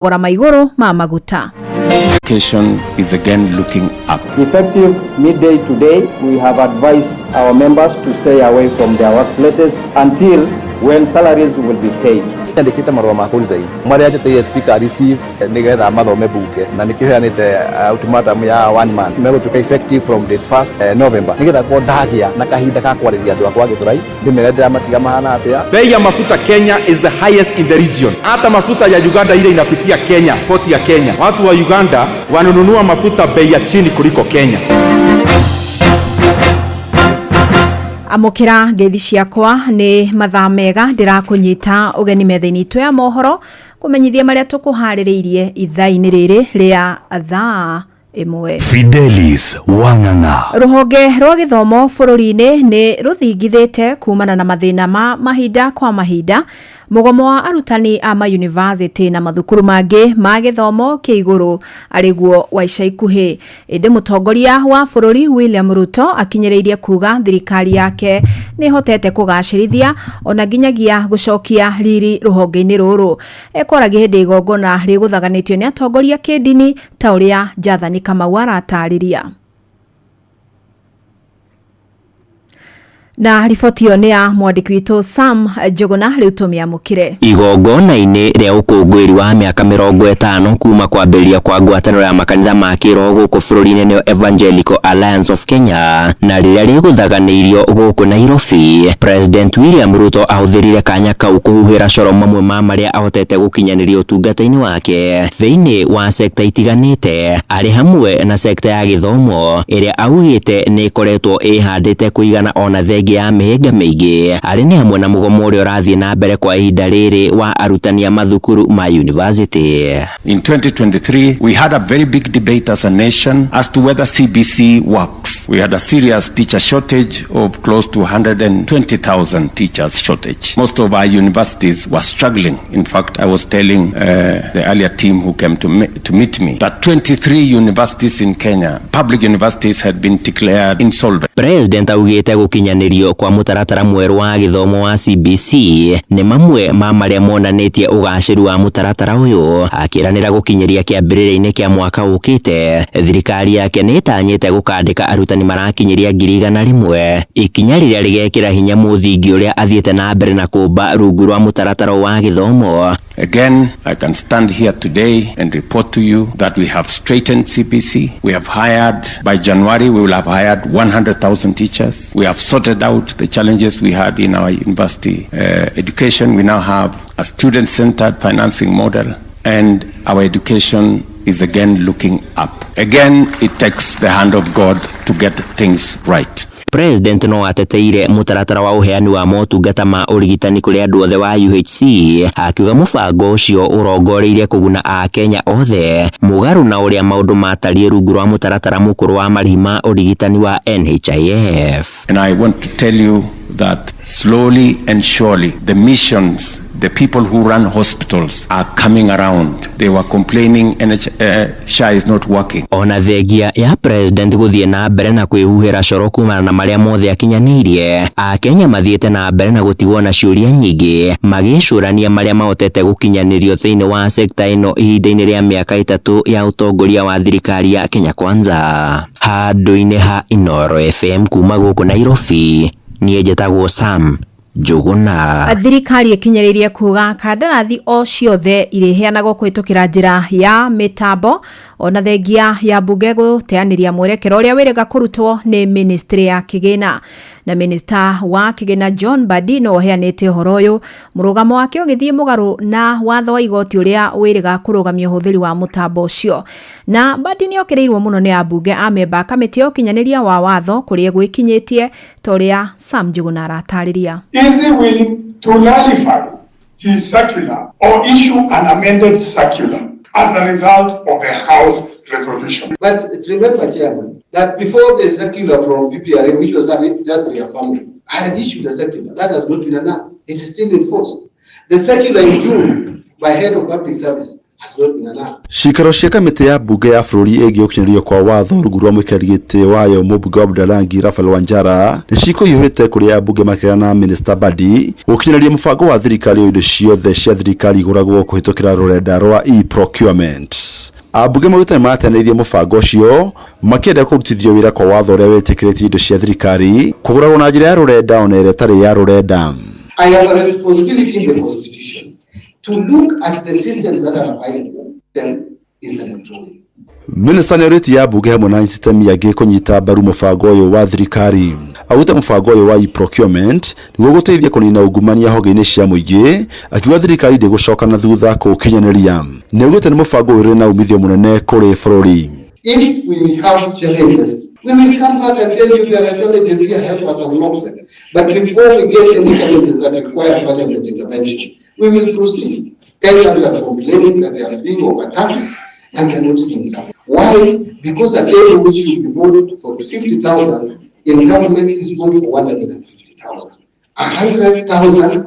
Thogora ma igũrũ ma maguta. Education is again looking up. Effective midday today, we have advised our members to stay away from their workplaces until when salaries will be paid. Nyandĩkĩte marũa ma kũ resign marĩa njetereire speaker receive nĩgetha mathome bunge, na nĩkĩo heanĩte ultimatum ya one month megũtuĩka effective from date 1st November, nĩgetha korwo ndagĩa na kahinda ka kwarĩria andũ akwa Gĩthũrai, ndĩmere ndĩramatiga mahana atĩa. Bei ya mafuta Kenya is the highest in the region. Hata mafuta ya Uganda ile inapitia Kenya, port ya Kenya. Watu wa Uganda wanununua mafuta bei ya chini kuliko Kenya. Amũkĩra ngeithi ciakwa, nĩ mathaa mega, ndĩrakũnyita ũgeni metha-inĩ itũ ya mohoro kũmenyithia marĩa tũkũharĩrĩirie ithaa-inĩ rĩrĩ rĩa thaa 1. Fidelis Wang'ang'a. Rũhonge rwa gĩthomo bũrũri-inĩ nĩ rũthingithĩte kumana na mathĩna ma mahinda kwa mahinda, mũgomo wa arutani a mayunivasĩtĩ na mathukuru mangĩ ma gĩthomo kĩa igũrũ arĩguo wa ica ikuhĩ. Ĩndĩ mũtongoria wa bũrũri William Ruto akinyĩrĩirie kuga thirikari yake nĩ ĩhotete kũgacĩrithia ona nginyagia gũcokia riri rũhonge-inĩ rũrũ. Ekwaragia hĩndĩ igongona rĩgũthaganĩtio nĩ atongoria kĩndini, ta ũrĩa Jathani Kamau aratarĩria. Na riboti ĩyo nĩ ya mwandĩki witũ Sam Njũgũna, rĩu tũmĩamũkĩre. Igongona-inĩ rĩa ũkũngũĩri wa mĩaka 50 kuma kwambĩrĩria kwa ngwatanĩro ya makanitha ma kĩroho gũkũ bũrũri-inĩ, nĩyo Evangelical Alliance of Kenya, na rĩrĩa rĩgũthaganĩirio gũkũ Nairobi, President William Ruto ahũthĩrire kanya kau kũhuhĩra coro mamwe ma marĩa ahotete gũkinyanĩria ũtungata-inĩ wake thĩinĩ wa sekta itiganĩte, arĩ hamwe na sekta ya gĩthomo ĩrĩa augĩte nĩ ĩkoretwo ĩhandĩte kũigana ona thengia ya mĩhĩnga mĩingĩ, arĩ nĩ hamwe na mũgomo ũrĩa ũrathiĩ na mbere kwa ihinda rĩrĩ wa arutani a mathukuru ma university. In 2023, we had a very big debate as a nation as to whether CBC works. We had a serious teacher shortage of close to 120,000 teachers shortage. Most of our universities were struggling. In fact, I was telling the earlier team who came to meet me that 23 universities in Kenya, public universities, had been declared insolvent. President augĩte gũkinyanĩrio kwa mũtaratara mwerũ wa gĩthomo wa CBC nĩ mamwe ma marĩa monanĩtie ũgacĩru wa mũtaratara ũyũ, akĩranĩra gũkinyĩria kĩambĩrĩria-inĩ kĩa mwaka ũkĩte thirikari yake nĩ ĩtanyĩte gũkandĩka arutani marakinyĩria 100,000, ikinya rĩrĩa rĩgekĩra hinya mũthingi ũrĩa athiĩte na mbere na kũmba rungu rwa mũtaratara wa gĩthomo. Again, I can stand here today and report to you that we have straightened CBC. We have hired, by January, we will have hired 100,000 teachers. We have sorted out the challenges we had in our university education. We now have a student-centered financing model, and our education is again looking up. Again, it takes the hand of God to get things right. President no ateteire mũtaratara wa ũheani wa motungata ma ũrigitani kũrĩ andũ othe wa UHC, akiuga mũbango ũcio ũrongoreirie kũguna Akenya othe, mũgarũ na ũrĩa maũndũ matariĩ rungu rwa mũtaratara mũkũrũ wa marĩhi ma ũrigitani wa NHIF. And I want to tell you that slowly and surely the missions, the people who run hospitals are coming around. They were complaining SHA is not working. Ona thengia ya president gũthiĩ na mbere na kwĩhuhĩra coro kumana na marĩa mothe akinyanĩirie, Akenya mathiĩte na mbere na gũtigwo na ciũria nyingĩ magĩcũrania marĩa mahotete gũkinyanĩrio thĩinĩ wa sekta ĩno ihinda-inĩ rĩa mĩaka 3 ya ũtongoria wa thirikari ya Kenya Kwanza. Handũ-inĩ ha Inooro FM kuma gũkũ Nairobi, niĩ njĩtagwo Sam Njũgũna. Thirikari ĩkinyĩrĩirie kuga kandarathi o ciothe irĩheanagwo kũhĩtũkĩra njĩra ya mĩtambo, ona thengia ya mbunge gũteanĩria mwerekero ũrĩa wĩrĩga kũrutwo nĩ ministry ya kĩgĩna. Na minista wa kĩgĩna John Mbadi no ũheanĩte ũhoro ũyũ, mũrũgamo wake ũgĩthiĩ mũgarũ na watho wa igoti ũrĩa wĩrĩga kũrũgamia ũhũthĩri wa mũtambo ũcio. Na Mbadi nĩ okĩrĩirwo mũno nĩ ambunge a memba kamĩtĩ ya ũkinyanĩria wa watho kũrĩa gwĩkinyĩtie, ta ũrĩa Sam Njũgũna aratarĩria. Is he willing to nullify his circular or issue an amended circular as a result of the House resolution? But remember, Chairman, that before the circular from PPRA, which was just reaffirming, I had issued a circular. That has not been annulled. It is still in force. The circular in June by head of public service has not been allowed. Ciikaro cia kamĩtĩ ya mbunge ya bũrũri ĩgiĩ gũkinyanĩrio kwa watho rungu rwa mũikarĩri gĩtĩ wayo mũmbunge wa Budalangi Raphael Wanjara nĩ cikũhiũhĩte kũrĩ ambunge makĩaria na Minista Mbadi gũkinyanĩria mũbango wa thirikari wa indo ciothe cia thirikari igũragwo kũhĩtũkĩra rũrenda rwa e-procurement. Ambunge maugĩte nĩ mateanĩirie mũbango ũcio makĩenda kũrutithio wĩra kwa watho ũrĩa wĩtĩkĩrĩtie indo cia thirikari kũgũragwo na njĩra ya rũrenda ona ĩrĩa ĩtarĩ ya rũrenda. I have a responsibility in the Constitution to look at the systems that are available, then is electronic. Minista nĩ orĩtie ambunge hamwe na anyiti angĩ kũnyita mbaru mũbango ũyũ wa thirikari. Augĩte mũbango ũyũ wa e-procurement nĩguo gũteithia kũnina ungumania honge-inĩ cia mũingĩ, akiuga thirikari ndĩgũcoka na thutha kũũkinyanĩria. Nĩ augĩte nĩ mũbango ũrĩ na umithio mũnene kũrĩ bũrũri. If we have challenges, we will come back and tell you there are challenges here, help us unlock them. But before we get any challenges that require parliament intervention, we will proceed. Kenyans are complaining that they are being overtaxed and they're not seeing something. Why? Because a table which should be bought for 50,000 in government is bought for 150,000. 100,000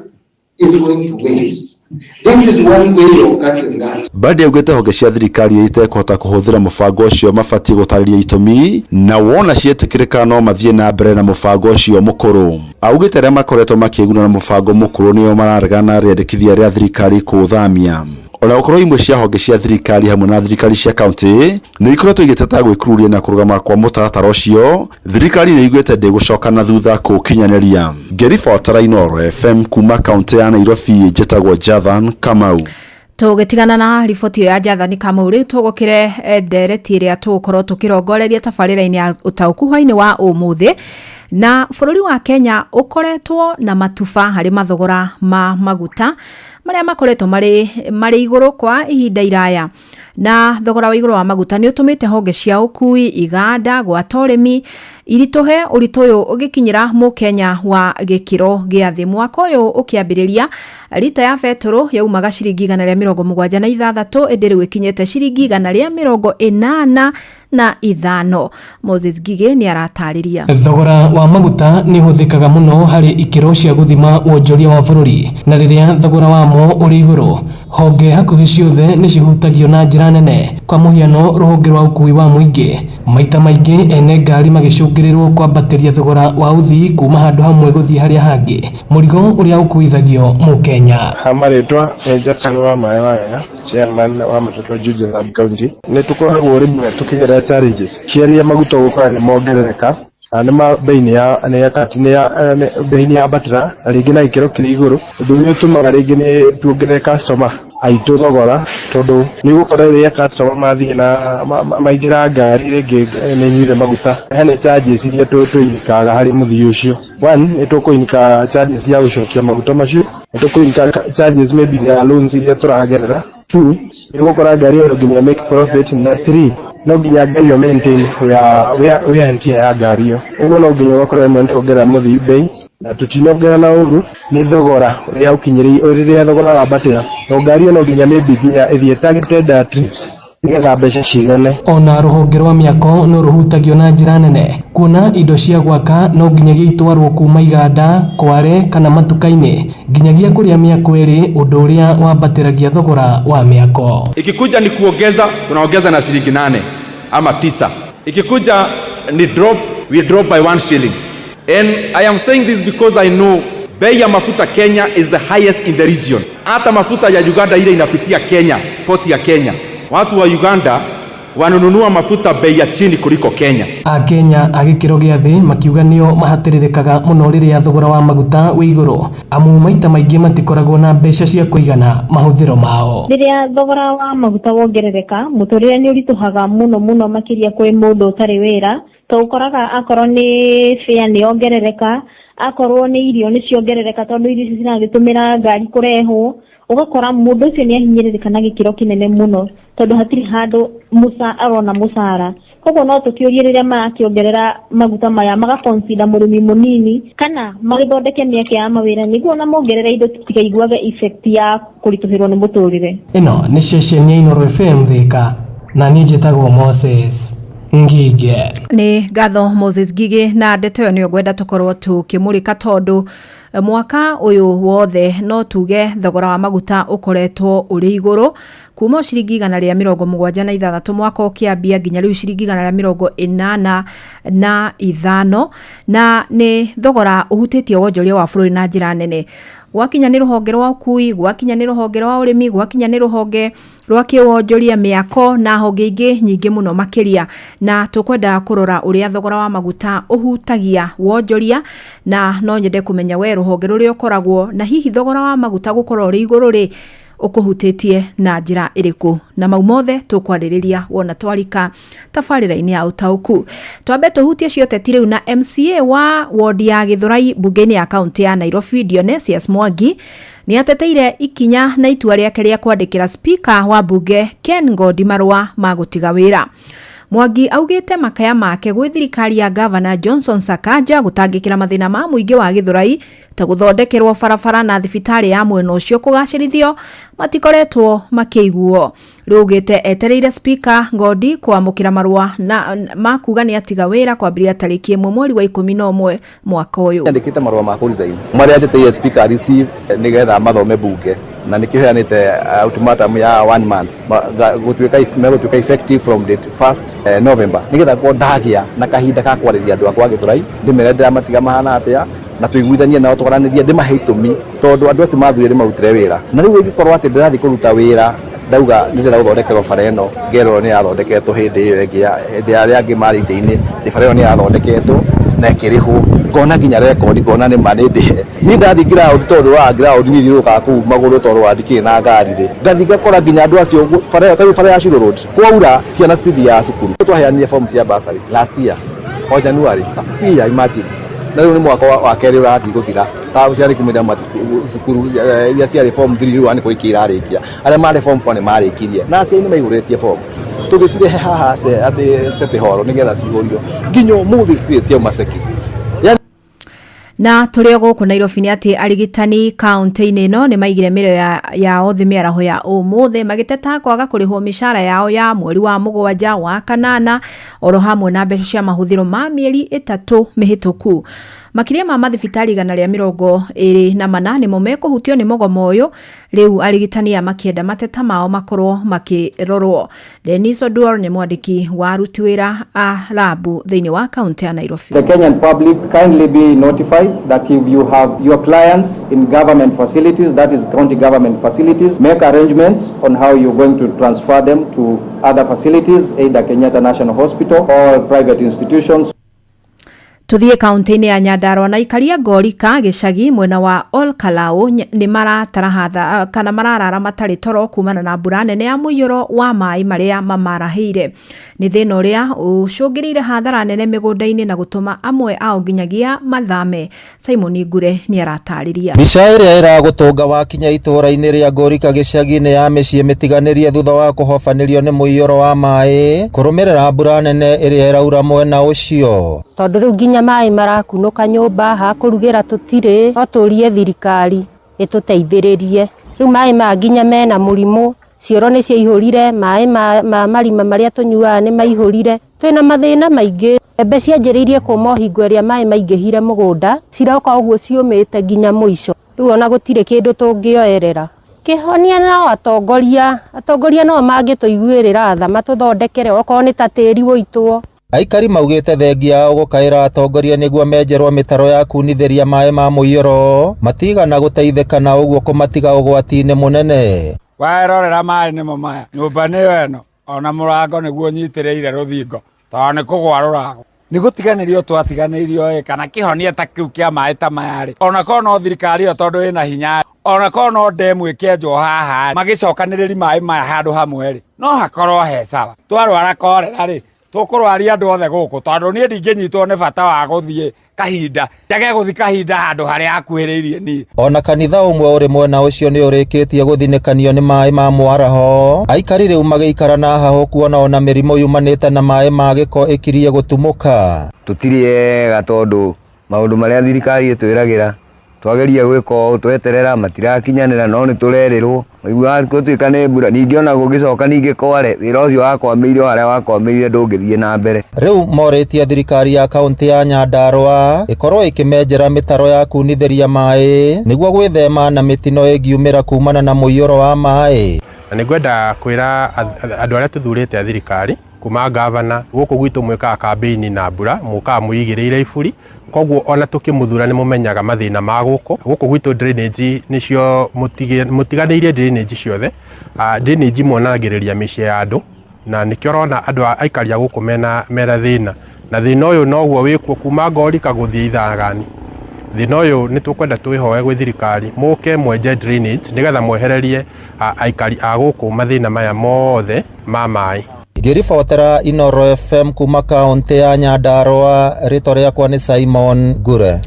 is going to waste. This is one way of cutting that. Mbadi augĩte honge cia thirikari iria itekũhota kũhũthĩra mũbango ũcio mabatiĩ gũtarĩria itũmi na wona cietĩkĩrĩka no mathiĩ na mbere na mũbango ũcio mũkũrũ. Augĩte arĩa makoretwo makĩguna na mũbango mũkũrũ nĩo mararegana na rĩendekithia rĩa thirikari kũũthamia. Ona gũkorwo imwe cia honge cia thirikari hamwe na thirikari cia kaunti nĩ ikoretwo igĩteta gwĩkururia na kũrũgama kwa mũtaratara ũcio, thirikari nĩ iguĩte ndĩgũcoka na thutha kũũkinyanĩria. Ngĩribotera Inooro FM kuma kaunti ya Nairobi, njĩtagwo Jathan Kamau. Tũgĩtigana na riboti ĩyo ya Jathani Kamau, rĩu tũgũkĩre ndereti ĩrĩa tũgũkorwo tũkĩrongoreria tabarĩra-inĩ ya ũtaũku hwainĩ wa ũmũthĩ. Na bũrũri wa Kenya ũkoretwo na matuba harĩ mathogora ma maguta marĩa makoretwo marĩ igũrũ kwa ihinda iraya, na thogora wa igũrũ wa maguta nĩ ũtũmĩte honge cia ũkui, iganda, gwata ũrĩmi iritũhe, ũritũ ũyũ ũgĩkinyĩra mũkenya wa gĩkĩro gĩa thĩ. Mwaka ũyũ ũkĩambĩrĩria, rita ya betũrũ yaumaga ciringi 176, ĩndĩ rĩu ĩkinyĩte ciringi 185. Moses Ngigĩ nĩ aratarĩria. Thogora wa maguta nĩ ũhũthĩkaga mũno harĩ ikĩro cia gũthima wonjoria wa bũrũri, na rĩrĩa thogora wamo ũrĩ igũrũ, honge hakuhĩ ciothe nĩ cihutagio na njĩra nene. Kwa mũhiano, rũhonge rwa ũkui wa mũingĩ, maita maingĩ ene ngari magĩcũngĩrĩrwo kwambatĩria thogora wa ũthii kuma handũ hamwe gũthiĩ harĩa hangĩ, mũrigo ũrĩa ũkuithagio mũkenya. Hamarĩtwa nĩ Jackson wa Maĩ Waya, chairman wa Matatu Juja sub county. Nĩ tũkoragwo rĩmwe tũkĩgerera challenges kĩaria maguta gũkora nĩ mongerereka na nĩ ma bei nĩ ya nĩ ya kati nĩ ya bei nĩ yambatĩra na rĩngĩ na gĩkĩro kĩrĩ igũrũ. Ũndũ ũrĩa ũtũmaga rĩngĩ nĩ tuongerere customer aitũ thogora, tondũ nĩ ũgũkora rĩrĩa customer mathiĩ na maingĩra ngari rĩngĩ nĩ nyuire maguta, hena charges iria tũinikaga harĩ mũthii ũcio. One, nĩ tũkũinika charges ya gũcokia maguta macio, nĩ tũkũinika charges maybe ya loans iria tũragerera. Two, nĩ ũgũkora ngari ĩyo no nginya make profit, na three, no nginya ngari ĩyo maintain wear and tear ya ngari ĩyo. Ũguo no nginya ũgakora rĩmwe nĩ tuongerera mũthii bei, na tũtinongerera na ũru, nĩ thogora ũrĩa ũkinyĩrĩire. Rĩrĩa thogora wambatĩra, to ngari ĩyo no nginya maybe nginya ĩthiĩ targeted trips nĩgetha mbeca cigane. Ona rũhonge rwa mĩako no rũhutagio na njĩra nene, kuona indo cia gwaka no nginyagia itwarwo kuma iganda, kware kana matuka-inĩ nginyagia kũrĩa mĩako ĩrĩ, ũndũ ũrĩa wambatĩragia thogora wa mĩako. Ikikuja ni kuongeza, tunaongeza na shilingi 8 ama 9. Ikikuja ni drop, we drop by 1 shilling. And I am saying this because I know bei ya mafuta Kenya is the highest in the region. Hata mafuta ya Uganda ile inapitia Kenya, poti ya Kenya, watu wa Uganda wanununua mafuta bei ya chini kuliko Kenya. Akenya a gĩkĩro gĩa thĩ makiuga nĩo mahatĩrĩrĩkaga mũno rĩrĩa thogora wa maguta wĩ igũrũ, amu maita maingĩ matikoragwo na mbeca cia kũigana mahũthĩro mao. Rĩrĩa thogora wa maguta wongerereka, mũtũrĩre nĩ ũritũhaga mũno mũno, makĩria kwĩ mũndũ ũtarĩ wĩra, to ũkoraga akorwo nĩ fare nĩ yongerereka, akorwo nĩ irio nĩ ciongerereka, tondũ irio icio ciragĩtũmĩra ngari kũrehwo, ũgakora mũndũ ũcio nĩ ahinyĩrĩrĩka na gĩkĩro kĩnene mũno, tondũ hatirĩ handũ arona mũcara. Koguo no tũkĩũrie rĩrĩa marakĩongerera maguta maya magaconsider mũrĩmi mũnini, kana magĩthondeke mĩeke ya mawĩra nĩguo ona mongerera indo tũtikaiguage effect ya kũritũhĩrwo nĩ mũtũrĩre. Ĩno nĩ ceceni ya Inooro FM Thika, na niĩ njĩtagwo Moses Ngige. Nĩ ngatho Moses Ngige, na ndeto ĩyo nĩyo ngwenda tũkorwo tũkĩmũrĩka, tondũ Mwaka ũyũ wothe no tuge thogora wa maguta ũkoretwo ũrĩ igũrũ kuma o ciringi 176 mwaka ũkĩambia nginya rĩu ciringi 185, na nĩ thogora ũhutĩtie wonjoria wa bũrũri na njĩra nene. Gwakinya nĩ rũhonge rwa ũkui, gwakinya nĩ rũhonge rwa ũrĩmi, gwakinya nĩ rũhonge rwa kĩwonjoria, mĩako na honge ingĩ nyingĩ mũno makĩria. Na tũkwenda kũrora ũrĩa thogora wa maguta ũhutagia wonjoria, na no nyende kũmenya we rũhonge rũrĩa ũkoragwo na hihi thogora wa maguta gũkorwo ũrĩ igũrũ rĩ ũkũhutĩtie na njĩra ĩrĩkũ. Na mau mothe tũkwarĩrĩria wona twarika tabarĩra-inĩ ya ũtaũku. Twambe tũhutie cioteti rĩu na MCA wa wodi ya Gĩthũrai mbunge-inĩ ya kaunti ya Nairobi Dionysius Mwangi nĩ ateteire ikinya na itua rĩake rĩa kwandĩkĩra spika wa mbunge Ken Ngondi marũa ma gũtiga wĩra. Mwangi augĩte makaya make gwĩ thirikari ya gavana Johnson Sakaja gũtangĩkĩra mathĩna ma mũingĩ wa Gĩthũrai ta gũthondekerwo barabara na thibitarĩ ya mwena ũcio kũgacĩrithio matikoretwo makĩiguo. Rĩu augĩte etereire spika Ngondi kwamũkĩra marũa na ma kuga nĩ atiga wĩra kwambĩrĩria tarĩki 1 mweri wa 11 mwaka ũyũ. Nyandĩkĩte marũa ma kũresign marĩa njĩtĩire speaker receive nĩgetha mathome bunge, na nĩkĩo heanĩte ultimatum ya one month gũtuĩka megũtuĩka effective from date 1st November, nĩgetha korwo ndagĩa na kahinda ka kwarĩria andũ akwa Gĩthũrai, ndĩmere ndĩramatiga mahana atĩa, na tũiguithanie nao, twaranĩrie, ndĩmahe itũmi, tondũ andũ acio mathurire ndĩmarutĩre wĩra. Na rĩu ĩngĩkorwo atĩ ndĩrathiĩ kũruta wĩra, ndauga nĩ ndĩrenda gũthondekerwo bara ĩno, ngerwo nĩ yathondeketwo hĩndĩ ĩyo ĩngĩ hĩndĩ ya arĩa angĩ marĩ itĩ-inĩ, atĩ bara ĩyo nĩ yathondeketwo na ĩkĩrĩhwo, ngona nginya rekondi, ngona nĩ ma nĩ ndĩhe. Niĩ ndathiĩ ground, tondũ wa ground niĩ thiũrũrũkaga kũu magũrũ tondũ wa ndikĩrĩ na ngari rĩ, ngathiĩ ngakora nginya andũ acio bara ĩyo, tarĩu bara ya Shiro Road, kwaura ciana citithiaga cukuru. Twaheanire form cia bursary last year o January last year, imagine, na rĩu nĩ mwaka wa kerĩ ũrathiĩ gũthira. Ta ciana ikumĩra cukuru iria ciarĩ form 3 rĩu nĩ kũrĩkia irarĩkia, arĩa marĩ form 4 nĩ marĩkirie, na aciari nĩ maihũrĩtie form, tũgĩcirehe haha atĩ City Hall nĩgetha cihũrio, nginya ũmũthĩ citirĩ ciauma ceki. Na tũrĩ o gũkũ Nairobi nĩ atĩ arigitani kaunti-inĩ ĩno nĩ maigire mĩrĩo yao thĩ mĩaraho ya ũmũthĩ magĩteta kwaga kũrĩhwo mĩcara yao ya mweri wa 7, wa 8, oro hamwe na mbeca cia mahũthĩro ma mĩeri 3 mĩhĩtũku. Makĩria ma mathibitarĩ 124 nĩmo mekũhutio nĩ mũgomo ũyũ. Rĩu arigitani aya makĩenda mateta mao makorwo makĩrorwo. Denis Oduor nĩ mwandĩki wa aruti wĩra a rabu thĩinĩ wa kaunti ya Nairobi. The Kenyan public kindly be notified that if you have your clients in government facilities, that is county government facilities, make arrangements on how you're going to transfer them to other facilities, either Kenyatta National Hospital or private institutions. Tuthiĩ kaunti-inĩ ya Nyandarua na ikaria Ngorika gĩcagi mwena wa Olkalau nĩ marataraha kana mararara matarĩ toro kumana na mbura nene ya mũiyũro wa maĩ marĩa mamarahĩire. Nĩ thĩna ũrĩa ũcũngĩrĩire hathara nene mĩgũnda-inĩ na gũtũma amwe ao nginyagia mathame. Simon Ngure nĩ aratarĩria. Mbica ĩrĩa ĩragũtũnga wakinya itũũra-inĩ rĩa Ngorika gĩcagi-inĩ ya mĩciĩ mĩtiganĩrie thutha wa kũhobanĩrio nĩ mũiyũro wa maĩ kũrũmĩrĩra mbura nene ĩrĩa ĩraura mwena ũcio. Tondũ rĩu nginya maĩ marakunũka nyũmba, ha kũrugĩra tũtirĩ, no tũrie thirikari ĩtũteithĩrĩrie. Rĩu maĩ maya nginya mena mũrimũ, cioro nĩ ciaihũrire, maĩ ma marima marĩa tũnyuaga nĩ maihũrire, twĩna mathĩna maingĩ. Mbembe cianjĩrĩirie kũma o hingo ĩrĩa maĩ maingĩhire mũgũnda, ciroka ũguo ciũmĩte nginya mũico. Rĩu ona gũtirĩ kĩndũ tũngĩoerera. Kĩhonia no atongoria no mangĩtũiguĩrĩra tha, matũthondekere okorwo nĩ ta tĩri ũitwo. Aikari maugĩte thengia yao gũkaĩra atongoria nĩguo menjerwo mĩtaro ya kunithĩria maĩ ma mũiyũro matigana gũteithĩka na ũguo kũmatiga ũgwati-inĩ mũnene. Werorera maĩ nĩmo maya, nyũmba nĩyo ĩno, ona mũrango nĩguo ũnyitĩrĩire rũthingo tondũ nĩ kũgwa rũragwa. Nĩ gũtiganĩrio twatiganĩirio ĩ, kana kĩhonia ta kĩu kĩa maĩ ta maya rĩ, ona korwo no thirikari ĩyo tondũ ĩna hinya, ona korwo no ndemu ĩkĩenjwo haha magĩcokanĩrĩri maĩ maya handũ hamwe rĩ, no hakorwo he sawa. Twarwara korera rĩ, tũkũrwaria andũ othe gũkũ tondũ niĩ ndingĩnyitwo nĩ bata wa gũthiĩ kahinda, njage gũthiĩ kahinda handũ harĩa hakuhĩrĩirie niĩ. Ona kanitha ũmwe ũrĩ mwena ũcio nĩ ũrĩkĩtie gũthinĩkanio nĩ maĩ ma mwaraho. Aikari rĩu magĩikara na hahũ kuona ona mĩrimũ yumanĩte na maĩ ma gĩko ĩkirie gũtumũka. Tũtirĩ ega tondũ maũndũ marĩa thirikari ĩtwĩragĩra Twageria gwĩka ũũ tweterera matirakinyanĩra no nĩ tũrerĩrwo iguaga gũtuĩka nĩ mbura ningĩ ona gũgĩcoka ningĩ kware wĩra ũcio wakwamĩire o harĩa wakwamĩire ndũngĩthiĩ na mbere. Rĩu morĩtie thirikari ya kaunti ya Nyandarua ĩkorwo ĩkĩmenjera mĩtaro ya kunithĩria maĩ nĩguo gwĩthema na mĩtino ĩngiumĩra kumana na mũiyũro wa maĩ. Na nĩ ngwenda kwĩra andũ arĩa tũthurĩte a thirikari kuma gavana gũkũ gwitũ mwĩkaga kambĩini na mbura mũkaga mwĩigĩrĩire iburi koguo ona tũkĩmũthura nĩ mũmenyaga mathĩna ma gũkũ gũkũ gwitũ drainage nĩcio mũtiganĩirie drainage ciothe. Drainage monagĩrĩria mĩciĩ ya andũ na nĩkĩo ũrona andũ a aikari a gũkũ mena mena thĩna na thĩna ũyũ noguo wĩkuo kuma Ngorika gũthiĩ Ithagani. Thĩna ũyũ nĩ tũkwenda twĩhoe gwĩ thirikari mũke mwenje drainage nĩgetha mwehererie aikari a gũkũ mathĩna maya mothe ma maĩ. Ngĩribotera Inoro FM kuma kaunti ya Nyandarua, rĩtwa rĩakwa nĩ Simon Ngure.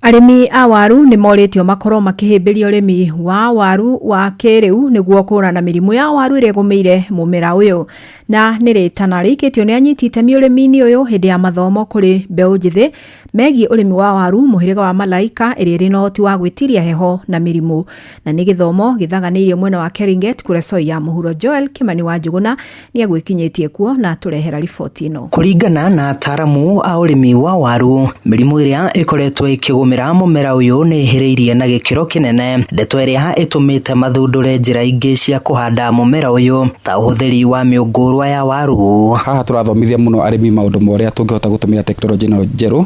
Arĩmi a waru nĩ morĩtio makorwo makĩhĩmbĩria ũrĩmi wa waru wa kĩrĩu nĩguo kũhũrana na mĩrimũ ya waru ĩrĩa ĩgũmĩire mũmera ũyũ. Na nĩ rĩtana rĩikĩtio nĩ anyiti itemi ũrĩmi-inĩ ũyũ hĩndĩ ya mathomo kũrĩ mbeũ njĩthĩ megiĩ ũrĩmi wa waru mũhĩrĩga wa Malaika ĩrĩa ĩrĩ na ũhoti wa gwĩtiria heho na mĩrimũ. Na nĩ gĩthomo gĩthaganĩirio mwena wa Keringet Kuresoi ya mũhuro. Joel Kimani wa Njũgũna nĩ agwĩkinyĩtie kuo na atũrehera riboti ĩno. Kũringana na ataaramu a ũrĩmi wa waru, mĩrimũ ĩrĩa ĩkoretwo ĩkĩgũmĩra mũmera ũyũ nĩ ĩhĩrĩirie na gĩkĩro kĩnene, ndeto ĩrĩa ĩtũmĩte mathundũre njĩra ingĩ cia kũhanda mũmera ũyũ ta ũhũthĩri wa mĩũngũrwa ya waru. Haha tũrathomithia mũno arĩmi maũndũ ma ũrĩa tũngĩhota gũtũmĩra tekinoronjĩ ĩno njerũ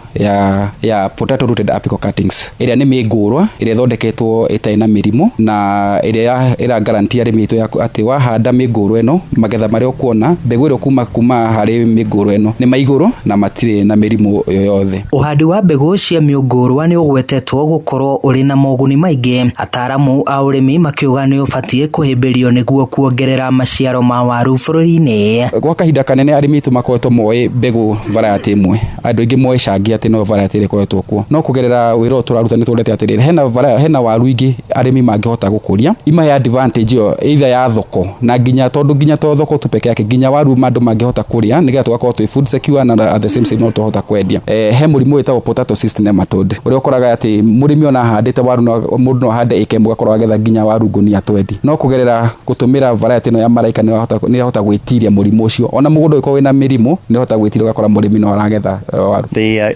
ya potato rooted apical cuttings ĩrĩa nĩ mĩngũrwa ĩrĩa ĩthondeketwo ĩtarĩ na mĩrimũ na ĩrĩa ĩra guarantee arĩmi aitũ atĩ wahanda mĩngũrwa ĩno magetha marĩa ũkuona mbegũ ĩrĩa kuma harĩ mĩngũrwa ĩno nĩ ma igũrũ na matirĩ na mĩrimũ yoyothe. Ũhandi wa mbegũ cia mĩũngũrwa nĩ ũgwetetwo gũkorwo ũrĩ na moguni maingĩ, ataaramu a ũrĩmi makiuga nĩ ũbatiĩ kũhĩmbĩrio nĩguo kuongerera maciaro ma waru bũrũri-inĩ. Gwa kahinda kanene arĩmi aitũ makoretwo moĩ mbegũ variety ĩmwe, andũ aingĩ moĩ cangi atĩ no variety ĩrĩa ĩkoretwo kuo, no kũgerera wĩra ũyũ tũraruta nĩ tuonete atĩrĩrĩ hena waru ingĩ arĩmi mangĩhota gũkũria imahe advantage ĩyo either ya thoko na nginya tondũ nginya to thoko tu peke yake nginya waru andũ mangĩhota kũrĩa nĩgetha tũgakorwo twĩ food secure na at the same time no tũhota kwendia. He mũrimũ wĩtagwo potato cyst nematode ũrĩa ũkoraga atĩ mũrĩmi ona ahandĩte waru no mũndũ no ahande ĩka ĩmwe ũgakorwo agetha nginya waru ngũnia 20, no kũgerera gũtũmĩra variety ĩno ya Malaika nĩ ĩrahota gwĩtiria mũrimũ ũcio ona mũgũnda ũngĩkorwo wĩna mĩrimũ nĩ ũrahota gwĩtiria ũgakora mũrĩmi no aragetha waru.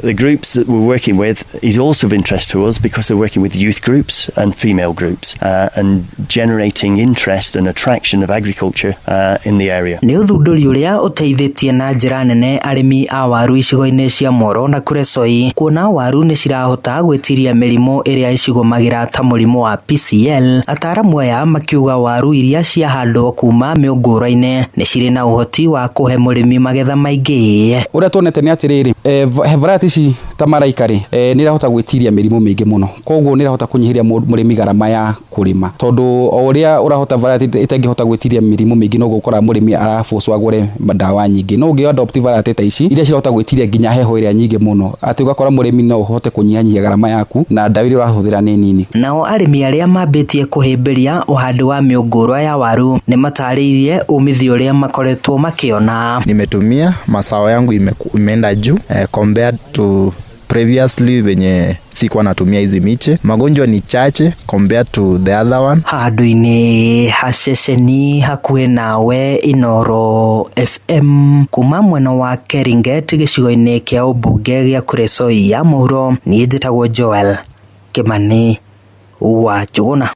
The groups that we're working with is also of interest to us because they're working with youth groups and female groups and generating interest and attraction of agriculture in the area. Nĩ ũthundũri ũrĩa ũteithĩtie na njĩra nene arĩmi a waru icigo-inĩ cia Moro na Kuresoi kuona waru nĩ cirahota gwĩtiria mĩrimũ ĩrĩa ĩcigũmagĩra ta mũrimũ wa PCL. Ataaramu aya makiuga waru iria ciahandwo kuma mĩũngũrwa-inĩ nĩ cirĩ na ũhoti wa kũhe mũrĩmi magetha maingĩ. Ũrĩa tuonete nĩ atĩrĩrĩ, variety ici ta Malaika rĩ, nĩ irahota gwĩtiria mĩrimũ mĩingĩ mũno, koguo nĩ irahota kũnyihĩria mũrĩmi gharama ya kũrĩma, tondũ o ũrĩa ũrahota variety ĩtangĩhota gwĩtiria mĩrimũ mĩingĩ noguo ũkoraga mũrĩmi arabocwo agũre ndawa nyingĩ. No ũngĩ adopt variety ta ici iria cirahota gwĩtiria nginya heho ĩrĩa nyingĩ mũno, atĩ ũgakora mũrĩmi no ũhote kũnyihanyihia gharama yaku na ndawa iria ũrahũthĩra nĩ nini. Nao arĩmi arĩa mambĩtie kũhĩmbĩria ũhandi wa mĩũngũrwa ya waru nĩ matarĩirie umithio ũrĩa makoretwo makĩona. Nimetumia mazao yangu imeenda juu compared to previously venye sikuwa natumia hizi miche. Magonjwa ni chache compared to the other one. Handũ-inĩ ha ceceni hakuhĩ nawe Inoro FM kuma mwena wa Keringet gĩcigo-inĩ kĩa ũmbunge gĩa Kuresoi ya mũhuro, niĩ njĩtagwo Joel Kimani wa Njũgũna.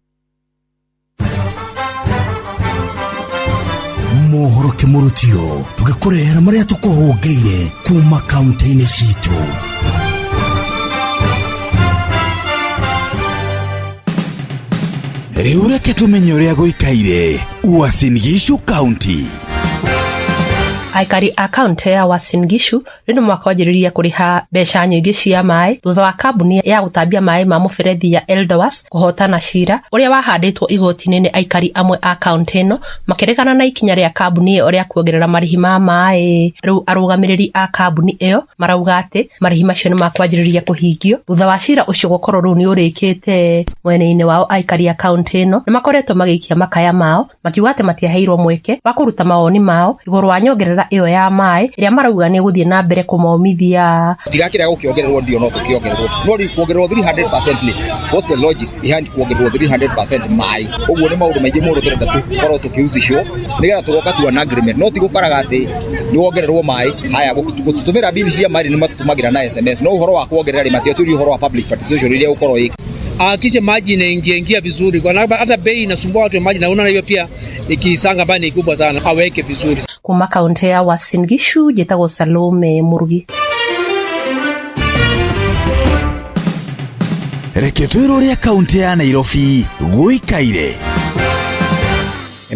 Mohoro kĩmũrutio tũgĩkũrehera marĩa tũkũhũngĩire kuma kaunti-inĩ citũ. Rĩu reke tũmenye ũrĩa gũikaire Uasin Gishu County. Aikari a kaunti ya Uasin Gishu rĩu nĩ mwaka wanjĩrĩria kũrĩha mbeca nyingĩ cia maĩ thutha wa kambuni ya gũtambia maĩ ma mũberethi ya Eldowas kũhotana cira ũrĩa wahandĩtwo igoti-inĩ nĩ aikari amwe a kaunti ĩno makĩregana na ikinya rĩa kambuni ĩyo rĩa kuongerera marĩhi ma maĩ. Rĩu arũgamĩrĩri a kambuni ĩyo marauga atĩ marĩhi macio nĩ makwanjĩrĩria kũhingio thutha wa cira ũcio gũkorwo rĩu nĩ ũrĩkĩte. Mwena-inĩ wao aikari a kaunti ĩno nĩ makoretwo magĩikia makaya mao makiuga atĩ matiaheirwo mweke wa kũruta mawoni mao igũrũ wa nyongerera mĩtaratara ĩyo ya maĩ ĩrĩa marauga nĩ ĩgũthiĩ na mbere kũmomithia. Tirakĩrega gũkĩongererwo ndio no tũkĩongererwo, no rĩu kuongererwo 300% nĩ what's the logic behind kuongererwo 300% maĩ? Ũguo nĩ maũndũ maingĩ mũno tũrenda tũkorwo tũkĩhusishwo nĩgetha tũgoka to an agreement, no ti gũkoraga atĩ nĩ wongererwo maĩ. Haya, gũtũtũmĩra bill cia maĩ nĩ matũtũmagĩra na SMS, no ũhoro wa kuongerera rĩ, matiatwĩrire ũhoro wa public participation rĩrĩa gũkorwo ĩ Ahakikishe maji inaingia ingia vizuri, kwa hata bei inasumbua watu ya maji, na unaona hiyo pia ikisanga ambayo ni kubwa sana, aweke vizuri. Kuma kaunti ya Uasin Gishu njĩtagwo Salome Murugi. Reke twĩrwo ũrĩa kaunti ya Nairobi gũikaire.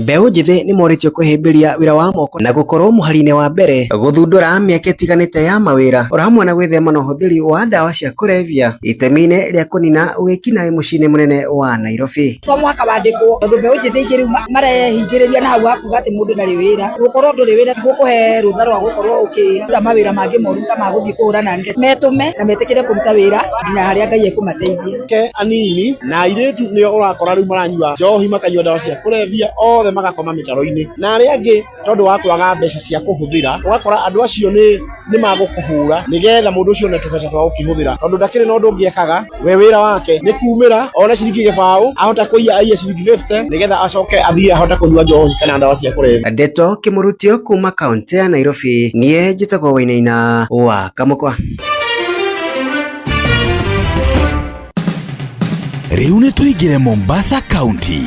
Mbeũ njĩthĩ nĩ morĩtio kũhĩmbĩria wĩra wa moko na gũkorwo mũhari-inĩ wa mbere gũthundũra mĩeke ĩtiganĩte ya mawĩra oro hamwe na gwĩthema na ũhũthĩri wa ndawa cia kũrebia itemi-inĩ rĩa kũnina wĩkinaĩ mũciĩ-inĩ mũnene wa Nairobi. To mũhaka wandĩkwo, tondũ mbeũ njĩthĩ ingĩ rĩu marehingĩrĩria na hau hakuga atĩ mũndũ ndarĩ wĩra. Gũkorwo ndũrĩ wĩra ti gũkũhe rũtha rwa gũkorwo ũkĩruta mawĩra mangĩ moru ta ma gũthiĩ kũhũrana ngeta. Metũme na metĩkĩre kũruta wĩra nginya harĩa Ngai ekũmateithia. Ke anini na airĩtu nĩo ũrakora rĩu maranyua njohi, makanyua ndawa cia kũrebia, othe magakoma mĩtaro-inĩ, na arĩa angĩ tondũ wa kwaga mbeca cia kũhũthĩra, ũgakora andũ acio nĩ nĩ magũkũhũra nĩgetha mũndũ ũcio one tũbeca twa gũkĩhũthĩra, tondũ ndakĩrĩ na ũndũ ũngĩ ekaga. We wĩra wake nĩ kumĩra one ciringi gĩbaũ, ahota kũiya aiye ciringi 50 nĩgetha acoke athiĩ ahote kũnyua njohi kana ndawa cia kũrebia. Ndeto kĩmũrutio kuma kaunti ya Nairobi, niĩ njĩtagwo Wainaina wa Kamũkwa. Rĩu nĩ tũingĩre Mombasa County.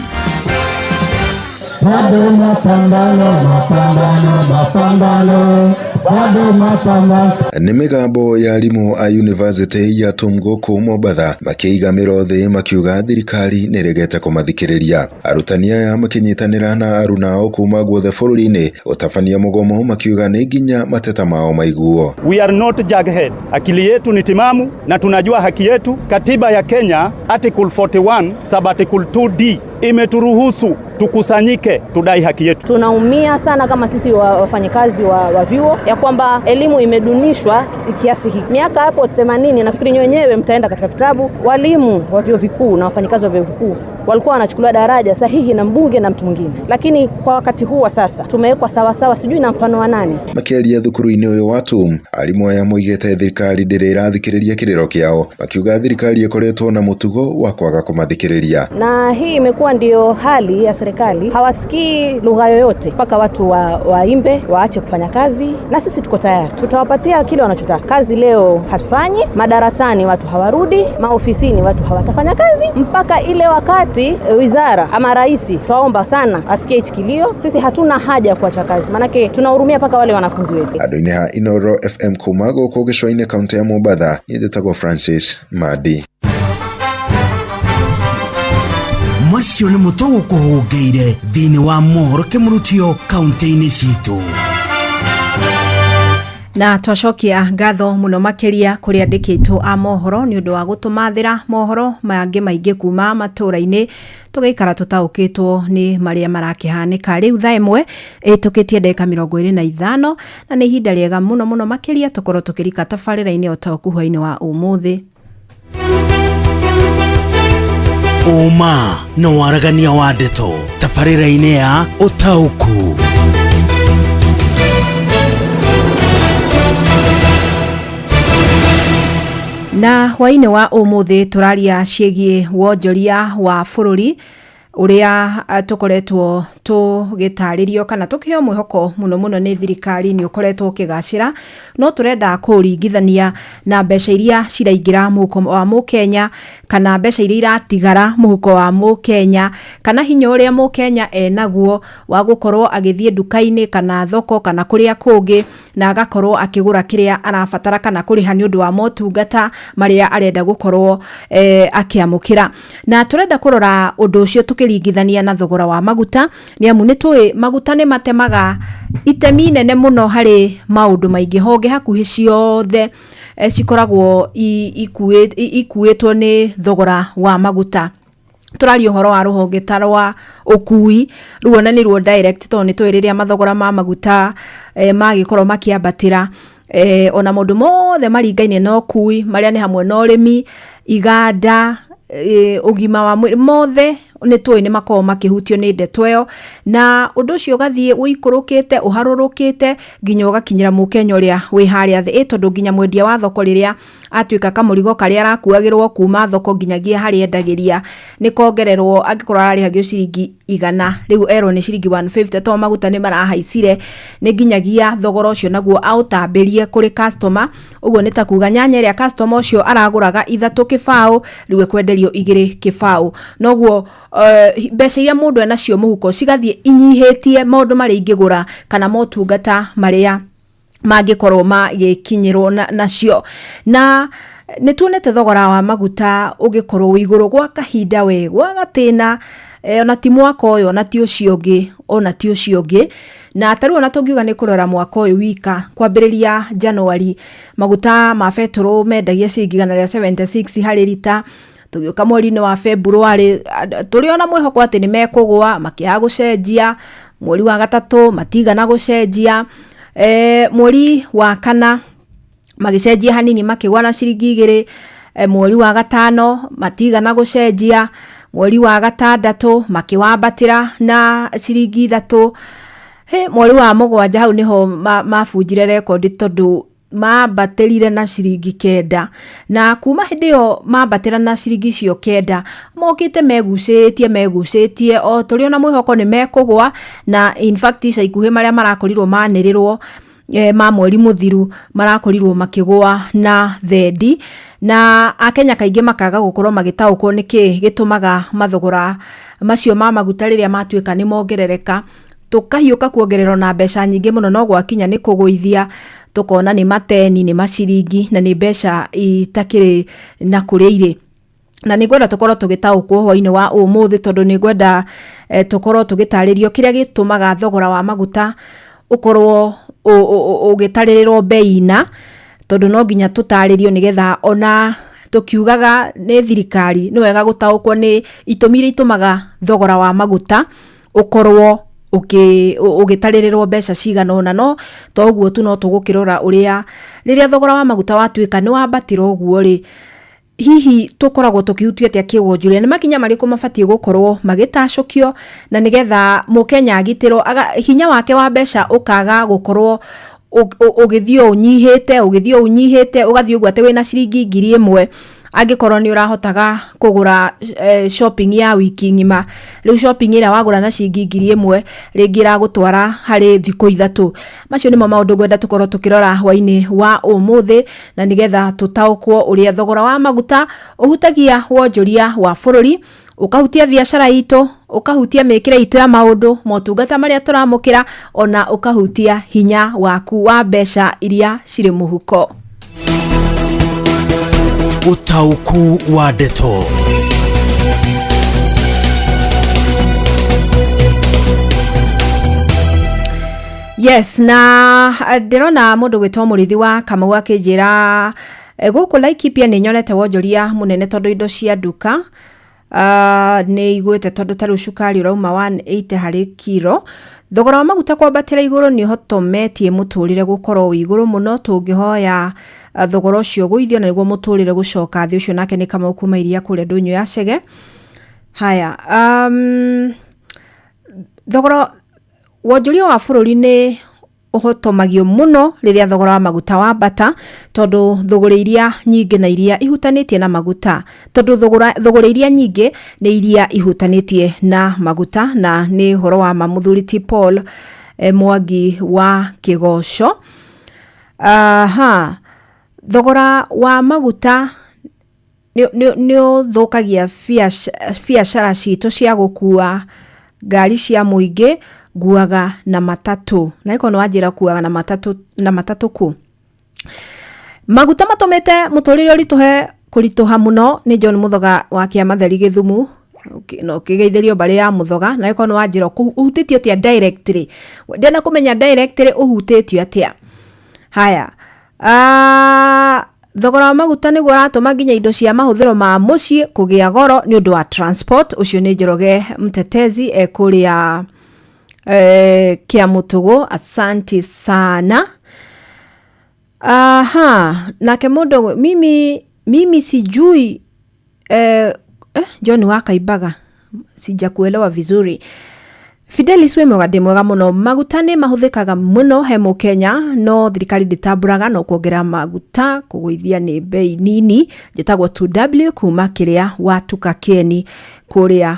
Bado mapambano, mapambano, mapambano, bado mapambano. Nĩ mĩgambo ya arimũ a yunivasĩtĩ ya TUM gũkũ Mombatha makĩiga mĩro thĩ makiuga thirikari nĩ ĩregete kũmathikĩrĩria. Arutani aya makĩnyitanĩra na arunao kuma guothe bũrũri-inĩ gũtabania mũgomo makiuga nĩ nginya mateta mao maiguo. We are not jughead. Akili yetu ni timamu na tunajua haki yetu. Katiba ya Kenya Article 41 sub article 2D imeturuhusu tukusanyike tudai haki yetu. Tunaumia sana kama sisi wafanyikazi wa vyuo ya kwamba elimu imedunishwa kiasi hiki. Miaka hapo 80 nafikiri nyinyi wenyewe mtaenda katika vitabu, walimu wa vyuo vikuu na wafanyikazi wa vyuo vikuu walikuwa wanachukuliwa daraja sahihi na mbunge na mtu mwingine, lakini kwa wakati huu wa sasa tumewekwa sawasawa, sijui na mfano wa nani. Makĩaria thukuru-inĩ ũyũ wa TUM, arimũ aya moigĩte thirikari ndĩrĩ ĩrathikĩrĩria kĩrĩro kĩao, makiuga thirikari ĩkoretwo na mũtugo wa kwaga kũmathikĩrĩria. Na hii imekuwa ndiyo hali ya serikali, hawasikii lugha yoyote mpaka watu waimbe waache kufanya kazi, na sisi tuko tayari, tutawapatia kile wanachotaka. Kazi leo hatufanyi, madarasani watu hawarudi, maofisini watu hawatafanya kazi mpaka ile wakati wizara ama rais, twaomba sana asikie hichi kilio. Sisi hatuna haja ya kuacha kazi, maanake tunahurumia mpaka wale wanafunzi wetu. Andũ-inĩ ha Inoro FM kuma gũkũ gĩcũa-inĩ kaũntĩ ya Mombatha, niĩ njĩtagwo Francis Madi. Macio nĩ mũtũ gũkũhũngĩire thĩinĩ wa mohoro kĩmũrutio kaunti-inĩ citũ. Na twacokia ngatho mũno makĩria kũrĩ andĩkĩtwo a mohoro nĩ ũndũ wa gũtũmathĩra mohoro mangĩ maingĩ kuma matũũra-inĩ, tũgaikara tũtaũkĩtwo nĩ marĩa marakĩhanĩka. Rĩu thaa 1 ĩtũkĩtie ndagĩka 25, na nĩ ihinda rĩega mũno mũno makĩria tũkorwo tũkĩrika tabarĩra-inĩ o ta ũkuhũ-inĩ wa ũmũthĩ. Ũma na waragania wa ndeto tabarĩra-inĩ ya ũtaũku. Na hwainĩ wa ũmũthĩ tũraria ciĩgiĩ wonjoria wa bũrũri ũrĩa tũkoretwo tũgĩtarĩrio kana tũkĩheo mwĩhoko mũno mũno nĩ thirikari nĩ ũkoretwo ũkĩgacĩra, no tũrenda kũũringithania na mbeca iria ciraingĩra mũhuko wa mũkenya kana mbeca iria iratigara mũhuko wa mũkenya kana hinya ũrĩa mũkenya enaguo wa gũkorwo agĩthiĩ nduka-inĩ kana thoko kana kũrĩa kũngĩ na agakorwo akĩgũra kĩrĩa arabatara kana kũrĩha nĩ ũndũ wa motungata marĩa arenda gũkorwo akĩamũkĩra. Na tũrenda kũrora ũndũ ũcio tũkĩringithania na thogora wa maguta, nĩ amu nĩ tũĩ maguta nĩ matemaga itemi inene mũno harĩ maũndũ maingĩ, honge hakuhĩ ciothe cikoragwo ikuĩtwo nĩ thogora wa maguta. Tũraria ũhoro wa rũhonge ta rwa ũkui, rũu ona nĩ ruo direct, tondũ nĩ tũĩ rĩrĩa mathogora ma maguta magĩkorwo makĩambatĩra, ona maũndũ mothe maringaine na ũkui marĩa nĩ hamwe na ũrĩmi, iganda, ũgima wa mwĩrĩ, mothe Nĩ tũĩ nĩ makoragwo makĩhutio nĩ ndeto ĩyo, na ũndũ ũcio ũgathiĩ ũikũrũkĩte ũharũrũkĩte nginya ũgakinyĩra mũkenya ũrĩa wĩ harĩa thĩ. Ĩ tondũ nginya mwendia wa thoko rĩrĩa atuĩka kamũrigo karĩa arakuagĩrwo kuma thoko nginyagia harĩa endagĩria nĩ kongererwo, angĩkorwo ararĩhagio ciringi 100, rĩu erwo nĩ ciringi 150 tondũ maguta nĩ marahaicire, nĩ nginyagia thogora ũcio naguo aũtambĩrie kũrĩ customer. Ũguo nĩ ta kuga nyanya ĩrĩa customer ũcio aragũraga 3 kĩbaũ, rĩu ekwenderio 2 kĩbaũ. Noguo mbeca iria mũndũ enacio mũhuko cigathiĩ inyihĩtie maũndũ marĩa ingĩgũra kana motungata marĩa mangĩkorwo magĩkinyĩrwo nacio. Na nĩ tuonete thogora wa maguta ũgĩkorwo wĩ igũrũ gwa kahinda we, gwa gatĩna, ona ti mwaka ũyũ, ona ti ũcio ũngĩ, ona ti ũcio ũngĩ. Na ta rĩu ona tũngiuga nĩ kũrora mwaka ũyũ wika, kwambĩrĩria January, maguta ma betũrũ mendagia ciringi 176 harĩ rita. Tũgĩũka mweri-inĩ wa February, tũrĩ ona mwĩhoko atĩ nĩ mekũgũa, makĩaga gũcenjia. Mweri wa gatatũ matigana gũcenjia. Mweri wa kana magĩcenjia hanini, makĩgũa na ciringi 2. Mweri wa gatano matigana gũcenjia. Mweri wa gatandatũ makĩwambatĩra na ciringi 3. Mweri wa mũgwanja hau nĩho mabunjire rekondi tondũ mambatĩrire na ciringi 9. Na kuma hĩndĩ ĩyo mambatĩra na ciringi icio 9, mokĩte megucĩtie o tũrĩ ona mwĩhoko nĩ mekũgũa. Na in fact ica ikuhĩ marĩa marakorirwo manĩrĩrwo ma mweri mũthiru marakorirwo makĩgũa na thendi, na akenya kaingĩ makaga gũkorwo magĩtaũkwo nĩkĩ gĩtũmaga mathogora macio ma maguta rĩrĩa matuĩka nĩ mongerereka, tũkahiũka kuongererwo na mbeca nyingĩ mũno, no gwakinya nĩ kũgũithia tũkona nĩ mateni, nĩ maciringi, na nĩ mbeca itakĩrĩ na kũrĩa irĩ. Na nĩ ngwenda tũkorwo tũgĩtaũkwo hwainĩ wa ũmũthĩ, tondũ nĩ ngwenda tũkorwo tũgĩtarĩrio kĩrĩa gĩtũmaga thogora wa maguta ũkorwo ũgĩtarĩrĩrwo bei na, tondũ no nginya tũtarĩrio nĩgetha ona tũkiugaga nĩ thirikari nĩ wega gũtaũkwo nĩ itũmi iria itũmaga thogora wa maguta ũkorwo ũgĩtarĩrĩrwo mbeca cigana ũna. No to ũguo tu, no tũgũkĩrora ũrĩa rĩrĩa thogora wa maguta watuĩka nĩ wambatĩra ũguo rĩ, hihi tũkoragwo tũkĩhutio atĩa kĩwonjoria, nĩ makinya marĩkũ mabatiĩ gũkorwo magĩtacũkio na nĩgetha mũkenya agitĩrwo, hinya wake wa mbeca ũkaga gũkorwo ũgĩthiĩ ũnyihĩte, ũgĩthiĩ ũnyihĩte, ũgathiĩ ũguo atĩ wĩna ciringi 1000 angĩkorwo nĩ ũrahotaga kũgũra shopping ya wiki ng'ima, rĩu shopping ĩrĩa wagũra na ciringi 1000 rĩngĩ ĩragũtwara harĩ thikũ 3. Macio nĩmo maũndũ ngwenda tũkorwo tũkĩrora hwainĩ wa ũmũthĩ, na nĩgetha tũtaũkwo ũrĩa thogora wa maguta ũhutagia wonjoria wa bũrũri, ũkahutia biacara itũ, ũkahutia mĩkĩre itũ ya maũndũ, motungata marĩa tũramũkĩra, ona ũkahutia hinya waku wa mbeca iria cirĩ mũhuko. Ũtaũku wa ndeto. Yes, na ndĩrona mũndũ gwĩtwo Mũrĩithi wa Kamau akĩnjĩra gũkũ Laikipia nĩ nyonete wonjoria mũnene tondũ indo cia nduka nĩ igwĩte, tondũ ta rĩu cukari ũrauma 180 harĩ kiro. Thogora wa maguta kwambatĩra igũrũ nĩ ũhotometie mũtũrĩre gũkorwo wĩ igũrũ mũno, tũngĩhoya thogora ũcio ũgũithio na nĩguo mũtũrĩre gũcoka thĩ. Ũcio nake nĩ Kamau kuma iria kũrĩa ndũnyũ ya Chege. Haya, thogora wonjoria wa bũrũri nĩ ũhotomagio mũno rĩrĩa thogora wa maguta wambata, tondũ thũgũrĩ iria nyingĩ na iria ihutanĩtie na maguta, tondũ thũgũrĩ iria nyingĩ nĩ iria ihutanĩtie na maguta. Na nĩ ũhoro wa ma mũthuri ti Paul Mwangi wa Kĩgoco. Aha, thogora wa maguta nĩ ũthũkagia biacara citũ cia gũkua ngari cia mũingĩ, nguaga na matatũ. Na ĩkorwo nĩ wanjĩra kuaga na matatũ, na matatũ kũ? Maguta matũmĩte mũtũrĩre ũritũhe kũritũha mũno nĩ John Mũthoga wa Kĩamatheri Gĩthumu. No ũkĩgeithĩrio mbarĩ ya Mũthoga, na ĩkorwo nĩ wanjĩra ũhutĩtio atĩa directly. Ndĩrenda kũmenya directly ũhutĩtio atĩa. Haya, thogora wa maguta nĩguo ũratũma nginya indo cia mahũthĩro ma mũciĩ kũgĩa goro nĩ ũndũ wa transport. Ũcio nĩ Njoroge Mtetezi kũrĩa Kĩamũtũgũ. Asante sana. Aha, nake mũndũ mimi sijui John wa Kaimbaga. Sijakuelewa vizuri. Fidelis wĩ mwega, ndĩ mwega mũno. Maguta nĩ mahũthĩkaga mũno he mũkenya, no thirikari ndĩtambũraga, no kuongerera maguta kũgũithia nĩ bei nini. Njĩtagwo 2W kuma kĩrĩa watuka kĩeni kũrĩa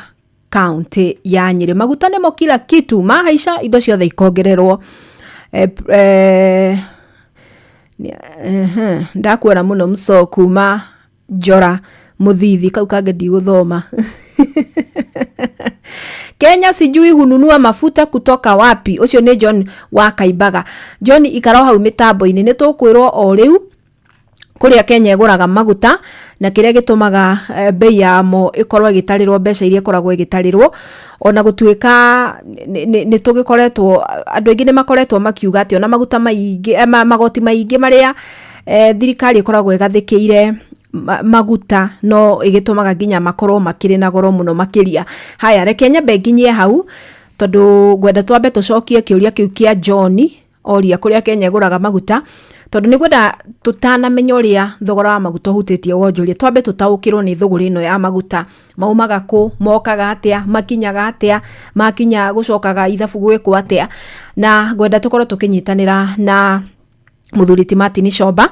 kaunti ya Nyĩrĩ. Maguta nĩmo kila kitu, mahaica indo ciothe ikongererwo. Ndakuona mũno mso kuma Njora Mũthithi, kau kangĩ ndigũthoma. Kenya sijui hununua mafuta kutoka wapi. Ũcio nĩ John wa Kaimbaga. John, ikara o hau mĩtambo-inĩ, nĩ tũkwĩrwo o rĩu kũrĩa Kenya ĩgũraga maguta na kĩrĩa gĩtũmaga bei yamo ĩkorwo ĩgĩtarĩrwo mbeca iria ĩkoragwo ĩgĩtarĩrwo, ona gũtuĩka nĩ tũgĩkoretwo, andũ aingĩ nĩ makoretwo makiuga atĩ ona maguta maingĩ, magoti maingĩ marĩa thirikari ĩkoragwo ĩgathĩkĩire maguta no ĩgĩtũmaga nginya makorwo makĩrĩ na goro mũno makĩria. Haya, reke nyambe nginyie hau tondũ ngwenda twambe tũcokie kĩũria kĩu kĩa John oria kũrĩa Kenya ĩgũraga maguta, tondũ nĩ ngwenda tũtanamenya ũrĩa thogora wa maguta ũhutĩtie wonjoria, twambe tũtaũkĩrwo nĩ thũgũrĩ ĩno ya maguta. Maumaga kũ, mokaga atĩa, makinyaga atĩa, makinya gũcokaga ithabu gwĩkwo atĩa. Na ngwenda tũkorwo tũkĩnyitanĩra na mũthuri ti Martin Comba,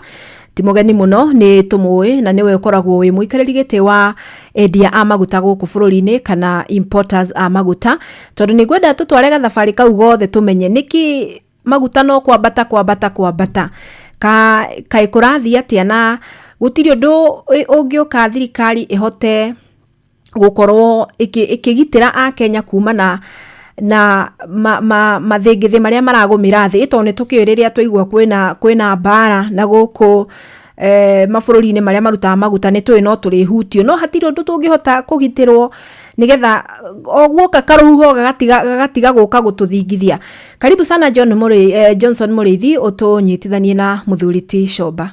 ti mũgeni mũno, nĩ tũmũĩ na nĩwe ũkoragwo wĩ mũikarĩri gĩtĩ wa endia a maguta gũkũ bũrũri-inĩ kana importers a maguta, tondũ nĩ ngwenda tũtware gathabarĩ kau gothe tũmenye nĩkĩ maguta no kwambata kwambata kwambata, ka kaĩ kũrathiĩ atĩa, na gũtirĩ ũndũ ũngĩũka thirikari ĩhote gũkorwo ĩkĩgitĩra akenya kumana na mathĩngĩthĩ marĩa maragũmĩra thĩ, tondũ nĩ tũkĩũĩ rĩrĩa twaigua kwĩna mbara na gũkũ mabũrũri-inĩ marĩa marutaga maguta, nĩ tũĩ no tũrĩhutio, no hatirĩ ũndũ tũngĩhota kũgitĩrwo nĩgetha o guoka karũhuho gagatiga gũka gũtũthingithia. Karibu sana John Mũrĩ, Johnson Mũrĩithi, ũtũnyitithanie na mũthuri ti Comba.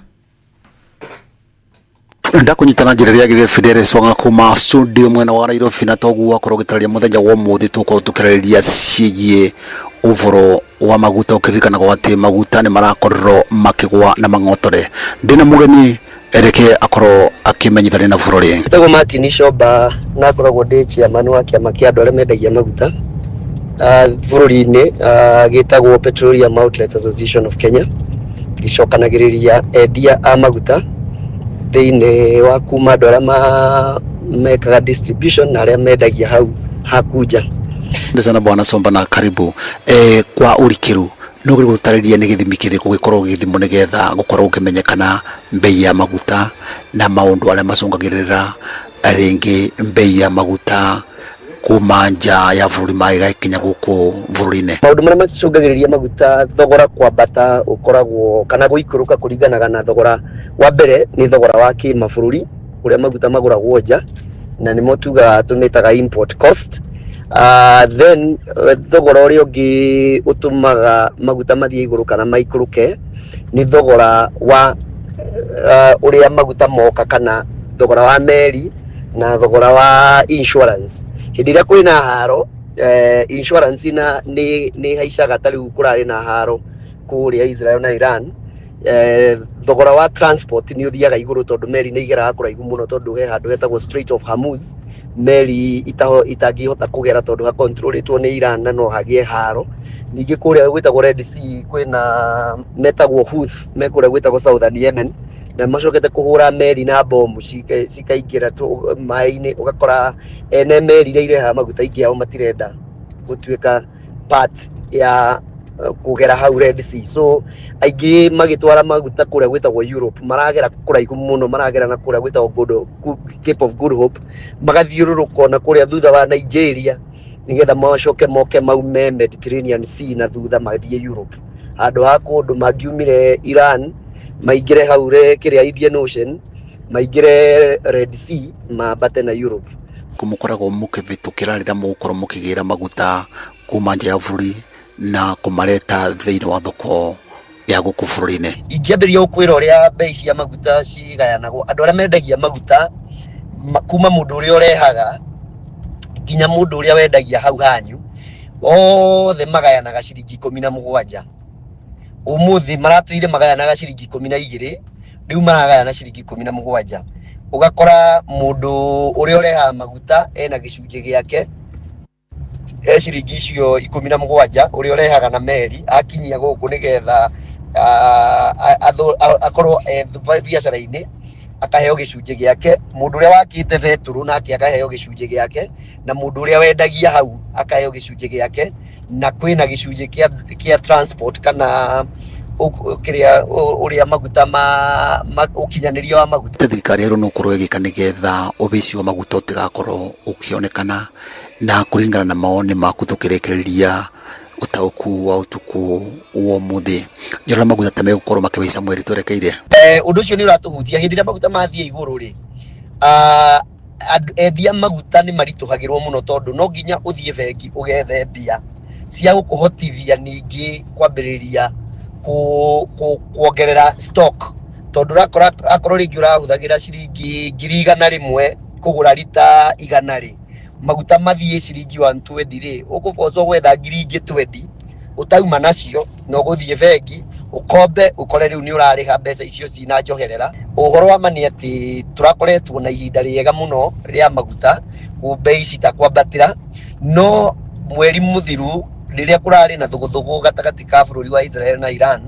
Ndakunyita na njĩra ĩrĩa yagĩrĩire, Fidelis Wanga kuma studio mwena wa Nairobi, na toguo wakorwo ũgĩtarĩria mũthenya wa ũmũthĩ tũkorwo tũkĩarĩrĩria ciĩgiĩ ũboro wa maguta, ũkĩririkanagwo atĩ maguta nĩ marakorirwo makĩgwa na mang'otore. Ndĩna mũgeni, reke akorwo akĩmenyithania na bũrũri. Njĩtagwo Martin Comba na ngoragwo ndĩ chairman wa kĩama kĩa andũ arĩa mendagia maguta bũrũri-inĩ, gĩtagwo Petroleum Outlets Association of Kenya. Gĩcokanagĩrĩria endia a maguta thĩinĩ wa kuma andũ arĩa mekaga distribution na arĩa mendagia hau hakunja. Asante sana bwana Somba na karibu. Kwa ũrikĩru no ũgerie gũtarĩria nĩ gĩthimi kĩrĩkũ gĩkoragwo gĩgĩthimwo nĩgetha gũkorwo gũkĩmenyekana mbei ya maguta na maũndũ arĩa macũngagĩrĩra rĩngĩ mbei ya maguta kuma nja ya bũrũri magĩgakinya gũkũ bũrũri-inĩ? Maũndũ marĩa macũngagĩrĩria maguta thogora kwambata ũkoragwo kana gũikũrũka kũringanaga na thogora wa mbere nĩ thogora wa kĩmabũrũri ũrĩa maguta magũragwo nja, na nĩmo tugaga tũmĩtaga import cost. Then thogora ũrĩa ũngĩ ũtũmaga maguta mathiĩ igũrũ kana maikũrũke nĩ thogora wa ũrĩa maguta moka kana thogora wa meri na thogora wa insurance. Hĩndĩ ĩrĩa kwĩna haro, insurance na nĩ haicaga. Ta rĩu kũrarĩ na haro kũrĩa Israel na Iran, thogora wa transport nĩ ũthiaga igũrũ tondũ meri nĩ igeraga kũraihu mũno, tondũ he handũ hetagwo Strait of Hormuz meri itangĩhota kũgera tondũ hakontrolĩtwo nĩ Iran na no hagĩe haro. Ningĩ kũrĩa gwĩtagwo Red Sea kwĩna metagwo Houthi me kũrĩa gwĩtagwo Southern Yemen, na macokete kũhũra meri na bomu cikaingĩra maĩ-inĩ, ũgakora ene meri iria irehaga maguta aingĩ ao matirenda gũtuĩka part ya kũgera hau Red Sea, so aingĩ magĩtwara maguta kũrĩa gwĩtagwo Europe maragera kũraihu mũno, maragera na kũrĩa gwĩtagwo Cape of Good Hope, magathiũrũrũka na kũrĩa thutha wa Nigeria nĩgetha macoke moke maume Mediterranean Sea na thutha mathiĩ Europe, handũ ha kũndũ mangiumire Iran maingĩre hau kĩrĩa Indian Ocean, maingĩre Red Sea, mambate na Europe. Mũkoragwo mũkĩvĩtũkĩra rĩrĩa mũgũkorwo mũkĩgĩra maguta kuma nja ya bũrũri na kũmareta thĩinĩ wa thoko ya gũkũ bũrũri-inĩ? Ingĩambĩrĩria gũkwĩra ũrĩa mbei cia maguta cigayanagwo, andũ arĩa mendagia maguta kuma mũndũ ũrĩa ũrehaga nginya mũndũ ũrĩa wendagia hau hanyu, othe magayanaga ciringi 17. Ũmũthĩ maratũire magayanaga ciringi 12, rĩu maragayana ciringi 17. Ũgakora mũndũ ũrĩa ũrehaga maguta ena gĩcunjĩ gĩake. He ciringi icio 17 ũrĩa ũrehaga na meri akinyia gũkũ nĩgetha akorwo e biacara-inĩ akaheo gĩcunjĩ gĩake, mũndũ ũrĩa wakĩte betũrũ nake akaheo gĩcunjĩ gĩake, na mũndũ ũrĩa wendagia hau akaheo gĩcunjĩ gĩake, na kwĩna gĩcunjĩ kĩa transport kana kĩrĩa ũrĩa maguta ma ũkinyanĩria wa maguta. Thirikari ĩrũ nũkorwo ĩgĩka nĩgetha ũbĩci wa maguta ũtigakorwo ũkĩonekana, na kũringana na mawoni maku tũkĩrĩkĩrĩria ũtaũku wa ũtukũ wa ũmũthĩ, nĩ ũrona maguta ta megũkorwo makĩhaica mweri twerekeire? Ũndũ ũcio nĩ ũratũhutia. Hĩndĩ ĩrĩa maguta mathiĩ igũrũ rĩ, endia maguta nĩ maritũhagĩrwo mũno, tondũ no nginya ũthiĩ bengi ũgethe mbia cia gũkũhotithia ningĩ kwambĩrĩria kuongerera stock, tondũ ũrakora akorwo rĩngĩ ũrahũthagĩra ciringi 100,000 kũgũra rita 100 rĩ, maguta mathiĩ ciringi 120 rĩ, ũkũbocwo gwetha ngiri ingĩ 20 ũtauma nacio, na ũgũthiĩ bengi ũkombe ũkore rĩu nĩ ũrarĩha mbeca icio cina njoherera. Ũhoro wa ma nĩ atĩ tũrakoretwo na ihinda rĩega mũno rĩa maguta, mbei citakwambatĩra, no mweri mũthiru rĩrĩa kũrarĩ na thũgũthũgũ gatagatĩ ka bũrũri wa Israel na Iran,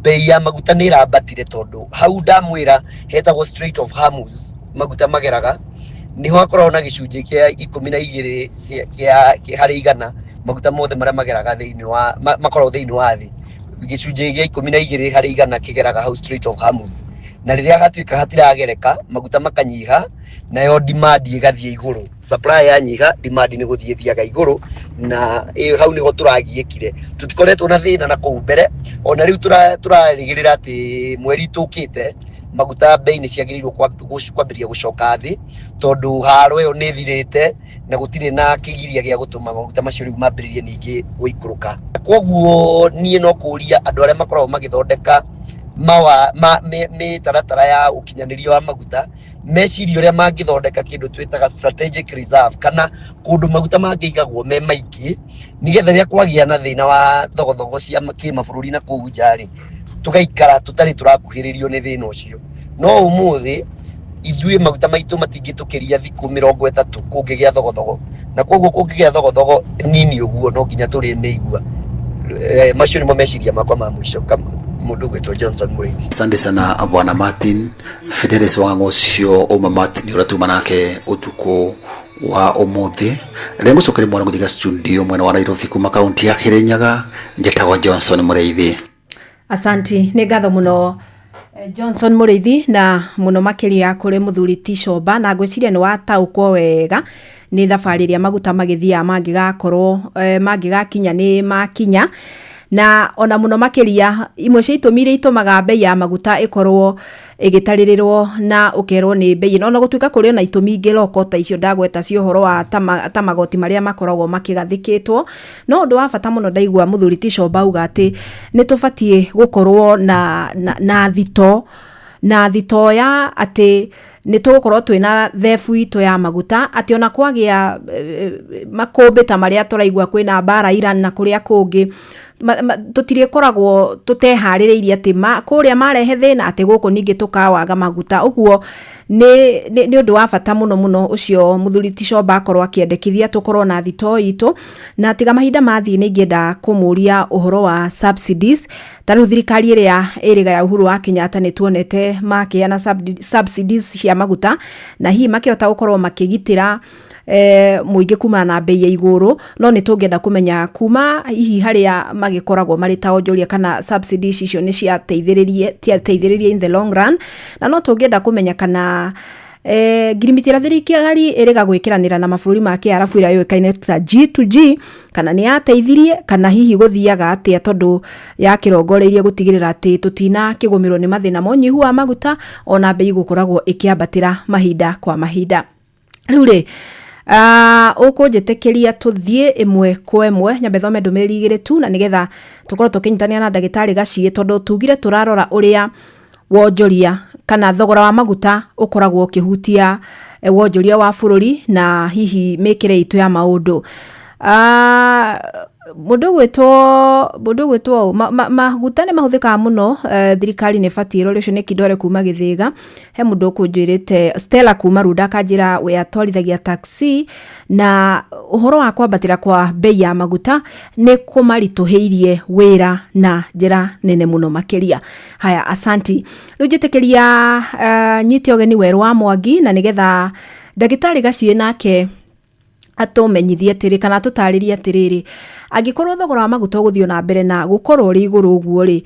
bei ya maguta nĩ ĩrambatire, tondũ hau ndamwĩra hetagwo Strait of Hormuz, maguta mageraga niho hakoragwo na gĩcunjĩ kĩa 12 kĩa harĩ igana maguta mothe marĩa mageraga thĩinĩ wa makoragwo thĩinĩ wa thĩ, gĩcunjĩ gĩa 12 harĩ igana kĩgeraga hau Strait of Hormuz, na rĩrĩa hatuĩka hatiragereka maguta makanyiha, nayo demand ĩgathiĩ igũrũ. Supply yanyiha, demand nĩ gũthiĩ ĩthiaga igũrũ, na hau nĩho tũragiĩkire. Tũtikoretwo na thĩna na kũu mbere, ona rĩu tũrarĩgĩrĩra atĩ mweri tũkĩte maguta bei nĩ ciagĩrĩirwo kwambĩrĩria gũcoka thĩ, tondũ haro ĩyo nĩ ĩthirĩte na gũtirĩ na kĩgiria gĩa gũtũma maguta macio rĩu mambĩrĩrie ningĩ gũikũrũka. Koguo niĩ no kũria andũ arĩa makoragwo magĩthondeka mĩtaratara ya ũkinyanĩria wa maguta mecirie ũrĩa mangĩthondeka kĩndũ twĩtaga strategic reserve, kana kũndũ maguta mangĩigagwo me maingĩ, nĩgetha rĩrĩa kwagĩa na thĩna wa thogothogo cia kĩmabũrũri na kũu nja rĩ, tũgaikara tũtarĩ tũrakuhĩrĩrio nĩ thĩna ũcio. No ũmũthĩ ithuĩ maguta maitũ matingĩtũkĩria thikũ 30 kũngĩgĩa thogothogo, na koguo kũngĩgĩa thogothogo nini ũguo no nginya tũrĩmĩigua. Macio nĩmo meciria makwa ma mũico, mũndũ ũgwĩtwo Johnson Mũrĩithi. Asante sana bwana Martin Fidelis Wang'ang'o ũcio uma Martin ũrĩa tuma nake ũtukũ wa ũmũthĩ. Rĩrĩa ngũcokeria mwana gũthiĩ studio mwena wa Nairobi kuma kaunti ya Kirinyaga, njĩtagwo Johnson Mũrĩithi. Asanti, nĩ ngatho mũno Johnson Mũrĩithi, na mũno makĩria kũrĩ mũthuri ti Comba, na ngwĩciria nĩ wataũkwo wega nĩ thabarĩ ĩrĩa maguta magĩthiaga mangĩgakorwo mangĩgakinya nĩ makinya, na ona mũno makĩria imwe cia itũmi iria itũmaga bei ya maguta ĩkorwo ĩgĩtarĩrĩrwo na ũkerwo nĩ bei ĩno, ona gũtuĩka kũrĩ ona itũmi ingĩ loko ta icio ndagweta cia ũhoro wa ta magoti marĩa makoragwo makĩgathĩkĩtwo. No ũndũ wa bata mũno ndaigua mũthuri ti Comba auga atĩ nĩ tũbatiĩ gũkorwo na thito ya atĩ nĩ tũgũkorwo twĩna thebu itũ ya maguta, atĩ ona kwagĩa makũmbĩ ta marĩa tũraigua kwĩna mbara Iran na kũrĩa kũngĩ, tũtirĩkoragwo tũteharĩrĩirie atĩ kũrĩa marehe thĩna atĩ gũkũ ningĩ tũkawaga maguta. Ũguo nĩ ũndũ wa bata mũno mũno ũcio mũthuri ti Comba akorwo akĩendekithia tũkorwo na thito itũ. Na tiga mahinda mathiĩ nĩ ingĩenda kũmũria ũhoro wa subsidies. Ta rĩu thirikari ĩrĩa ĩrĩga ya Uhuru wa Kenyatta nĩ tuonete makĩheana subsidies cia maguta, na hihi makĩhota gũkorwo makĩgitĩra mũingĩ kumana na bei ya igũrũ, no nĩ tũngĩenda kũmenya kuma hihi harĩa magĩkoragwo marĩ ta onjoria kana subsidies icio nĩ ciateithĩrĩrie in the long run. Na no tũngĩenda kũmenya kana ngirimiti ĩrĩa thirikari ĩrĩga gwĩkĩranĩra na mabũrũri ma kĩarabu ĩrĩa yũĩkaine ta G2G, kana nĩ yateithirie kana hihi gũthiaga atĩa, tondũ yakĩrongoreirie gũtigĩrĩra atĩ tũtinakĩgũmĩrwo nĩ mathĩna ma ũnyihu wa maguta ona bei gũkoragwo ĩkĩambatĩra mahinda kwa mahinda. Rĩu rĩ, ũkũnjĩtĩkĩria tũthiĩ ĩmwe kwa ĩmwe, nyambe thome ndũmĩrĩri igĩrĩ tu, na nĩgetha tũkorwo tũkĩnyitanĩra na ndagĩtarĩ Gaciĩ, tondũ tugire tũrarora ũrĩa wonjoria kana thogora wa maguta ũkoragwo ũkĩhutia wonjoria wa bũrũri na hihi mĩkĩre itũ ya maũndũ. Mũndũ ũgwĩtwo mũndũ ũgwĩtwo ũũ, maguta nĩ mahũthĩkaga mũno, thirikari nĩ ĩbatiĩ ĩrore. Ũcio nĩ Kindore kuma Gĩthĩga. He mũndũ ũkũnjĩrĩte Stella kuma Runda, akanjĩra we atwarithagia taxi na ũhoro wa kwambatĩra kwa bei ya maguta nĩ kũmaritũhĩirie wĩra na njĩra nene mũno makĩria. Haya, asanti. Rĩu njĩtĩkĩria nyite ũgeni Werũ wa Mwangi, na nĩgetha ndagĩtarĩ Gaciĩ nake atũmenyithie atĩrĩ kana atũtarĩrie atĩrĩrĩ, angĩkorwo thogora wa maguta ũgũthiĩ na mbere na gũkorwo ũrĩ igũrũ ũguo rĩ,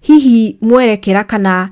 hihi mwerekera kana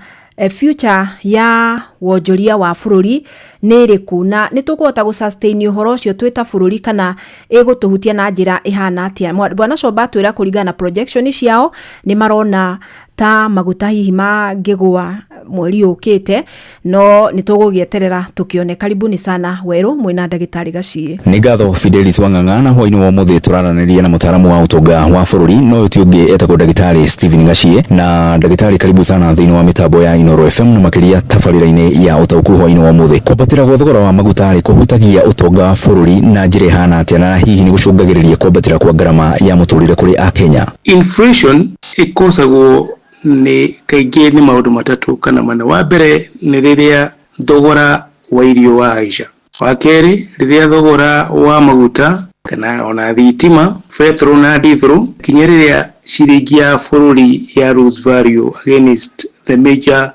future ya wonjoria wa bũrũri nĩ ĩrĩkũ, na nĩ tũkũhota gũ sustain ũhoro ũcio twĩ ta bũrũri, kana ĩgũtũhutia na njĩra ĩhana atĩa? Bwana Comba atwĩra kũringana na projection ciao nĩ marona ta maguta hihi mangĩgũa mweri ũkĩte, no nĩ tũgũgĩeterera tũkĩone. Karibuni sana Werũ mwĩna ndagĩtarĩ Gaciĩ. Nĩ ngatho Fidelis Wang'ang'a. Na hwainĩ wa ũmũthĩ tũraranĩria na mũtaaramu wa ũtonga wa bũrũri, no ũyũ ti ũngĩ, etagwo ndagĩtarĩ Stephen Gaciĩ. Na ndagĩtarĩ, karibu sana thĩinĩ wa mĩtambo ya Inooro FM na makĩria tabarĩra-inĩ ya ũtaũku hwainĩ wa ũmũthĩ. Kwambatĩra gwa thogora wa maguta rĩ, kũhutagia ũtonga wa bũrũri na njĩra ĩhana atĩa, na hihi nĩ gũcũngagĩrĩria kwambatĩra kwa ngarama ya mũtũrĩre kũrĩ Akenya? Inflation ĩkosagwo nĩ kaingĩ nĩ maũndũ matatũ kana mana. Wa mbere nĩ rĩrĩa thogora wa irio wahaica. Wa kerĩ, rĩrĩa thogora wa maguta kana ona thitima, petrol na diesel, kinya rĩrĩa ciringi ya bũrũri ya lose value against the major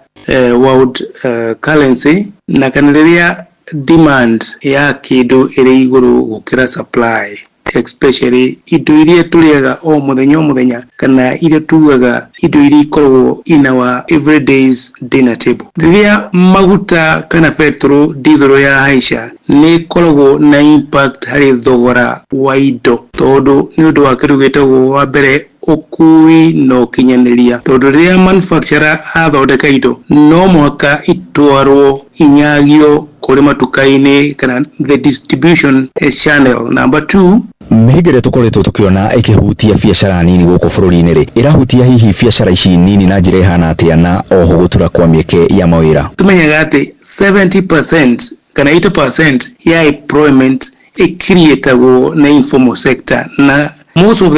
world currency, na kana rĩrĩa demand ya kĩndũ ĩrĩ igũrũ gũkĩra supply, especially indo iria tũrĩaga o mũthenya o mũthenya, kana iria tugaga indo iria ikoragwo in our everyday's dinner table. Rĩrĩa maguta kana petrol, diesel ya haica, nĩ ĩkoragwo na impact harĩ thogora wa indo, tondũ nĩ ũndũ wa kĩndũ gĩtagwo, wa mbere, ũkui na ũkinyanĩria, tondũ rĩrĩa manufacturer athondeka indo no mũhaka itwarwo inyagio kũrĩ matuka-inĩ kana the distribution channel. Number two, Mĩhĩnga ĩrĩa tũkoretwo tũkĩona ĩkĩhutia biacara nini gũkũ bũrũri-inĩ rĩ, ĩrahutia hihi biacara ici nini na njĩra ĩhana atĩa, na oho gũtura kwa mĩeke ya mawĩra? Tumenyaga atĩ 70% kana 80% ya employment ĩcreatagwo na informal sector, na most of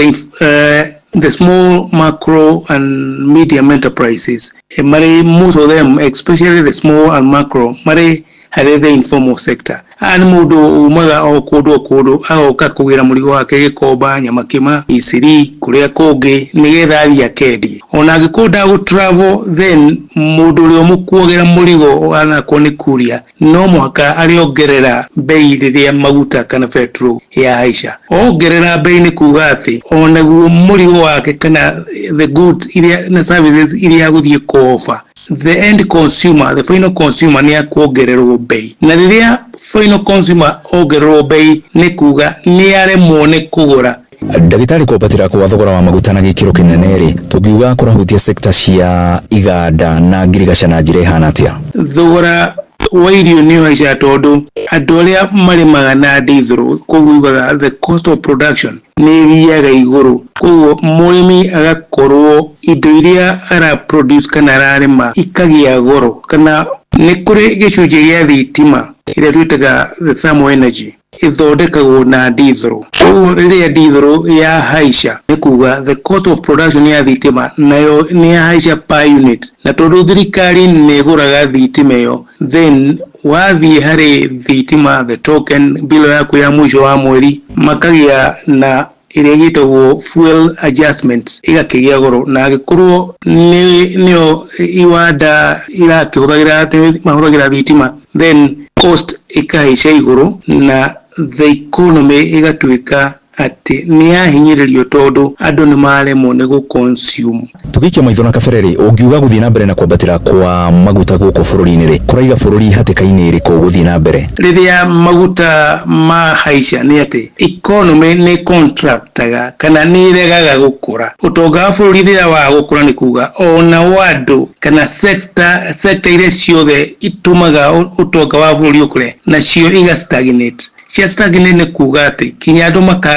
the small, macro and medium enterprises, marĩ, most of them, especially the small and macro, marĩ harĩ the informal sector. Aya nĩ mũndũ umaga o kũndũ o kũndũ agoka kũgĩra mũrigo wake Gĩkomba, Nyamakĩma, Isiri, kũrĩa kũngĩ, nĩgetha athiĩ akendie. Ona angĩkorwo ndagũ travel, then mũndũ ũrĩa ũmũkuagĩra mũrigo, anakorwo nĩ kuria, no mũhaka arĩongerera bei rĩrĩa maguta kana petrol yahaica. Ongerera bei nĩ kuga atĩ onaguo mũrigo wake kana the goods iria na services iria agũthiĩ kũ-offer the end consumer, the final consumer, nĩ akuongererwo bei. Na rĩrĩa final consumer ongererwo bei, nĩ kuga nĩ aremwo nĩ kũgũra. Ndagĩtarĩ, kwambatĩra kwa thogora wa maguta na gĩkĩro kĩnene rĩ, tũngiuga kũrahutia sekta cia iganda na ngirigaca na njĩra ĩhana atĩa? Thogora wa irio nĩ ũhaicaga tondũ andũ arĩa marĩmaga na diesel, koguo ugaga the cost of production nĩ ĩthiaga igũrũ, koguo mũrĩmi agakorwo indo iria ara produce kana ararĩma ikagĩa goro. Kana nĩ kũrĩ gĩcunjĩ gĩa thitima ĩrĩa twĩtaga the thermal energy ĩthondekagwo na diesel, koguo rĩrĩa diesel ya haica nĩ kuga the cost of production ya thitima nayo nĩ ya haica per unit. Na tondũ thirikari nĩ ĩgũraga thitima ĩyo, then wathiĩ harĩ thitima, the token bill yaku ya mũico wa mweri, makagĩa na ĩrĩa ĩgĩtagwo fuel adjustment, ĩgakĩgĩa goro. Na angĩkorwo nĩ nĩyo iwanda irakĩhũthagĩra, mahũthagĩra thitima, then cost ĩkahaica igũrũ na the economy ĩgatuĩka atĩ nĩ yahinyĩrĩrio tondũ andũ nĩ maremwo nĩ gũ-consume. Tũgĩikia maitho na kabere rĩ, ũngiuga gũthiĩ na mbere na kwambatĩra kwa maguta gũkũ bũrũri-inĩ rĩ, kũraiga bũrũri hatĩka-inĩ ĩrĩkũ gũthiĩ na mbere? Rĩrĩa maguta mahaica nĩ atĩ economy nĩ contractaga kana nĩ ĩregaga gũkũra. Ũtonga wa bũrũri rĩrĩa waga gũkũra, nĩ kuga ona wa andũ kana sector iria ciothe itũmaga ũtonga wa bũrũri ũkũre nacio iga stagnate. Cia stagnate nĩ kuga atĩ kinya andũ maka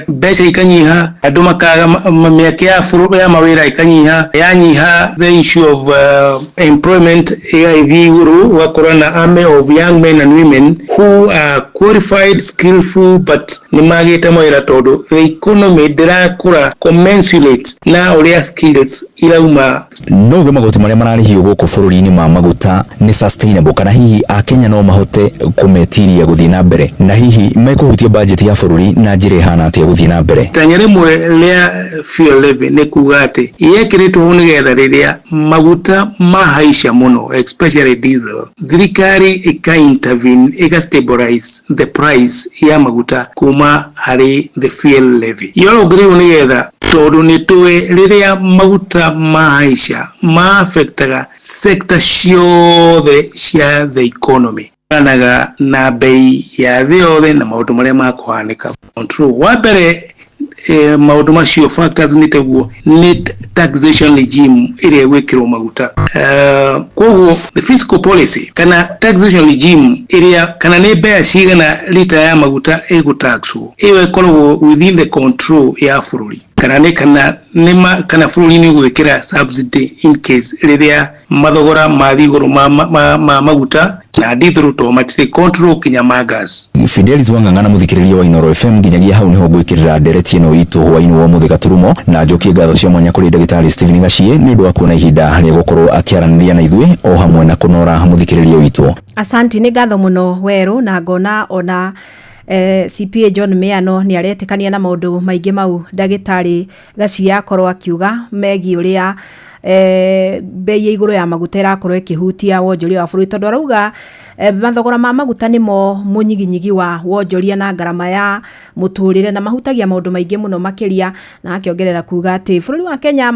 mbeca ikanyiha, andũ makaga mĩeke ya ya mawĩra ikanyiha, yanyiha the issue of employment ĩgagĩthiĩ igũrũ, ũgakora na army of young men and women who are qualified, skillful, but nĩ magĩte mawĩra tondũ the economy ndĩrakũra commensurate na ũrĩa skills irauma. No uge magoti marĩa mararĩhio gũkũ bũrũri-inĩ ma maguta nĩ sustainable, kana hihi akenya no mahote kũmetiria gũthiĩ na mbere, na hihi mekũhutia budget ya bũrũri na njĩra ĩhana atĩa gũthiĩ na mbere? Itanya rĩmwe rĩa fuel levy nĩ kuga atĩ yekĩrĩtwo ho nĩgetha rĩrĩa maguta mahaica mũno, especially diesel, thirikari ĩka intervene, ĩka stabilize the price ya maguta kuma harĩ the fuel levy. Yorongereirwo nĩgetha tondũ nĩ tũĩ rĩrĩa maguta mahaica ma-affectaga sector ciothe cia the economy, anaga na bei ya thĩ yothe na maũndũ marĩa makũhanĩka. Control wa mbere, maũndũ macio factors nĩ taguo nĩ taxation regime ĩrĩa ĩgwĩkĩrwo maguta. Koguo the fiscal policy kana taxation regime ĩrĩa kana nĩ mbea cigana lita ya maguta ĩgũtaxwo, ĩyo ĩkoragwo within the control ya bũrũri, kana nĩ kana nĩ ma kana bũrũri nĩ ũgwĩkĩra subsidy in case rĩrĩa mathogora mathiĩ igũrũ ma maguta na diesel to matirĩ control kinya ma gas. Fidelis Wang'ang'a na mũthikĩrĩria wa Inooro FM, nginyagia hau niho ngwĩkĩrĩra ndereti ĩno itũ hwaĩ-inĩ wa ũmũthĩ gaturumo, na njokie ngatho cia mwanya kũrĩ ndagĩtarĩ Stephen Gachie nĩ ũndũ wa kuona ihinda rĩa gũkorwo akĩaranĩria na ithuĩ o hamwe na kũnora mũthikĩrĩria witũ. Asanti, nĩ ngatho mũno werũ, na ngona ona CPA John Miano nĩ aretĩkania na maũndũ maingĩ mau ndagĩtarĩ Gachie akorwo akiuga megiĩ ũrĩa bei ya igũrũ ya maguta ĩrakorwo ĩkĩhutia wonjoria wa bũrũri, tondũ arauga mathogora ma maguta nĩmo mũnyiginyigi wa wonjoria na ngarama ya mũtũrĩre, na mahutagia maũndũ maingĩ mũno makĩria, na akĩongerera kuga atĩ bũrũri wa Kenya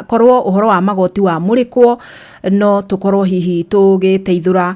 korwo ũhoro wa magoti wa mũrĩkwo no tũkorwo hihi tũgĩteithũra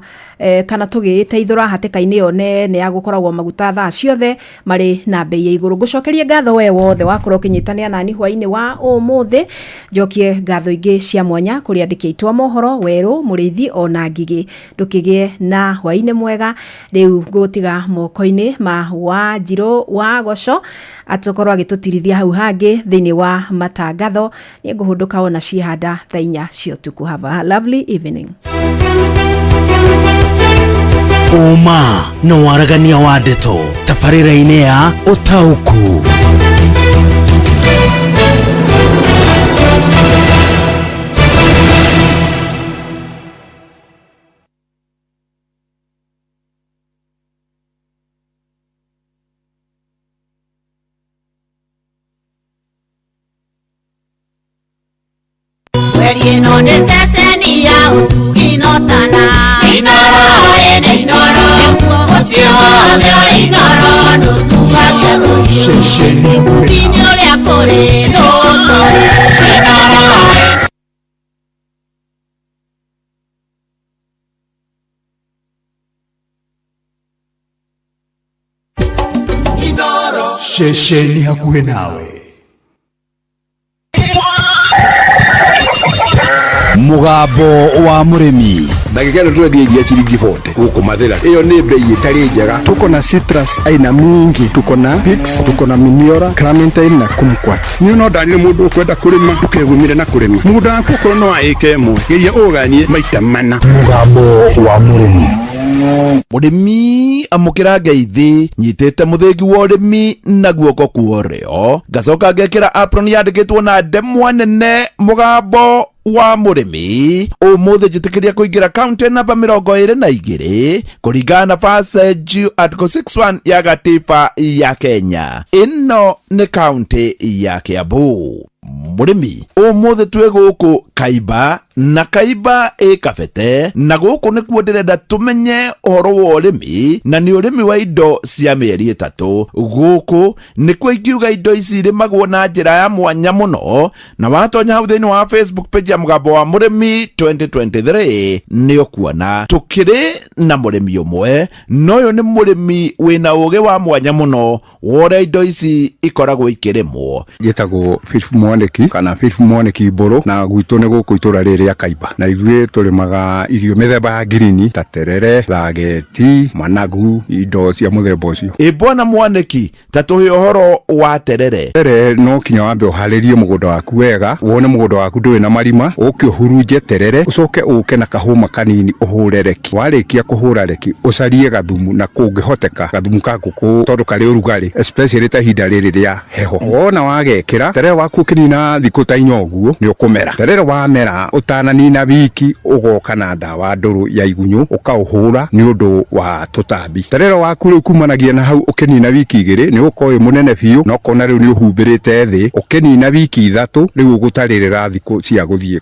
kana tũgĩteithũra hatĩka-inĩ ĩyo nene ya gũkoragwo maguta thaa ciothe marĩ na bei ya igũrũ. Ngũcokerie ngatho we wothe wakorwo ũkĩnyitanĩra nani hwaĩ-inĩ wa ũmũthĩ, njokie ngatho ingĩ cia mwanya kũrĩ andĩki aitũ a mohoro Werũ, Mũrĩithi ona Ngigĩ. Ndũkĩgĩe na hwaĩ-inĩ mwega. Rĩu ngũtiga moko-inĩ ma Wanjirũ wa Goco atũkorwo agĩtũtirithia hau hangĩ thĩinĩ wa matangatho. Nĩ ngũhũndũka ona ciĩhanda thaa 4 cia ũtukũ. Have a lovely evening. Ũma na waragania wa ndeto tabarĩra-inĩ ya ũtaũku. Mweri ĩno nĩ ceceni ya ũtugi notana. Inooro ĩnĩ Inooro, mũciĩ wothe ũrĩ Inooro ndũtugage Ceceni ũtini ũrĩa kũrĩ nũtũ. Inooro. Ceceni hakuhĩ nawe. Mũgambo wa mũrĩmi. Ndagĩka ĩno twendia iria ciringi 40 gũkũ Mathĩra, ĩyo nĩ bei ĩtarĩ njega. Tuko na citrus aina mingi, tuko na Pix, tuko na Miniora, Clementine na Kumquat. Niĩ no ndanire mũndũ ũkwenda kũrĩma ndũkegumire na kũrĩma mũgũnda waku, okorwo no wa ĩka ĩmwe, geria ũganie maita mana. Mũgambo wa mũrĩmi. Mũrĩmi, amũkĩra ngeithi. Nyitĩte mũthĩgi wa ũrĩmi na guoko kwa ũrĩo, ngacoka ngekĩra apron yandĩkĩtwo na ndemwa nene mũgambo wa mũrĩmi. Ũmũthĩ njĩtĩkĩria kũingĩra kaunti namba 22 kũringana na passage article 61 ya gatiba ya Kenya. Ĩno nĩ kaunti ya Kiambu. Mũrĩmi, ũmũthĩ twĩ gũkũ Kaiba, na Kaiba ĩ Kabete, na gũkũ nĩkuo ndĩrenda tũmenye ũhoro wa ũrĩmi, na nĩ ũrĩmi wa indo cia mĩeri 3. Gũkũ nĩkuo ingiuga indo ici irĩmagwo na njĩra ya mwanya mũno, na watonya hau thĩinĩ wa Facebook page ya mũgambo wa mũrĩmi 2023 nĩ ũkuona tũkĩrĩ na mũrĩmi ũmwe, na ũyũ nĩ mũrĩmi wĩna ũgĩ wa mwanya mũno wa ũrĩa indo ici ikoragwo ikĩrĩmwo. Njĩtagwo Philip Mwangi. Mwanĩki kana Philip Mwanĩki Mbũrũ, na gwitũ nĩ gũkũ itũra rĩrĩ rĩa Kaimba, na ithuĩ tũrĩmaga irio mĩthemba ya ngirini ta terere, thageti, managu, indo cia mũthemba ũcio. Ĩ bwana Mwanĩki, ta tũhe ũhoro wa terere. Terere no kinya wambe ũharĩrie mũgũnda waku wega, wone mũgũnda waku ndũrĩ na marima, ũke ũhurunje terere, ũcoke ũke na kahũma kanini ũhũre reki. Warĩkia kũhũra reki, ũcarie gathumu na kũngĩhoteka gathumu ka ngũkũ tondũ karĩ ũrugarĩ, especially ta ihinda rĩrĩ rĩa heho. Wona wagekĩra, terere waku ũkĩnina thikũ ta inya ũguo nĩ ũkũmera. Terere wamera ũtananina wiki ũgoka na ndawa ndũrũ ya igunyũ ũkaũhũra nĩ ũndũ wa tũtambi. Terere waku rĩu kumanagia na hau ũkĩnina wiki igĩrĩ nĩ ũgũkorwo wĩ mũnene biũ na ũkona rĩu nĩ ũhumbĩrĩte thĩ. Ũkĩnina wiki ithatũ rĩu ũgũtarĩrĩra thikũ cia gũthiĩ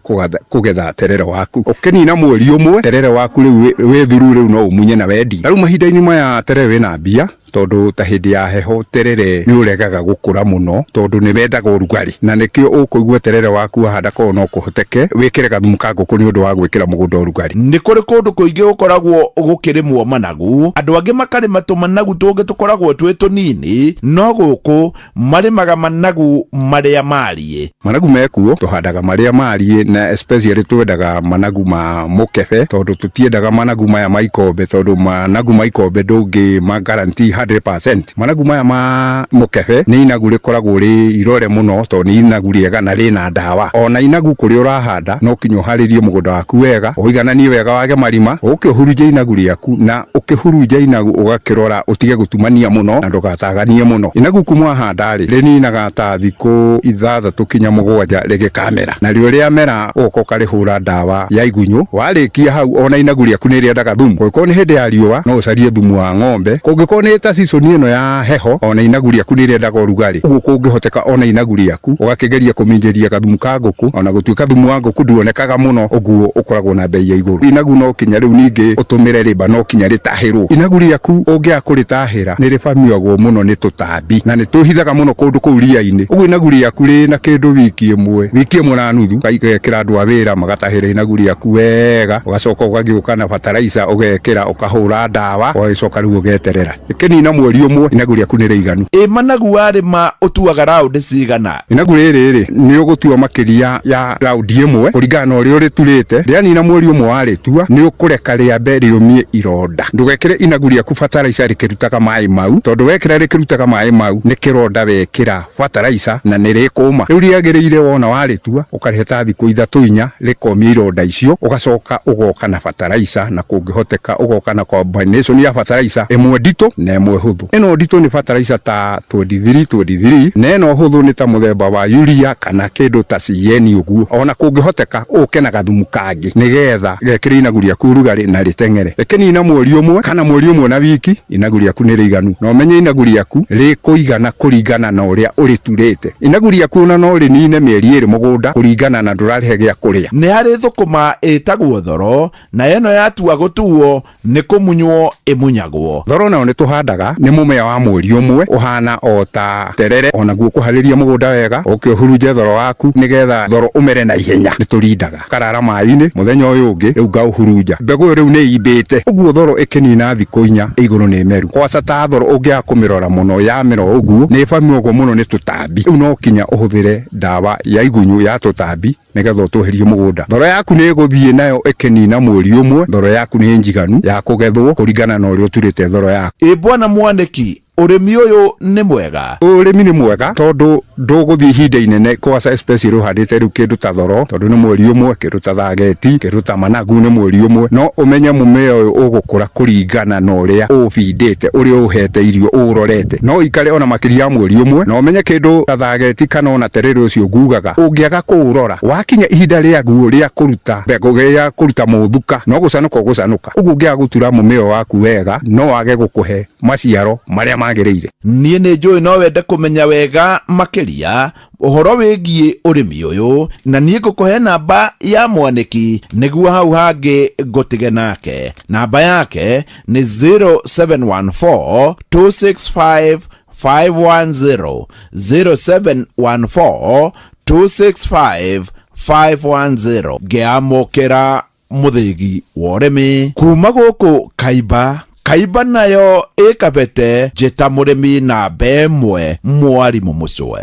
kũgetha terere waku. Ũkĩnina mweri ũmwe terere waku rĩu wĩ thuru rĩu no ũmunye na wendie. Ta rĩu mahinda-inĩ maya terere wĩna mbia tondũ ta hĩndĩ ya heho terere nĩ ũregaga gũkũra mũno tondũ nĩ wendaga ũrugarĩ, na nĩkĩo ũkũigua terere waku wahanda korwo no kũhoteke wĩkĩre gathumu ka ngũkũ nĩ ũndũ wa gwĩkĩra mũgũnda ũrugarĩ. Nĩ kũrĩ kũndũ kũingĩ gũkoragwo gũkĩrĩmwo managu, andũ angĩ makarĩma tũmanagu tũngĩ tũkoragwo twĩ tũnini, no gũkũ marĩmaga managu marĩa mariĩ. Managu mekuo tũhandaga marĩa mariĩ, na especially twendaga managu ma mũkebe tondũ tũtiendaga managu maya ma ikombe, tondũ managu ma ikombe ndũngĩ ma guarantee 100%. Managu maya ma mũkebe nĩ inagu rĩkoragwo rĩ irore mũno tondũ nĩ inagu rĩega na rĩna ndawa. Ona inagu kũrĩa ũrahanda no kinya ũharĩrie mũgũnda waku wega, ũigananie wega wage marima, ũke ũhurunje inagu rĩaku, na ũkĩhurunja inagu ũgakĩrora ũtige gũtumania mũno na ndũgataganie mũno. Inagu kuma wahanda rĩ, rĩninaga ta thikũ 6 kinya 7 rĩgĩkamera, narĩo rĩamera ũgoka ũkarĩhũra ndawa ya igunyũ. Warĩkia hau ona inagu rĩaku nĩ rĩendaga thumu, kũngĩkorwo nĩ hĩndĩ ya riũa no ũcarie thumu wa ng'ombe, kũngĩkorwo nĩ ta season ĩno ya heho ona inagu rĩaku nĩ rĩendaga ũrugarĩ, ũguo kũngĩhoteka ona inagu rĩaku ũgakĩgeria kũminjĩria gathumu ka ngũkũ, ona gũtuĩka thumu wa ngũkũ nduonekaga mũno ũguo ũkoragwo na bei ya igũrũ. Inagu no kinya rĩu ningĩ ũtũmĩre rĩmba no kinya rĩtahĩrwo. Inagu rĩaku ũngĩaga kũrĩtahĩra nĩ rĩbamiagwo mũno nĩ tũtambi na nĩ twĩhithaga mũno kũndũ kũu ria-inĩ, ũguo inagu rĩaku rĩna kĩndũ wiki ĩmwe, wiki ĩmwe na nuthu, ũgekĩra andũ a wĩra magatahĩra inagu rĩaku wega, ũgacoka ũgagĩũka na bataraica ũgekĩra, ũkahũra ndawa, ũgagĩcoka rĩu ũgeterera. Ĩkĩnina mweri ũmwe inagu rĩaku nĩ rĩiganu. Ĩ managu warĩma ũtuaga raũndi cigana? Inagu rĩrĩ rĩ, nĩ ũgũtua makĩria ya raũndi ĩmwe kũringana na ũrĩa ũrĩturĩte. Rĩanina mweri ũmwe warĩtua, nĩ ũkũreka rĩambe rĩũmie ironda. Ndũgekĩre inagu rĩaku bataraica rĩkĩrutaga maĩ mau, tondũ wekĩra rĩkĩrutaga maĩ mau nĩ kĩronda wekĩra bataraica na nĩ rĩkũma. Rĩu rĩagĩrĩire wona warĩtua ũkarĩhe ta thikũ 3 4 rĩkomia ironda icio, ũgacoka ũgoka na bataraica, na kũngĩhoteka ũgoka na combination ya bataraica ĩmwe nditũ na ĩmwe hũthũ. Ĩno nditũ nĩ bataraica ta 23 23, na ĩno hũthũ nĩ ta mũthemba wa urea kana kĩndũ ta CN ũguo. Ona kũngĩhoteka ũke na gathumu kangĩ nĩgetha gekĩre inagu rĩaku ũrugarĩ na rĩteng'ere. Rĩkĩnina mweri ũmwe kana mweri ũmwe na wiki, inagu rĩaku nĩ rĩiganu, na ũmenye inagu rĩaku rĩkũigana kũringana na ũrĩa ũrĩturĩte. Inagu rĩaku ona no rĩnine mĩeri 2 mũgũnda kũringana na ndũrarĩhe gĩa kũrĩa. Nĩ harĩ thũkũma ĩtagwo thoro, na ĩno yatua gũtuo nĩ kũmunywo ĩmunyagwo. Thoro nayo nĩ tũhandaga, nĩ mũmea wa mweri ũmwe, ũhana o ta terere, onaguo kũharĩria mũgũnda wega, ũke ũhurunje thoro waku nĩgetha thoro ũmere na ihenya. Nĩ tũrindaga ũkarara maĩ-inĩ mũthenya ũyũ ũngĩ, rĩu ngaũhurunja. Mbegũ ĩyo rĩu nĩ ĩimbĩte, ũguo thoro ĩkĩnina thikũ 4 igũrũ nĩ meru. Kwaca ta thoro ũngĩaga kũmĩrora mũno yamera o ũguo nĩ ĩbamiagwo mũno nĩ tũtambi, rĩu no kinya ũhũthĩre ndawa ya igunyũ ya tũtambi nĩgetha ũtweherie mũgũnda. Thoro yaku nĩ ĩgũthiĩ nayo ĩkĩnina mweri ũmwe, thoro yaku nĩ njiganu ya kũgethwo kũringana na ũrĩa ũturĩte thoro yaku. Ĩ bwana Mwanĩki, ũrĩmi ũyũ nĩ mwega? Ũrĩmi nĩ mwega tondũ ndũgũthiĩ ihinda inene kwaca, especially ũhandĩte rĩu kĩndũ ta thoro tondũ nĩ mweri ũmwe, kĩndũ ta thageti, kĩndũ ta managu nĩ mweri ũmwe. No ũmenye mũmea ũyũ ũgũkũra kũringana na ũrĩa ũũbindĩte, ũrĩa ũũhete irio, ũũrorete. No ũikare ona makĩria ya mweri ũmwe, na ũmenye kĩndũ ta thageti kana ona terere ũcio ngugaga, ũngĩaga kũũrora, wakinya ihinda rĩaguo rĩa kũruta mbegũ, rĩa kũruta mũthuka, no gũcanũka ũgũcanũka. Ũguo ũngĩaga gũtura mũmea ũyũ waku wega, no wage gũkũhe maciaro marĩa magĩrĩire. Niĩ nĩ njũĩ no wende kũmenya wega makĩria ũhoro wĩgiĩ ũrĩmi ũyũ, na niĩ ngũkũhe namba ya Mwanĩki nĩguo hau hangĩ ngũtige nake. Namba yake nĩ 0714 265 510, 0714 265 510. Ngĩamũkĩra mũthĩgi wa ũrĩmi kuma gũkũ Kaimba. Kaimba nayo ĩ Kabete, njĩta mũrĩmi namba ĩmwe, mwarimũ Mũcwe.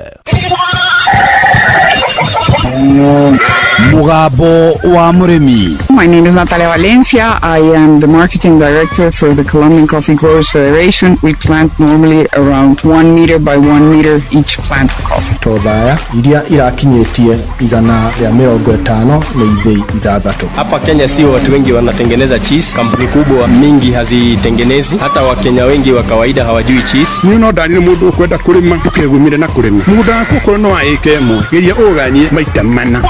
Mugambo wa Murimi. My name is Natalia Valencia. I am the marketing director for the Colombian Coffee Growers Federation. We plant normally around 1 meter by 1 meter each plant of coffee. Tothaya iria irakinyĩtie 150 nĩ ithĩi 6. Hapa Kenya sio watu wengi wanatengeneza cheese, kampuni kubwa mingi hazitengenezi, hata Wakenya wengi wa kawaida hawajui cheese. Niĩ no ndarire mũndũ ũkwenda kũrĩma ndũkegumire na kũrĩma mũgũnda waku okorwo no wa ĩka ĩmwe geria ũganie maita mana.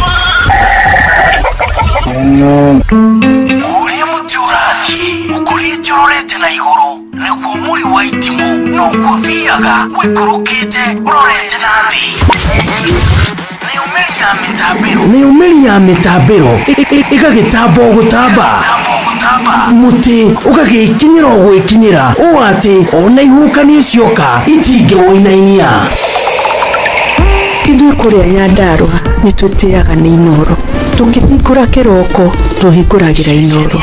Ũrĩa mũtĩ ũrathiĩ ũkũrĩte ũrorete na igũrũ nĩguo mũri wa itimũ noguo ũthiaga ũikũrũkĩte ũrorete na thĩ. Nayo mĩri ya mĩtambĩro ĩgagĩtamba o gũtamba, mũtĩ ũgagĩkinyĩra o gwĩkinyĩra ũũ atĩ ona ihuhũkanio cioka itingĩwũinainia. Ithuĩ kũrĩa Nyandarũa nĩ tũtĩaga nĩ Inooro. Tũkĩhingũra kĩroko tũhingũragĩra Inooro.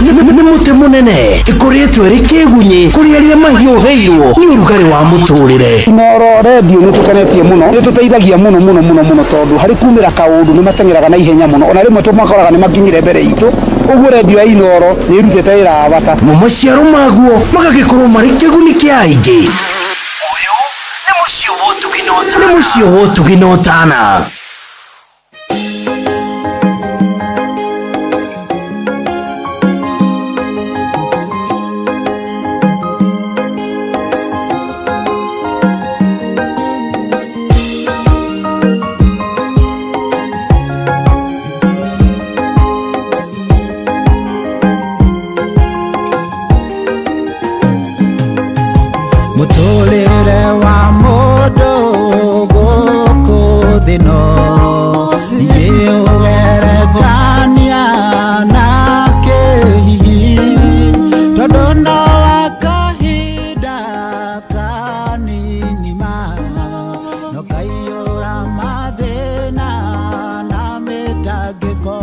Nĩ mũtĩ mũnene ĩkũrĩtwo ĩrĩ kĩgunyĩ kũrĩ arĩa mahiũhĩirwo nĩ ũrugarĩ wa mũtũrĩre. Inooro redio nĩ tũkenetie mũno, nĩ tũteithagia mũno mũno mũno mũno tondũ harĩ kumĩra kaũndũ nĩ mateng'eraga na ihenya mũno, ona rĩmwe tũmakoraga nĩ makinyire mbere itũ, ũguo redio ya Inooro nĩ ĩrutĩte wĩra wa bata. Mo maciaro maguo magagĩkorwo marĩ kĩguni kĩa aingĩ. Ũyũ nĩ mũciĩ wa ũtugi na ũtana. Mũtũrĩre wa mũndũ gũkũ thĩ no ingĩũgerekania na kĩhihi tondũ no wa kahinda kanini ma no kaiyũra mathĩna na mĩtangĩko.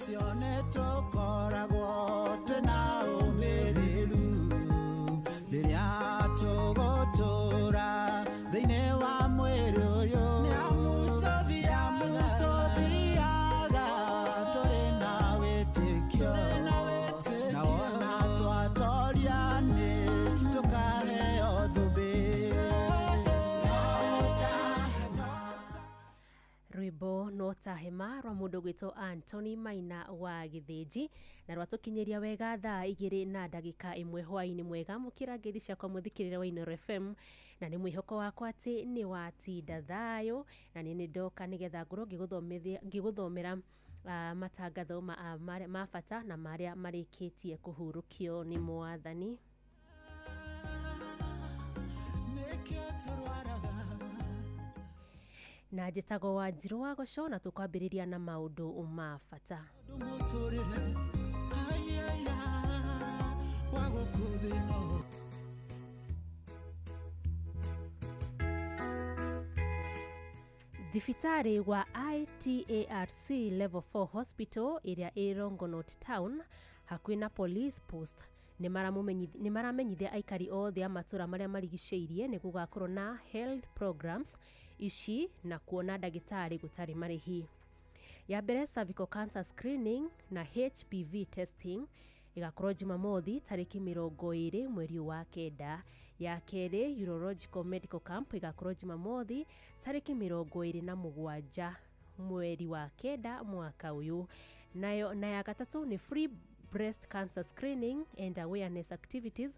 Ũcio nĩ tũkoragwo twĩna ũmĩrĩru. ta hema rwa mũndũ gwĩtwo Anthony Maina wa Gĩthĩnji, na rwatũkinyĩria wega thaa 2:01 hwaĩ-inĩ mwega. Mũkĩra ngeithi ciakwa mũthikĩrĩria wa Inooro FM, na nĩ mwĩhoko wakwa atĩ nĩ watinda thayũ, na nĩ nĩ ndoka nĩgetha ngorwo ngĩgũthomera matangatho ma bata na marĩa marĩkĩtie kũhurũkio nĩ mwathani. Na njĩtagwo Wanjirũ wa Gũco, na tũkwambĩrĩria na maũndũ ma bata. Thibitarĩ wa ITARC Level 4 Hospital ĩrĩa ĩ Longonot Town hakuhĩ na Police Post nĩ maramenyithia aikari othe a matũra marĩa marigicĩirie nĩ gũgakorwo na health programs ici na kuona ndagĩtarĩ gũtarĩ marĩhi. Ya mbere, cervical cancer screening na HPV testing igakorwo Jumamothi tarĩki 20 mweri wa 9. Ya kerĩ, urological medical camp igakorwo Jumamothi tarĩki 27 mweri wa 9 mwaka ũyũ. Nayo na ya gatatũ nĩ free breast cancer screening and awareness activities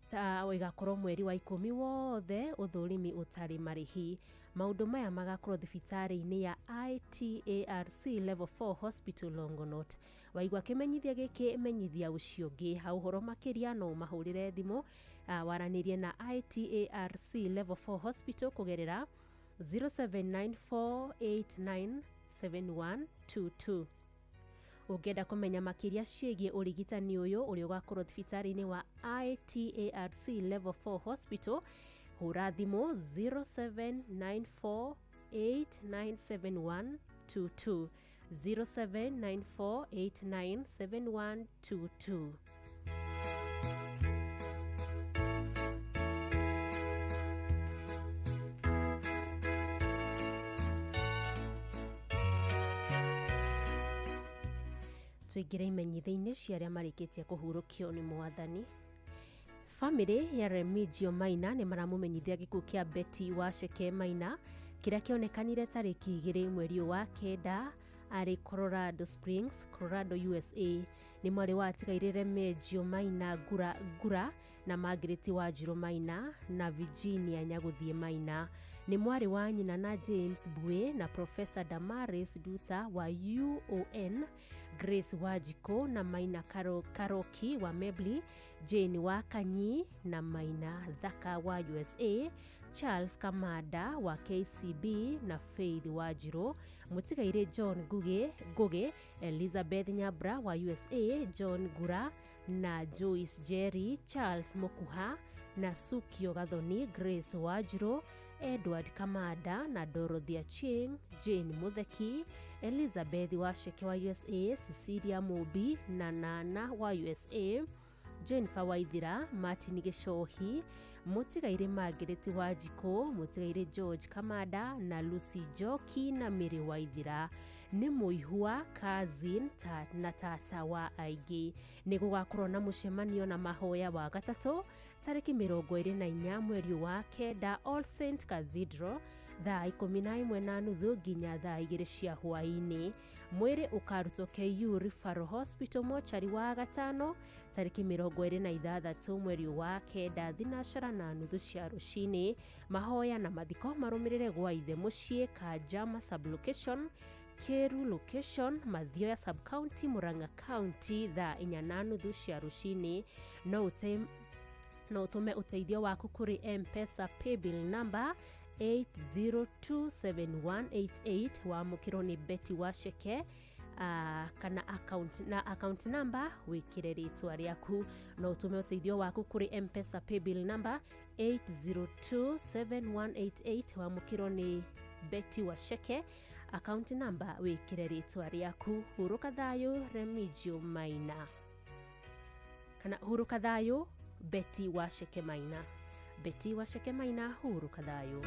ta igakorwo mweri wa 10 wothe, ũthũrimi ũtarĩ marĩhi. Maũndũ maya magakorwo thibitarĩ-inĩ ya ITARC Level 4 Hospital Longonot. Waigua kĩmenyithia gĩkĩ, menyithia ũcio ũngĩ. Ha ũhoro makĩria no ũmahũrĩre thimũ, waranĩrie na ITARC Level 4 Hospital kũgerera 0794897122. Ũngĩenda kũmenya makĩria ciĩgiĩ ũrigitani ũyũ ũrĩa ũgakorwo thibitarĩ-inĩ wa ITARC Level 4 Hospital, hũra thimũ 0794897122, 0794897122. Tũingĩre imenyithia-inĩ cia arĩa marĩkĩtie kũhurũkio nĩ mwathani. Famĩlĩ ya Remigio Maina nĩ maramũmenyithia gĩkuũ kĩa Betty Wacheke Maina kĩrĩa kĩonekanire tarĩki 2 mweri wa 9 arĩ Colorado Springs, Colorado, USA. Nĩ mwarĩ wa atigaire Remigio Maina Ngura Ngura na Margaret Wanjirũ Maina na Virginia Nyagũthiĩ Maina. Nĩ mwarĩ wa nyina na James Bue na Professor Damaris Duta wa UON, Grace Wanjikũ na Maina Karoki wa Mebli, Jane wa Kanyi na Maina Thaka wa USA, Charles Kamada wa KCB na Faith Wanjirũ. Mũtigaire John Ngugi, Elizabeth Nyabra wa USA, John Gura na Joyce Jerry, Charles Mokuha na Sukio Gathoni, Grace Wanjirũ, Edward Kamada na Dorothy Achieng, Jane Mutheki, Elizabeth Wacheke wa USA, Cecilia Mubi na Nana wa USA, Jennifer Waithira, Martin Gĩcohi, mũtigaire Margaret Wanjikũ, mũtigaire George Kamada na Lucy Njoki na Mary Waithira. Nĩ mũihwa, cousin na tata wa aingĩ. Nĩ gũgakorwo na mũcemanio na mahoya wa gatatũ tarĩki 24 mweri wa 9 All Saint Cathedral thaa 11:30 nginya thaa 2 cia hwaĩ-inĩ. Mwĩrĩ ũkarutwo KU Referral Hospital mochari wa gatano tarĩki 26 mweri wa 9 thinashara na nuthu cia rũcinĩ. Mahoya na mathiko marũmĩrĩre gwa ithe mũciĩ Kanjama sublocation, Keru location, Mathioya sub-county, Murang'a county thaa 4:30 cia rũcinĩ. No ũtũme ũteithio waku kũrĩ M-Pesa paybill number 8027188 wamũkĩrwo nĩ Betty Wacheke, kana account na account number wĩkĩre rĩtwa rĩaku. No ũtũme ũteithio waku kũrĩ M-Pesa paybill number 8027188 wamũkĩrwo nĩ Betty Wacheke, account number wĩkĩre rĩtwa rĩaku. Hurũka thayũ Remigio Maina, kana hurũka thayũ Betty Wacheke Maina. Betty Wacheke Maina, hurũka thayũ.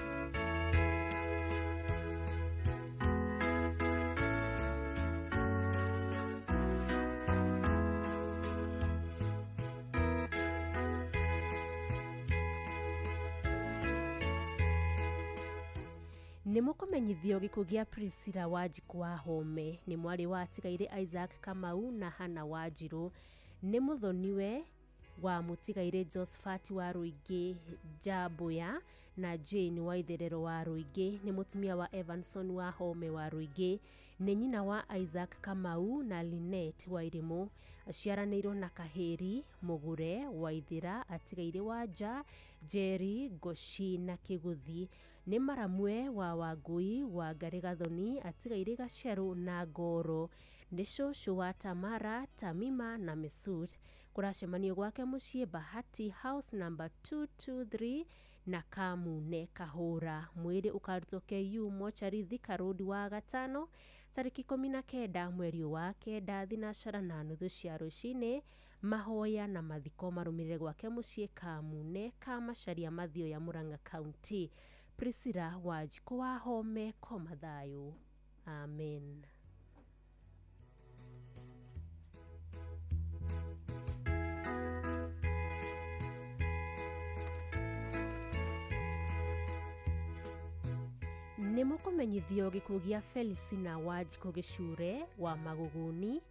Nĩ mũkũmenyithio gĩkuũ gĩa Priscilla Wanjikũ wa Home, nĩ mwarĩ wa atigaire Isaac Kamau na Hannah Wanjirũ, nĩ mũthoniwe wa mũtigaire Josephat wa Rũingĩ Njambuya na Jane wa Itherero wa Rũingĩ, nĩ mũtumia wa Evanson wa Home wa Rũingĩ, nĩ nyina wa Isaac Kamau na Linet wa Irimũ, aciaranĩirwo na Kahĩri Mũgure wa Ithĩra, atigaire Wanja, Njeri, Ngoci na Kĩguthi, nĩ maramwe wa Wangui wa Ngarĩ Gathoni, atigaire Gacerũ na Ngoro, nĩ cũcũ wa Tamara, Tamima na Mesut. Kũracemanio gwake mũciĩ Bahati House number 223 na Kamune Kahũra. Mwĩrĩ ũkarutwo KU Mochari Thika Road wa gatano tarĩki 19 mweri wa kenda thinacara na nuthu cia rũcinĩ. Mahoya na mathiko marũmĩrĩre gwake mũciĩ Kamune Kamacharia Mathioya Murang'a County. Priscilla Wanjikũ wa Home, koma thayũ. Amen. Nĩ mũkũmenyithio gĩkuũ gĩa Felicina Wanjikũ Gĩcure wa Maguguni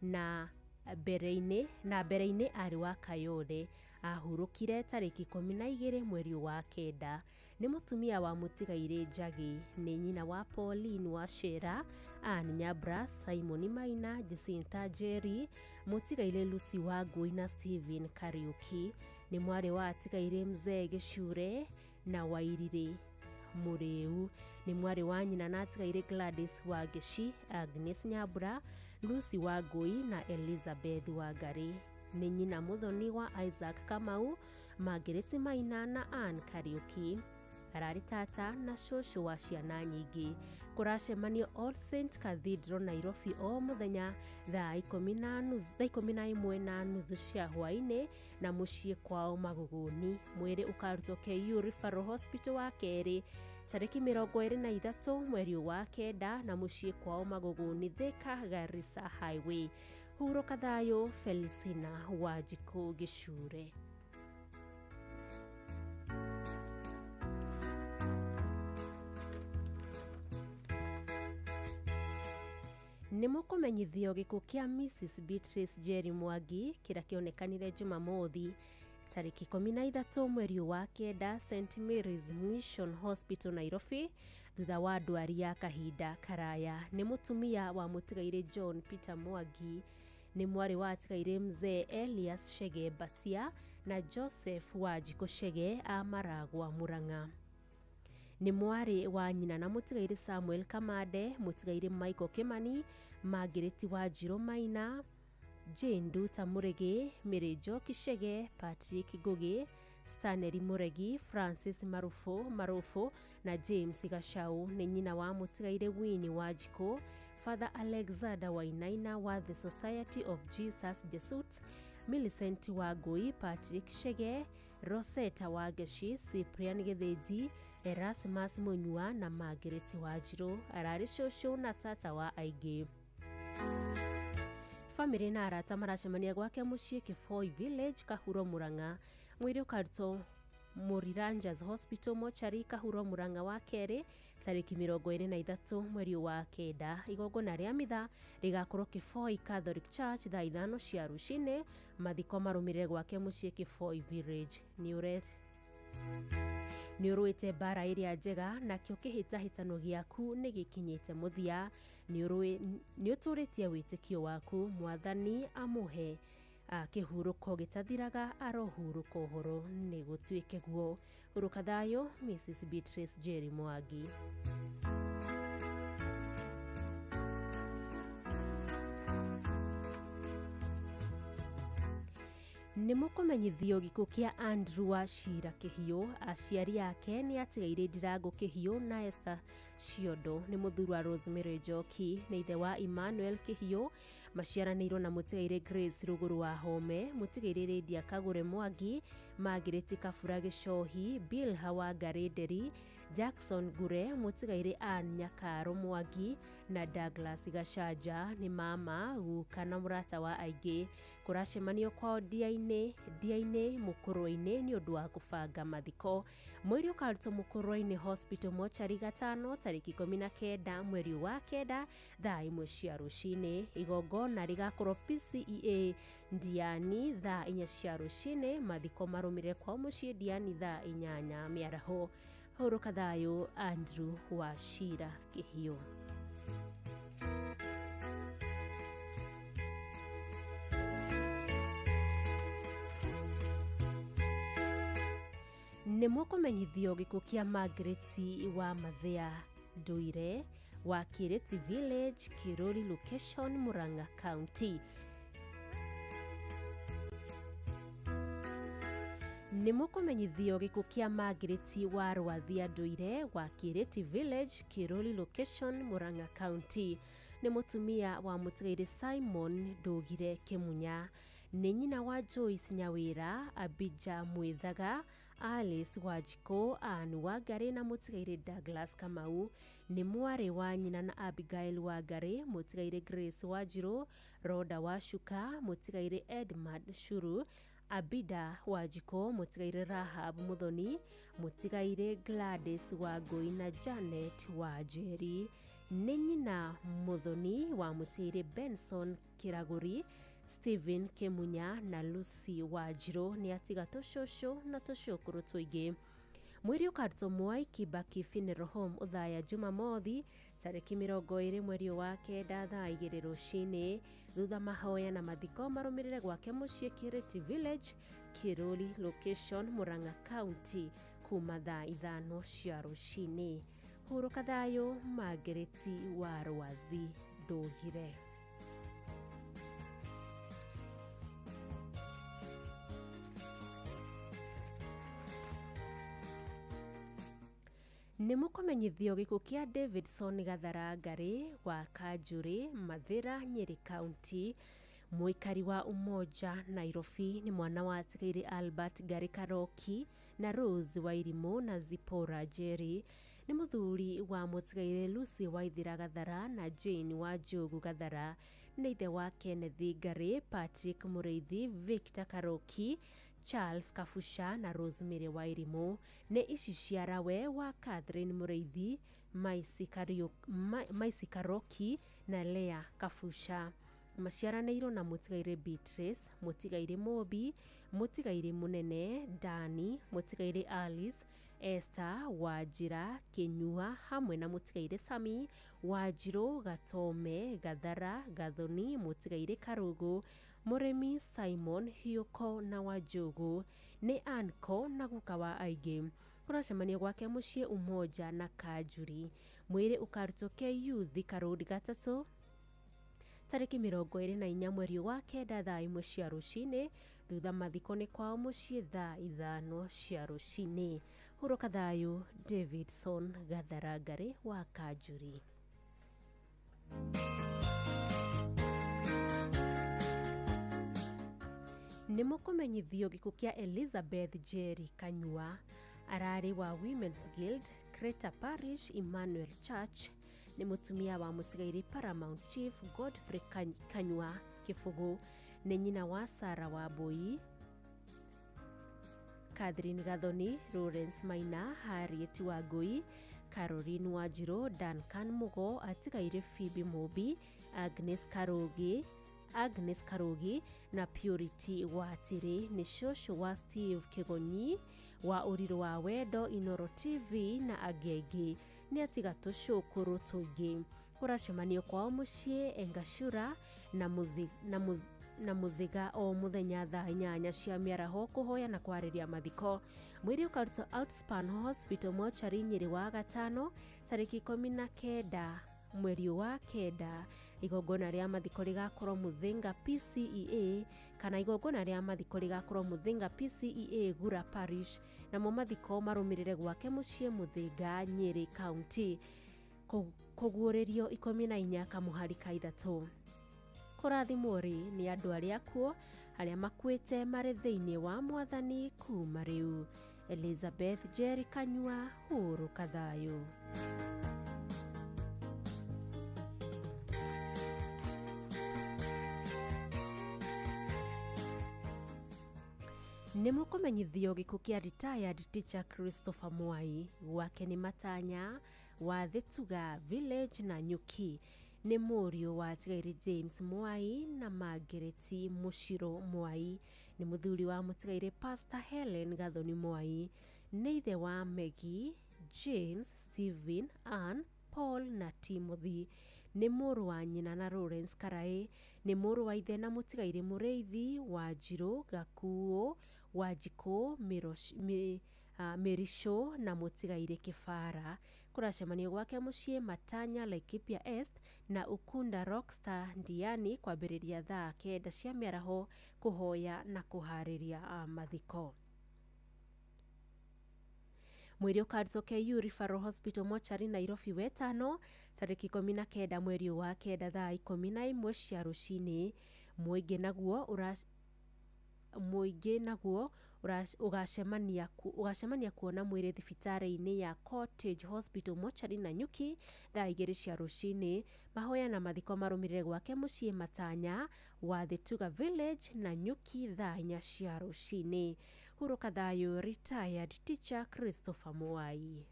na mbere-inĩ arĩ wa Kayole, ahurũkire tarĩki 12 mweri wa kenda. Nĩ mũtumia wa mũtigairĩ Njagi, nĩ nyina wa Pauline wa Shera, Ann Nyabra, Simon Maina, Jacinta Njeri, mũtigairĩ Lucy Wangui na Stephen Kariuki, nĩ mwarĩ wa atigairĩ Mzee Gĩcure na Wairire Mũrĩu, nĩ mwarĩ wa nyina na atigairĩ Gladys Wangeci, Agnes Nyambura, Lucy Wangui na Elizabeth Wangari, nĩ nyina mũthoni wa Isaac Kamau, Margaret Maina na Ann Kariuki. Ararĩ tata na cũcũ wa ciana nyingĩ. Kũracemanio All Saint Cathedral Nairobi o mũthenya thaa 11:30 cia hwaĩ-inĩ na mũciĩ kwao Maguguni. Mwĩrĩ ũkarutwo KU Referral Hospital wa kerĩ tarĩki 23 mweri wa kenda na mũciĩ kwao Maguguni Thika Garissa Highway. Hurũka thayũ Felicina Wanjikũ Gĩcure. Nĩ mũkũmenyithio gĩkuũ kĩa Mrs Beatrice Njeri Mwangi kĩrĩa kĩonekanire Jumamothi tarĩki 13 mweri wa kenda St Mary's Mission Hospital Nairobi, thutha wa ndwari ya kahinda karaya. Nĩ mũtumia wa mũtigairĩ John Peter Mwangi, nĩ mwarĩ wa atigairĩ Mzee Elias Chege Mbatia na Joseph Wanjikũ Chege a Maragwa Murang'a. Nĩ mwarĩ wa nyina na mũtigairĩ Samuel Kamande, mũtigairĩ Michael Kimani, Margaret Wanjirũ Maina, Jane Nduta Mũrĩgĩ, Mary Njoki Chege, Patrick Ngugi, Stanley Mũregi, Francis Marufu na James Gachau. Nĩ nyina wa mũtigairĩ Winnie Wanjikũ, Father Alexander Wainaina wa The Society of Jesus Jesuits, Millicent Wangui, Patrick Chege, Rosetta Wangeci, Cyprian Gĩthĩnji, Erasmus Munyua na Margaret Wanjirũ. Ararĩ cũcũ na tata wa aingĩ. Famĩlĩ na arata maracemania gwake mũciĩ Kĩboi Village, Kahuro Murang'a. Mwĩrĩ ũkarutwo Mũriranjas Hospital Mochari Kahuro Murang'a wa kerĩ tarĩki 23 mweri wa kenda. Igongona rĩa mitha rĩgakorwo Kĩboi Catholic Church thaa 5 cia rũcinĩ. Mathiko marũmĩrĩre gwake mũciĩ Kĩboi Village. Nĩ ũrũĩte mbara ĩrĩa njega, nakĩo kĩhĩtahĩtano gĩaku nĩ gĩkinyĩte mũthia. Nĩ ũtũrĩtie wĩtĩkio waku. Mwathani amũhe kĩhurũko gĩtathiraga, arohurũka ũhoro nĩ gũtuĩke guo. Hurũka thayũ Mrs Beatrice Njeri Mwangi. Nĩ mũkũmenyithio gĩkuũ kĩa Andrew wa Shira Kĩhiũ. Aciari ake nĩ atigairĩ Ndirango Kĩhiũ na Esther Ciondo. Nĩ mũthuri wa Rosemary Njoki, nĩ ithe wa Emmanuel Kĩhiũ. Maciaranĩirwo na mũtigairĩ Grace Rũgũrũ wa Home, mũtigairĩ Lydia Kagũre Mwangi, Margaret Kabura Gĩcohi, Bilha wa Ngarĩ Nderi. Jackson Ngure, mũtigairĩ Ann Nyakaro Mwangi na Douglas Gachanja nĩ mama, guka na mũrata wa aingĩ. Kũracemanio kwao ndia-inĩ Mũkũrwe-inĩ nĩ ũndũ wa kũbanga mathiko. Mwĩrĩ ũkarutwo Mũkũrwe-inĩ Hospital mochari gatano tarĩki 19 mweri wa 9 thaa 1 cia rũcinĩ. Igongona rĩgakorwo PCEA Ndiani thaa 4 cia rũcinĩ. Mathiko marũmĩrĩre kwao mũciĩ Ndiani thaa 8 mĩaraho. Hurũka thayũ Andrew Wachira Kĩhiũ. Nĩ mũkũmenyithio gĩkuũ kĩa Margaret wa Mathĩa Nduire wa Kireti Village, Kirori Location, Murang'a County. Nĩ mũkũmenyithio gĩkuũ kĩa Margaret wa Rwathia Nduire wa Kireti Village, Kirori Location, Murang'a County. Nĩ mũtumia wa mũtigairĩ Simon Ndugire Kĩmunya. Nĩ nyina wa Joyce Nyawĩra, Abija Mwithaga, Alice Wanjikũ, Ann Wangari na mũtigairĩ Douglas Kamau. Nĩ mwarĩ wa nyina na Abigail Wangari, mũtigairĩ Grace Wanjirũ, Rhoda Wacuka, mũtigairĩ Edmund Shuru, Abida Wanjikũ, mũtigairĩ Rahab Muthoni, mũtigairĩ Gladys Wangũi na Janet Wanjeri. Nĩ nyina Muthoni wa mũtigairĩ Benson Kĩragũri, Stephen Kĩmunya na Lucy Wanjirũ. Nĩ atiga tũcũcũ na tũcũkũrũ tũingĩ. Mwĩrĩ ũkarutwo Mwai Kibaki Funeral Home Othaya Jumamothi tarĩki 20 mweri wa 9 thaa 2 rũcinĩ. Thutha mahoya na mathiko marũmĩrĩre gwake mũciĩ Kireti Village, Kiruri Location, Murang'a County kuma thaa 5 cia rũcinĩ. Hurũka thayũ Margaret wa Rwathi Ndugire. Nĩ mũkũmenyithio gĩkuũ kĩa Davidson Gathara Ngari wa Kanjũrĩ, Mathĩra, Nyĩrĩ County. Mũikari wa Umoja, Nairobi. Nĩ mwana wa atigairĩ Albert Ngari Karoki na Rose Wairimũ na Zipporah Njeri. Nĩ mũthuri wa mũtigairĩ Lucy Waithira Gathara na Jane Wanjũgu Gathara. Nĩ ithe wa Kenneth Ngari, Patrick Mũrĩithi, Victor Karoki, Charles Kabusha na Rosemary Wairimũ. Nĩ ici ciarawe wa Catherine Mũrĩithi, Maici Karoki na Leah Kabusha. Maciaranĩirwo na mũtigairĩ Beatrice, mũtigairĩ Mobi, mũtigairĩ Mũnene, Dani, mũtigairĩ Alice, Esther Wanjira Kĩnyua hamwe na mũtigairĩ Sami Wanjirũ, Gatome, Gathara, Gathoni, mũtigairĩ Karũgũ, Mũrĩmi Simon Hiũko na Wanjũgũ. Nĩ anko na guka wa aingĩ. Kũracemanio gwake mũciĩ Umoja na Kanjuri. Mwĩrĩ ũkarutwo KU Thika Road 3 tarĩki 24 mweri wa 9 thaa 1 cia rũcinĩ. Thutha mathiko nĩ kwao mũciĩ thaa 5 cia rũcinĩ. Hurũka thayũ Davidson Gathara Ngari wa Kanjuri. Nĩ mũkũmenyithio gĩkuũ kĩa Elizabeth Njeri Kanyua. Ararĩ wa Women's Guild, Crater Parish, Emmanuel Church. Nĩ mũtumia wa mũtigairĩ Paramount Chief Godfrey Kanyua Kĩbũgũ. Nĩ nyina wa Sarah Wambui, Catherine Gathoni, Lawrence Maina, Harriet Wangui, Caroline Wanjirũ, Duncan Mugo, atigairĩ Phoebe Mũmbi, Agnes Karugi na Purity Watĩrĩ. Nĩ cũcũ wa Steve Kĩgonyi wa Ũrirũ wa Wendo, Inoro TV na angĩ aingĩ. Nĩ atiga tũcũkũrũ tũingĩ. Kũracemanio kwao mũciĩ Engashura na Mũthĩga o mũthenya thaa 8 cia mĩaraho kũhoya na kwarĩria mathiko. Mwĩrĩ ũkarutwo Outspan Hospital mochari Nyĩrĩ wa gatano tarĩki 19 mweri wa 9. Igongona rĩa mathiko rĩgakorwo Mũthinga PCEA kana igongona rĩa mathiko rĩgakorwo Mũthinga PCEA Gura Parish. Namo mathiko marũmĩrĩre gwake mũciĩ Mũthinga, Nyĩrĩ County. Kũguũrĩrio 14 kamũhari ka 3. Kũrathimwo rĩ nĩ andũ arĩa akuũ arĩa makuĩte marĩ thĩinĩ wa Mwathani kuma rĩu. Elizabeth Jerry Kanyua hurũka thayũ. Nĩ mũkũmenyithio gĩkuũ kĩa retired teacher Christopher Mwai, gwake nĩ Matanya wa Thĩtuga Village na Nyuki. Nĩ mũriũ wa Tigairĩ James Mwai na Margaret Mũcirũ Mwai. Nĩ mũthuri wa mũtigairĩ Pastor Helen Gathoni Mwai. Nĩ ithe wa Maggie, James, Stephen, Ann, Paul na Timothy. Nĩ mũrũ wa nyina na Lawrence Karaĩ. Nĩ mũrũ wa ithe na mũtigairĩ Mũrĩithi wa Njirũ Gakuo Wanjikũ Mĩricũ na mũtigairĩ Kĩbara. Kũracemanio gwake mũciĩ Matanya Laikipia Est na Ukunda Rockstar Ndiani kwambĩrĩria thaa 9 cia mĩaraho kũhoya na kũharĩria mathiko. Mwĩrĩ ũkarutwo KU Referral Hospital Mochari Nairobi wetano tarĩki 19 mweri wa 9 thaa 11 cia rũcinĩ. Mũingĩ naguo ũgacemania kuona mwĩrĩ thibitarĩ-inĩ ya Cottage Hospital Mochari na Nyuki thaa 2 cia rũcinĩ. Mahoya na mathiko marũmĩrĩre gwake mũciĩ Matanya wa Thĩtuga Village na Nyuki thaa 4 cia rũcinĩ. Hurũka thayũ retired teacher Christopher Mwai.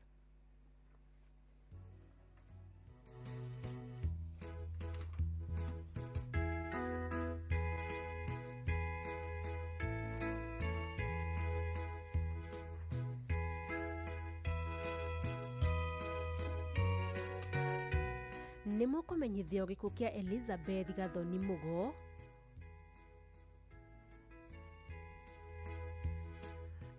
Nĩ mũkũmenyithio gĩkuũ kĩa Elizabeth Gathoni Mugo.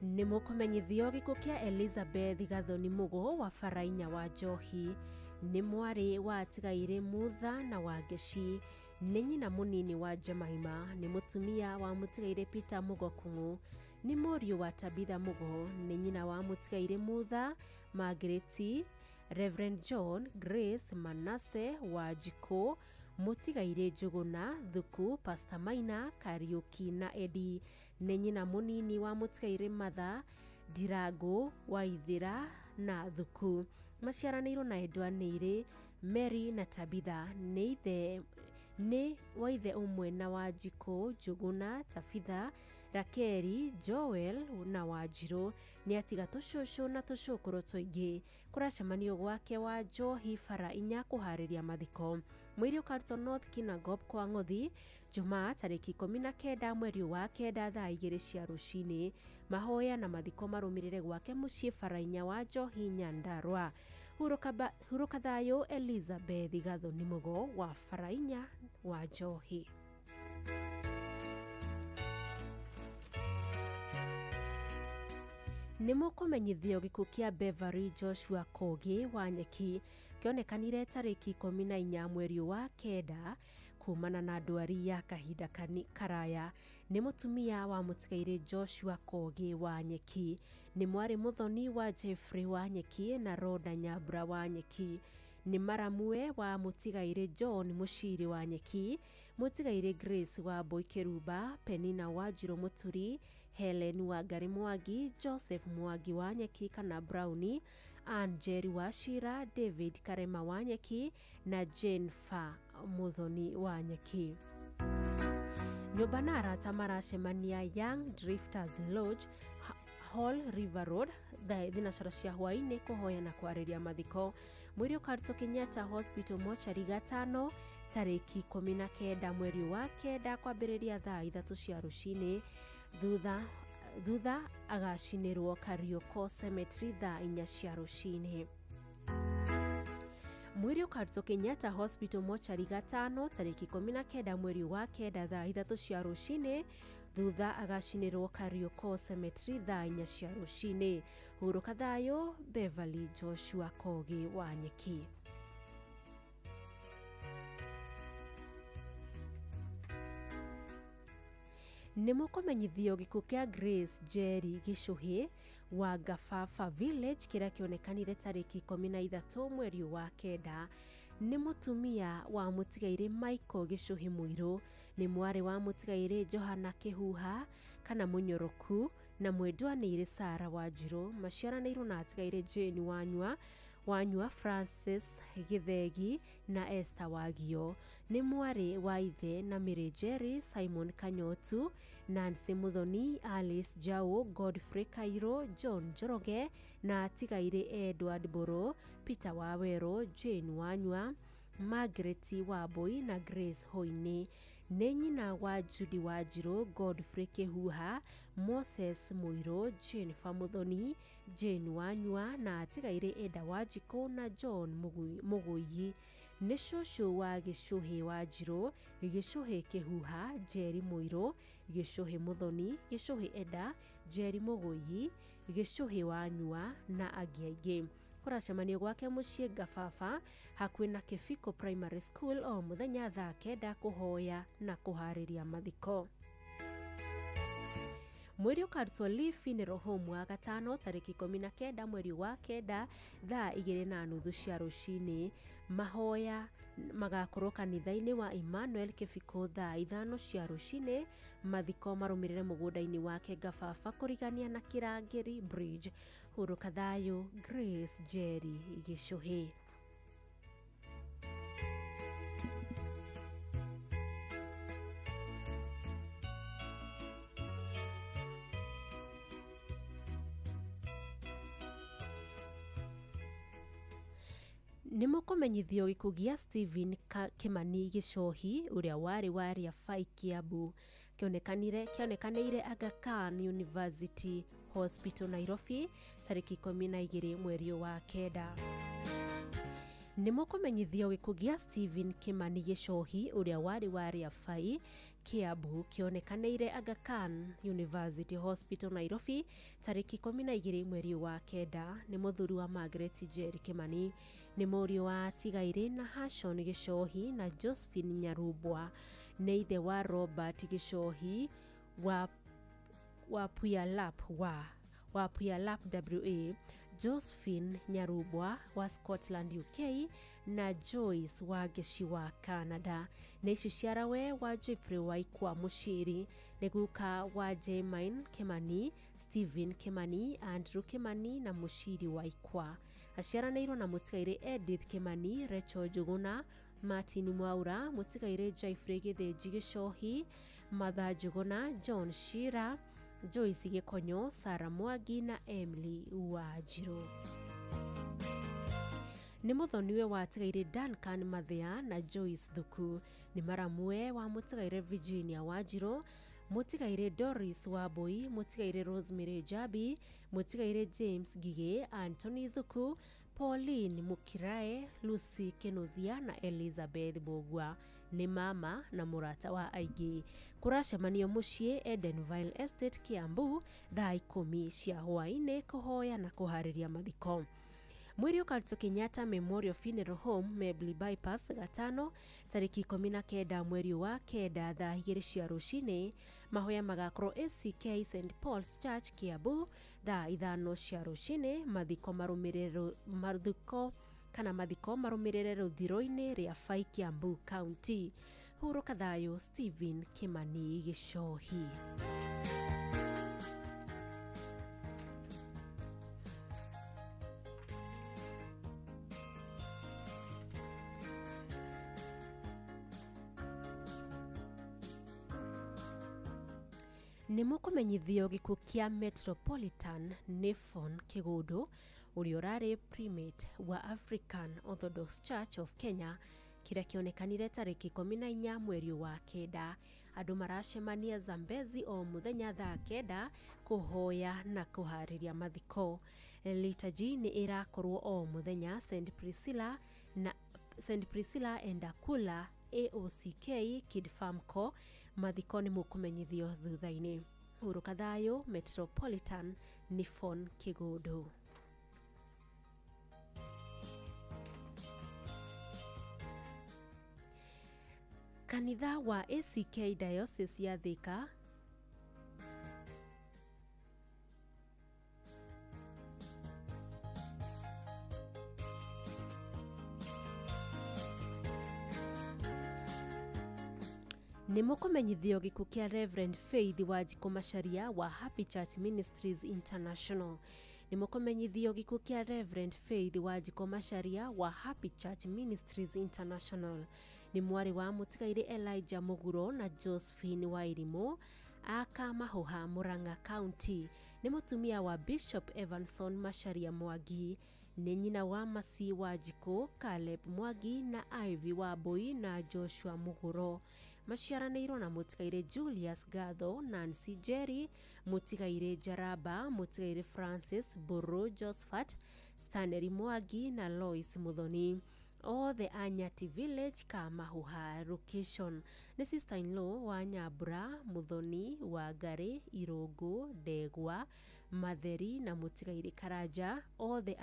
Nĩ mũkũmenyithio gĩkuũ kĩa Elizabeth Gathoni Mugo wa Barainya wa Njohi. Nĩ mwarĩ wa Tigairĩ Mutha na Wangeci. Nĩ nyina mũnini wa Jemima. Nĩ mũtumia wa mũtigairĩ Peter Mugo Kung'u. Nĩ mũriũ wa Tabitha Mugo. Nĩ nyina wa mũtigairĩ Mutha, Margaret, Reverend John, Grace, Manasseh Wanjikũ, mũtigairĩ Njũgũna, Thuku, Pastor Maina, Kariũki na Eddie. Nĩ nyina mũnini wa mũtigairĩ Matha, Ndirango, Waithĩra na Thuku. Maciaranĩirwo na endwa nĩirĩ Mary na Tabitha. Nĩ wa ithe ũmwe na Wanjikũ, Njũgũna, Tabitha, Rakeri, Joel na Wanjirũ. Nĩ atiga tũcũcũ na tũcũkũrũ tũingĩ. Kũracemanio gwake wa Njohi bara 4 kũharĩria mathiko. Mwĩrĩ ũkarutwo North Kinangop kwa Ng'othi Jumaa tarĩki 19 mweri wa 9 thaa 2 cia rũcinĩ. Mahoya na mathiko marũmĩrĩre gwake mũciĩ bara 4 wa Njohi Nyandarua. Hurũka thayũ Elizabeth Gathoni Mugo wa bara 4 wa Njohi. Nĩ mũkũmenyithio gĩkuũ kĩa Beverly Joshua Kogi wa Nyeki kĩonekanire tarĩki 14 mweri wa 9 kumana na ndwari ya kahinda karaya. Nĩ mũtumia wa mũtigairĩ Joshua Kogi wa Nyeki. Nĩ mwarĩ mũthoni wa Jeffrey wa Nyeki na Rhoda Nyambura wa Nyeki. Nĩ maramue wa mũtigairĩ John Mũciri wa Nyeki, mũtigairĩ Grace wa Boikĩrumba, Penina wa Njirũ Mũturi, Helen wa Ngari Mwangi, Joseph Mwangi wa Nyeki kana Browni, Ann Njeri wa Shira, David Karema wa Nyeki na Jane Fa Muthoni wa Nyeki. Nyũmba na arata maracemania Young Drifters Lodge Hall River Road thinacara cia hwaĩ-inĩ kũhoya na kwarĩria mathiko. Mwĩrĩ ũkarutwo Kenyatta Hospital mochari gatano tarĩki 19 mweri wa 9 kwambĩrĩria thaa 3 cia rũcinĩ. Thutha agacinĩrwo Karioko Cemetery thaa 4 cia rũcinĩ. Mwĩrĩ ũkarutwo Kenyatta Hospital mochari gatano tarĩki 19 mweri wa 9 thaa 3 cia rũcinĩ. Thutha agacinĩrwo Karioko Cemetery thaa 4 cia rũcinĩ. Hurũka thayũ Beverly Joshua Kogi wa Nyeki. Nĩ mũkũmenyithio gĩkuũ kĩa Grace Njeri Gĩcũhĩ wa Ngababa Village kĩrĩa kĩonekanire tarĩki 13 mweri wa 9. Nĩ mũtumia wa mũtigairĩ Michael Gĩcũhĩ Mũirũ. Nĩ mwarĩ wa mũtigairĩ Johana Kĩhuha Kana Mũnyoroku na mwendwa nĩ Sara Wanjirũ. Maciaranĩirwo na atigaire Jane Wanyua, Francis Gĩthegi na Esther Wagio. Nĩ mwarĩ wa ithe na Mary Jerry, Simon Kanyotu, Nancy Muthoni, Alice Jau, Godfrey Kairo, John Njoroge na atigaire Edward Boro, Peter Wawerũ, Jane Wanyua, Margaret Wambui na Grace Hoini. Nĩ nyina wa Judy Wanjirũ, Godfrey Kĩhuha, Moses Mũirũ, Jennifer Muthoni, Jane Wanyua na atigaire Eda Wanjikũ na John Mũgũiyi. Nĩ cũcũ wa Gĩcũhĩ Wanjirũ, Gĩcũhĩ Kĩhuha, Njeri Mũirũ, Gĩcũhĩ Muthoni, Gĩcũhĩ Eda, Njeri Mũgũiyi, Gĩcũhĩ Wanyua na angĩ aingĩ. Kũracemanio gwake mũciĩ Ngababa hakuhĩ na Kĩbiko Primary School o mũthenya thaa 9 kũhoya na kũharĩria mathiko. Mwĩrĩ ũkarutwo Lee Funeral Home wa gatano tarĩki 19 mweri wa 9 thaa 2:30 cia rũcinĩ. Mahoya magakorwo kanitha-inĩ wa Emmanuel Kĩbiko thaa 5 cia rũcinĩ. Mathiko marũmĩrĩre mũgũnda-inĩ wake Ngababa kũrigania na Kĩrangĩri Bridge. Hurũka thayũ, Grace Njeri Gĩcũhĩ. Nĩ mũkũmenyithio gĩkuũ gĩa Stephen Kimani Gĩcohi ũrĩa warĩ wa Rĩabai Kiambu kĩonekanĩire Aga Khan University Hospital Nairobi tarĩki 12 mweri wa 9. Nĩ mũkũmenyithio gĩkuũ gĩa Stephen Kimani Gĩcohi ũrĩa warĩ wa Rĩabai Kiambu kĩonekanĩire Aga Khan University Hospital Nairobi tarĩki 12 mweri wa 9. Nĩ mũthuri wa Margaret Njeri Kimani. Nĩ mũriũ wa Tigaire na Hashon Gĩcohi na Josephine Nyarubwa. Nĩ ithe wa Robert Gĩcohi wa Puyallup wa Puyallup WA, Josephine Nyarubwa wa Scotland UK na Joyce wa Ngeci wa Canada. Nĩ iciciarawe wa Jeffrey Waikwa Mũciri. Nĩ guka wa Jermaine Kimani, Stephen Kimani, Andrew Kimani na Mũciri Waikwa. Aciaranĩirwo na mũtigaire Edith Kimani, Rachel Njuguna, Martin Mwaura, mũtigaire Jeffrey Gĩthĩnji Gĩcohi, Martha Njuguna, John Shira, Joyce Gĩkonyo, Sarah Mwangi na Emily Wanjirũ. Nĩ mũthoniwe wa atigaire Duncan Mathia na Joyce Thuku. Nĩ maramwe wa mũtigaire Virginia Wanjirũ, mũtigaire Doris Wambui, mũtigaire Rosemary Jabi, mũtigaire James Ngigĩ, Anthony Thuku, Pauline Mukirae, Lucy Kinuthia na Elizabeth Mbugua. Nĩ mama na mũrata wa aingĩ. Kũracemanio mũciĩ Edenville Estate Kiambu thaa 10 cia hwaĩ-inĩ kũhoya na kũharĩria mathiko. Mwĩrĩ ũkarutwo Kenyatta Memorial Funeral Home Mebli Bypass gatano tarĩki 19 mweri wa 9 thaa 2 cia rũcinĩ. Mahoya magakorwo ACK St Paul's Church Kiambu thaa 5 cia rũcinĩ. Mathiko marũmĩrĩre rũthiro-inĩ rĩa Bai Kiambu County. Hurũka thayũ, Stephen Kimani Gĩcohi. Nĩ mũkũmenyithio gĩkuũ kĩa Metropolitan Niphon Kĩgũndũ ũrĩa ũrarĩ primate wa African Orthodox Church of Kenya kĩrĩa kĩonekanire tarĩki 14 mweri wa 9. Andũ maracemania Zambezi o mũthenya thaa 9 kũhoya na kũharĩria mathiko. Liturgy nĩ ĩrakorwo o mũthenya St Priscilla and Aquila AOCK Kid Farmco. Mathiko nĩ mũkũmenyithio thutha-inĩ. Hurũka thayũ, Metropolitan Niphon Kĩgũndũ. Kanitha wa ACK Diocese ya Thika Nĩ mũkũmenyithio gĩkuũ kĩa Reverend Faith Wanjikũ Macharia wa Happy Church Ministries International. Nĩ mũkũmenyithio gĩkuũ kĩa Reverend Faith Wanjikũ Macharia wa Happy Church Ministries International. Nĩ mwarĩ wa mũtigairĩ Elijah Mũguro na Josephine Wairimũ aka Mahũha, Murang'a County. Nĩ mũtumia wa Bishop Evanson Macharia Mwangi. Nĩ nyina wa Masi Wanjikũ, Caleb Mwangi na Ivy Wambui na Joshua Mũgũro. Maciaranĩirwo na mũtigairĩ Julius Gatho, Nancy Jerry, mũtigairĩ Jaraba, mũtigairĩ Francis Mbũrũ, Josephat Stanley Mwangi na Lois Muthoni, othe a Nyati Village, Kamahuha location. Nĩ sister in law wa Nyambura, Muthoni, Wangari, Irũngũ, Ndegwa, Matheri na mũtigairĩ Karanja, othe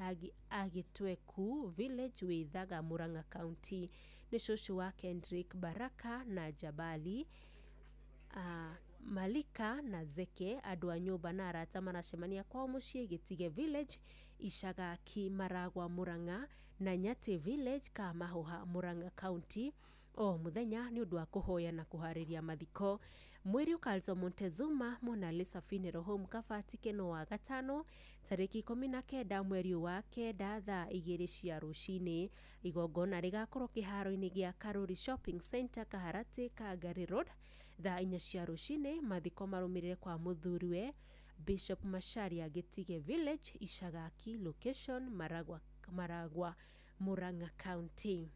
a Gĩtweku Village, Wĩthaga, Murang'a County. Nĩ cũcũ wa Kendrick, Baraka na Jabali, Malika na Zeke. Andũ a nyũmba na arata maracemania kwao mũciĩ Gĩtige Village, Icagaki, Maragwa, Murang'a na Nyatĩ Village, Kamahuha, Murang'a County o mũthenya nĩ ũndũ wa kũhoya na kũharĩria mathiko. Mwĩrĩ ũkarutwo Montezuma Mona Lisa Funeral Home, Kabati, Keno wa gatano tarĩki 19 mweri wa 9 thaa 2 cia rũcinĩ. Igongona rĩgakorwo kĩharo-inĩ gĩa Karuri Shopping Center, Kaharatĩ, Kangari Road thaa 4 cia rũcinĩ. Mathiko marũmĩrĩre kwa mũthuriwe Bishop Macharia, Gĩtige Village, Icagaki location, Maragwa, Maragwa, Murang'a County.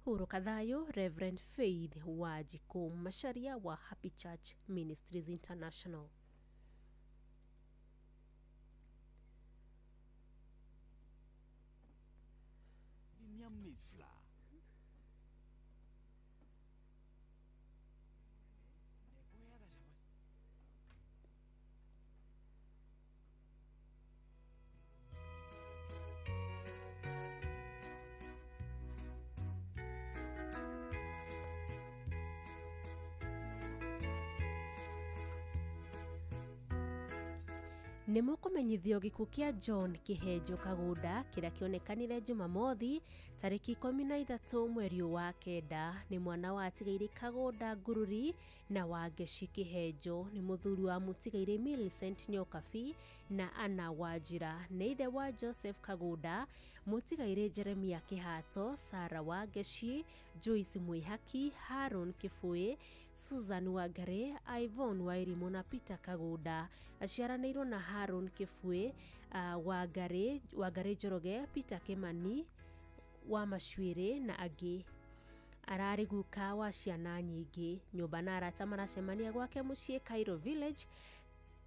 Hurũka thayũ Reverend Faith Wanjikũ Macharia wa Happy Church Ministries International. Premium Maize Flour. Nĩ mũkũmenyithio gĩkuũ kĩa John Kĩhenjo Kagũnda kĩrĩa kĩonekanire Jumamothi tarĩki 13 mweri wa 9. Nĩ mwana wa atigairĩ Kagũnda Ngururi na Wangeci Kĩhenjo. Nĩ mũthuri wa mũtigairĩ Millicent Nyokabi na Anna Wanjira. Nĩ ithe wa Joseph Kagũnda, mũtigairĩ Jeremia Kĩhato, Sarah Wangeci, Joyce Mwĩhaki, Haron Kĩbũĩ, Susan Wangari, Yvonne Wairimũ na Peter Kagũnda. Aciaranĩirwo na Haron Kĩbũĩ, Wangari, Wangari Njoroge, Peter Kimani wa Macuĩrĩ na angĩ. Ararĩ guka wa ciana nyingĩ. Nyũmba na arata maracemania gwake mũciĩ Cairo Village,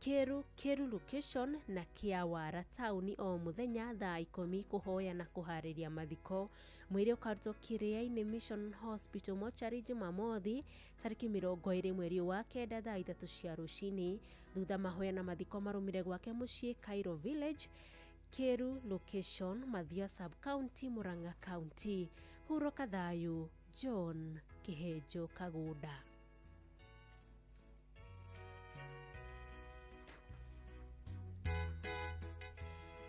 Kĩru Kĩru location na Kĩawara taũni o mũthenya thaa 10 kũhoya na kũharĩria mathiko. Mwĩrĩ ũkarutwo Kĩrĩa-inĩ Mission Hospital mochari Jumamothi tarĩki 20 mweri wa 9 thaa 3 cia rũcinĩ. Thutha mahoya na mathiko marũmĩre gwake mũciĩ Cairo Village, Kĩru location, Mathia sub county, Murang'a County. Hurũka thayũ John Kĩhenjo Kagũnda.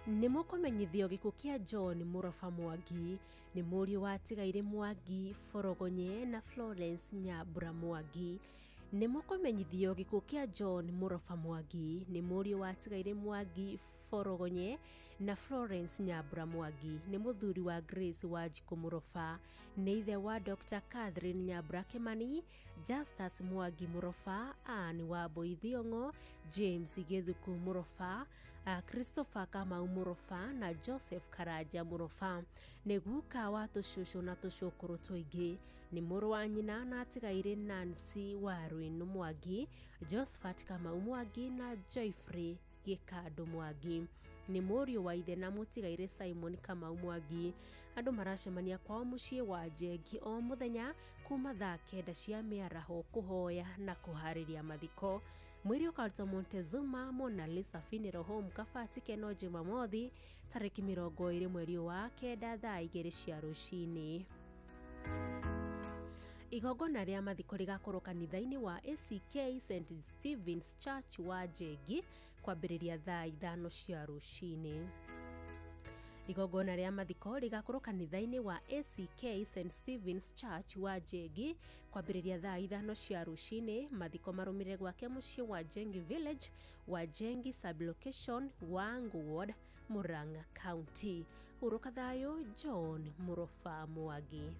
Nĩ mũkũmenyithio gĩkuũ kĩa John Mũroba Mwangi. Nĩ mũriũ wa atigairĩ Mwangi Borogonye na Florence Nyambura Mwangi. Nĩ mũkũmenyithio gĩkuũ kĩa John Mũroba Mwangi. Nĩ mũriũ wa atigairĩ Mwangi Borogonye na Florence Nyambura Mwangi. Nĩ mũthuri wa Grace Wanjikũ Mũroba. Nĩ ithe wa Dr. Catherine Nyambura Kimani, Justus Mwangi Mũroba, Anne Wambui Thiong'o, James Gĩthuku Mũroba, Christopher Kamau Mũroba na Joseph Karanja Mũroba. Nĩ guka wa tũcũcũ na tũcũkũrũ tũingĩ. Nĩ mũrũ wa nyina na atigairĩ Nancy Waruinu Mwangi, Josephat Kamau Mwangi na Joyfrey Gĩkandũ Mwangi. Nĩ mũriũ wa ithe na mũtigairĩ Simon Kamau Mwangi. Andũ maracemania kwao mũciĩ wa Njengi o mũthenya kuma thaa 9 cia mĩaraho kũhoya na kũharĩria mathiko. Mwĩrĩ ũkarutwo Montezuma Mona Lisa Funeral Home, Kabati, Keno Jumamothi tarĩki 20 mweri wa 9 thaa 2 cia rũcinĩ. Igongona rĩa mathiko rĩgakorwo kanitha-inĩ wa ACK St Stephen's Church wa Njengi kwambĩrĩria thaa 5 cia rũcinĩ. Igongona rĩa mathiko rĩgakorwo kanitha-inĩ wa ACK St Stephen's Church wa Njengi kwambĩrĩria thaa 5 cia rũcinĩ. Mathiko marũmĩrĩre gwake mũciĩ wa Njengi Village wa Njengi Sublocation Wangu Ward, Murang'a County. Hurũka thayũ John Mũroba Mwangi.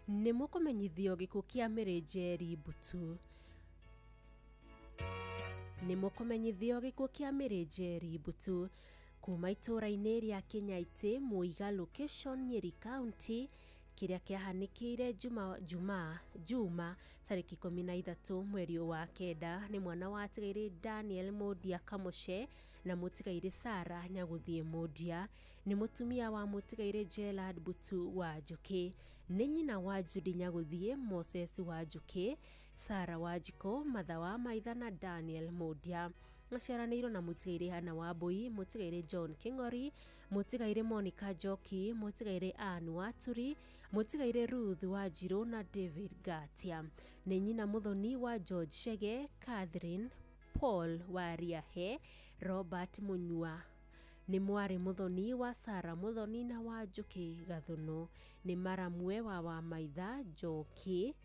Nĩ mũkũmenyithio gĩkuũ kĩa Mary Njeri Mbutu. Nĩ mũkũmenyithio gĩkuũ kĩa Mary Njeri Mbutu kuma itũũra-inĩ rĩa Kĩnyaitĩ, Mũiga location, Nyeri County, kĩrĩa kĩahanĩkĩire Juma tarĩki 13 mweri wa 9. Nĩ mwana wa atigairĩ Daniel Mũndia Kamũce na mũtigairĩ Sarah Nyagũthiĩ Mũndia. Nĩ mũtumia wa mũtigairĩ Gerald Mbutu wa Njũkĩ. Nĩ nyina wa Judy Nyagũthiĩ, Moses wa Njũkĩ, Sarah Wanjikũ, Matha wa Maitha na Daniel Mũndia. Aciaranĩirwo na mũtigairĩ Hannah Wambui, mũtigairĩ John King'ori, mũtigairĩ Monica Njoki, mũtigairĩ Ann Waturi, mũtigairĩ Ruth Wanjirũ na David Ngatia. Nĩ nyina mũthoni wa George Chege, Catherine Paul Wariahe, Robert Munyua. Nĩ mwarĩ mũthoni wa Sarah Mũthoni na wa Njũkĩ Gathũnũ. Nĩ maramwe wa Wamaitha Njoki,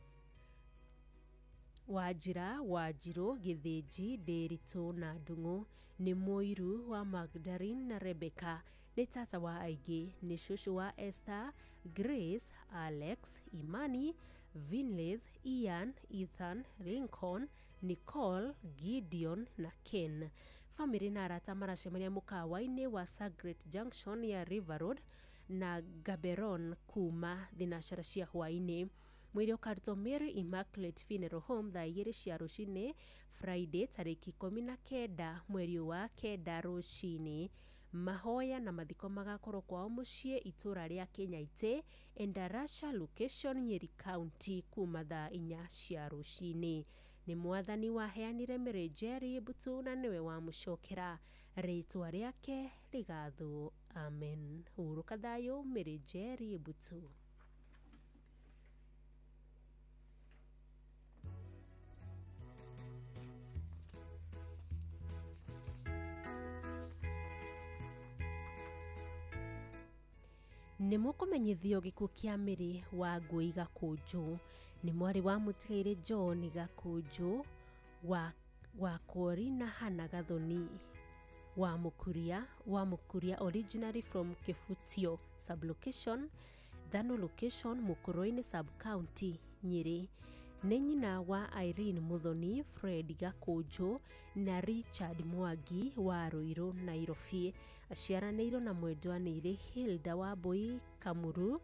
Wanjira, Wanjirũ, Gĩthĩnji, Ndĩritũ na Ndung'u. Nĩ mũiru wa Magdalene na Rebecca. Nĩ tata wa aingĩ. Nĩ cũcũ wa Esther, Grace, Alex, Imani, Vinlays, Ian, Ethan, Lincoln, Nicole, Gideon na Ken. Famĩlĩ na arata maracemania mũkawa-inĩ wa Sagret Junction ya River Road na Gaborone kuma thinacara cia hwaĩ-inĩ. Mwĩrĩ ũkarutwo Mary Immaculate Funeral Home thaa 2 cia rũcinĩ Friday tarĩki 19 mweri wa 9 rũcinĩ. Mahoya na mathiko magakorwo kwao mũciĩ itũũra rĩa Kĩnyaitĩ, Endarasha location, Nyeri County kuma thaa 4 cia rũcinĩ. Nĩ mwathani waheanire Mary Njeri Mbutu na nĩwe wamũcokera. Rĩtwa rĩake rĩgathwo. Amen. Hurũka thayũ Mary Njeri Mbutu. Nĩ mũkũmenyithio gĩkuũ kĩa Mary wa Ngũi Gakũnjũ. Nĩ mwarĩ wa mũtigairĩ John Gakũnjũ wa Kori na Hannah Gathoni wa Mũkuria originally from Kĩbutio sublocation, Thano location, Mũkũrwe-inĩ sub-county, Nyĩrĩ. Nĩ nyina wa Irene Muthoni, Fred Gakũnjũ na Richard Mwangi wa Ruiru, Nairobi. Aciaranĩirwo na mwendwanĩirĩ Hilda Wambui Kamuru,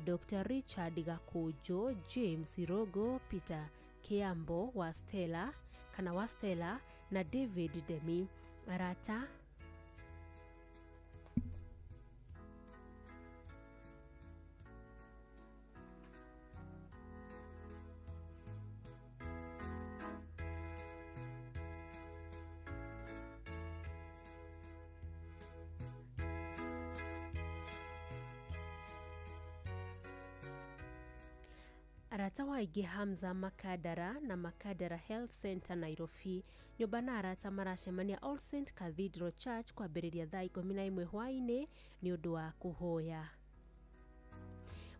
Dr. Richard Gakũnjũ, James Irogo, Peter Kiambo wa Stella kana wa Stella na David Demi. Arata Arata wa aingĩ Hamza Makadara na Makadara Health Center Nairobi. Nyũmba na arata maracemania All Saint Cathedral Church kwambĩrĩria thaa 11 hwaĩ-inĩ nĩ ũndũ wa kũhoya.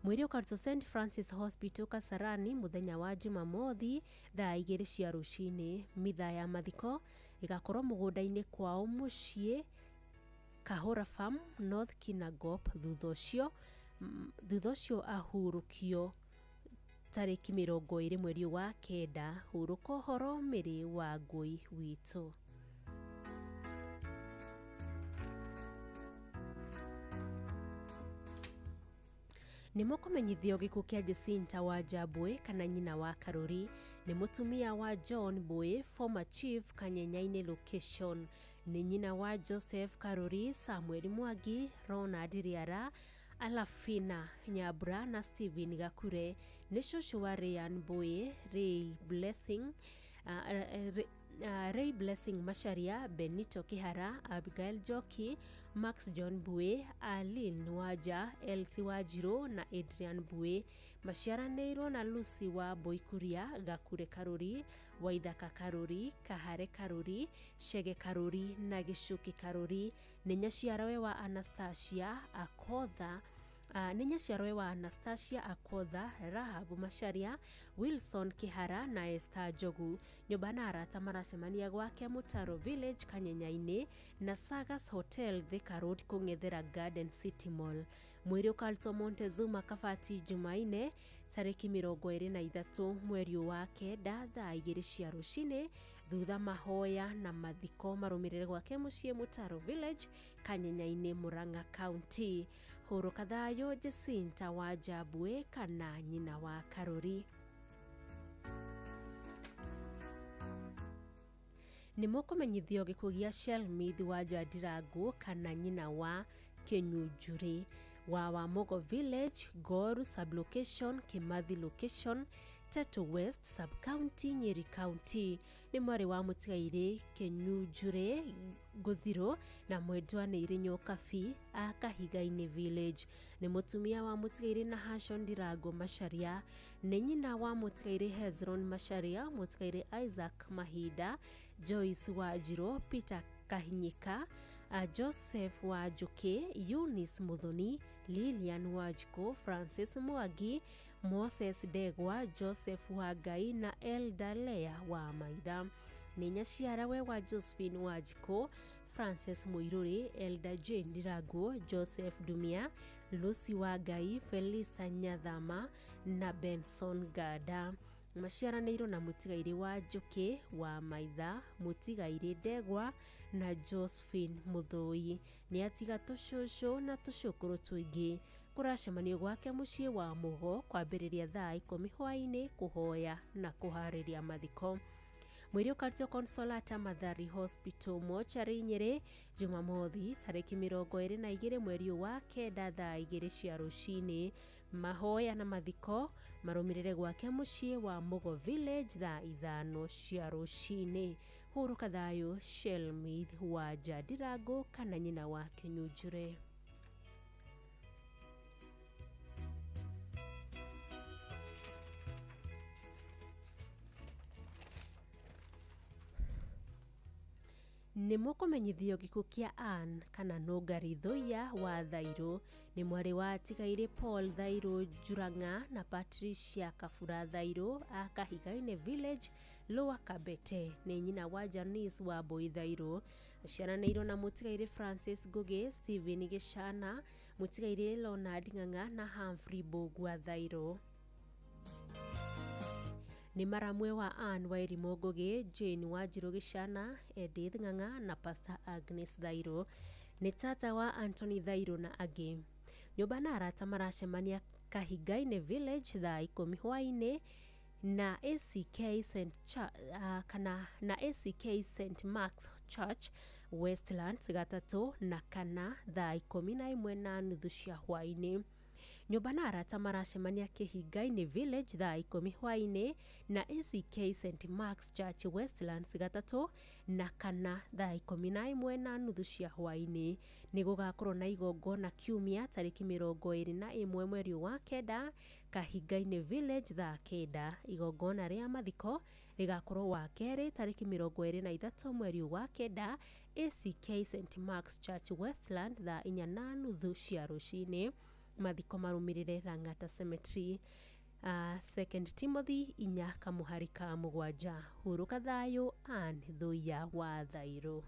Mwĩrĩ ũkarutwo St Francis Hospital Kasarani mũthenya wa Jumamothi thaa 2 cia rũcinĩ. Mitha ya mathiko ĩgakorwo mũgũnda-inĩ kwao mũciĩ Kahora Farm, North Kinangop. Thutha ũcio ahurũkio tarĩki 20 mweri wa 9. Hurũka ũhoro Mary wa Ngũi witũ. Nĩ mũkũmenyithio gĩkuũ kĩa Jacinta wa Njambwe kana nyina wa Karuri. Nĩ mũtumia wa John Mbui, former chief Kanyenyaini location. Nĩ nyina wa Joseph Karuri, Samuel Mwangi, Ronald Riara, Alafina Nyabra na Steven Gakure. Nĩ cũcũ wa Ryan Mbui, Ray Blessing, Ray Blessing Macharia, Benito Kihara, Abigail Njoki, Max John Mbui, Aline Waja, Elsie Wanjiru na Adrian Mbui. Maciaranĩirwo na Lucy wa Boikuria, Gakure Karuri, Waithaka Karuri, Kahare Karuri, Chege Karuri na Gicuki Karuri. Nĩ nyaciarawe wa Anastasia Akotha nĩ nyaciarwe wa Anastasia Akotha, Rahabu Macharia, Wilson Kihara na Esther Njogu. Nyũmba na arata maracemania gwake Mutaro Village Kanyenya-inĩ na Sagas Hotel Thika Road kũng'ethera Garden City Mall. Mwĩrĩ ũkarutwo Montezuma Kabati Jumaine tarĩki 23 mweri wa 9 thaa 2 cia rũcinĩ, thutha mahoya na mathiko marũmĩrĩre gwake mũciĩ Mutaro Village Kanyenya-inĩ, Murang'a County. Hũrũka thayũ Jacinta wa Njambwe kana nyina wa Karuri. Nĩ mũkũmenyithio gĩkuũ gĩa Shelmith wa Njandirangũ kana nyina wa Kĩnyunjurĩ wa Wamugo Village, Goru Sublocation, Kimathi Location, Tetu West Sub-County, Nyeri County. Nĩ mwarĩ wa mũtigairĩ Kĩnyunjurĩ Ngũthirũ na mwendwa nĩ Irĩ Nyokabi a Kahiga-inĩ Village. Nĩ mũtumia wa mũtigairĩ Nahashon Ndirango Macharia. Nĩ nyina wa mũtigairĩ Hezron Macharia, mũtigairĩ Isaac Mahinda, Joyce Wanjirũ, Peter Kahinyika, Joseph Wanjũkĩ, Eunice Muthoni, Lilian Wanjikũ, Francis Mwangi, Moses Ndegwa, Joseph Wangai na Elda Lea wa Maitha. Nĩ nyaciarawe wa Josephine Wanjikũ, Francis Mũirũrĩ, Elda Jane Ndirango, Joseph Dumia, Lucy Wangai, Felista Nyathama na Benson Gada. Maciaranĩirwo na mũtigairĩ wa Njũkĩ wa Maitha, mũtigairĩ Ndegwa na Josephine Mũthũi. Nĩ atiga tũcũcũ na tũcũkũrũ tũingĩ. Kũracemanio gwake mũciĩ wa Mũgo kwambĩrĩria thaa 10 hwaĩ-inĩ kũhoya na kũharĩria mathiko. Mwĩrĩ ũkarutwo Consolata Mathari Hospital mochari Nyeri Jumamothi tarĩki 22 mweri wa 9 thaa 2 cia rũcinĩ. Mahoya na mathiko marũmĩrĩre gwake mũciĩ wa Mugo Village thaa 5 cia rũcinĩ. Hũrũka thayũ Shelmith wa Njandirangũ kana nyina wa Kĩnyunjure. Nĩ mũkũmenyithio gĩkuũ kĩa Ann kana Nũngari Thuya wa Thairũ. Nĩ mwarĩ wa atigairĩ Paul Thairũ Njurang'a na Patricia Kabura Thairũ a Kahiga-inĩ Village, Lower Kabete. Nĩ nyina wa Janice wa Mbui Thairũ. Aciaranĩirwo na mũtigairĩ Francis Ngũgĩ, Stephen Gĩcana, mũtigairĩ Leonard Ng'ang'a na Humphrey Mbũgua Thairũ. Nĩ maramwe wa Ann Wairimu Ngũgĩ, Jane Wanjirũ Gĩcana, Edith Ng'ang'a na Pastor Agnes Thairũ. Nĩ tata wa Anthony Thairũ na angĩ. Nyũmba na arata maracemania Kahiga-inĩ Village thaa 10 hwaĩ-inĩ na ACK St. Kana na ACK St. Mark's Church Westlands gatatũ na kana thaa 11:30 cia hwaĩ-inĩ. Nyũmba na arata maracemania Kĩhinga-inĩ Village thaa 10 hwaĩ-inĩ na ACK St. Mark's Church Westlands gatatũ na kana thaa 11:30 cia hwaĩ-inĩ. Nĩ gũgakorwo na igongona kiumia tarĩki 21 mweri wa 9 Kahinga-inĩ Village thaa 9. Igongona rĩa mathiko rĩgakorwo wa kerĩ tarĩki 23 mweri wa 9 ACK St. Mark's Church Westland thaa 4:30 cia rũcinĩ. Mathiko marũmĩrĩre Lang'ata Cemetery. 2 Timothy 4 kamuhari ka 7. Hurũka thayũ Ann Thuya wa Thairũ.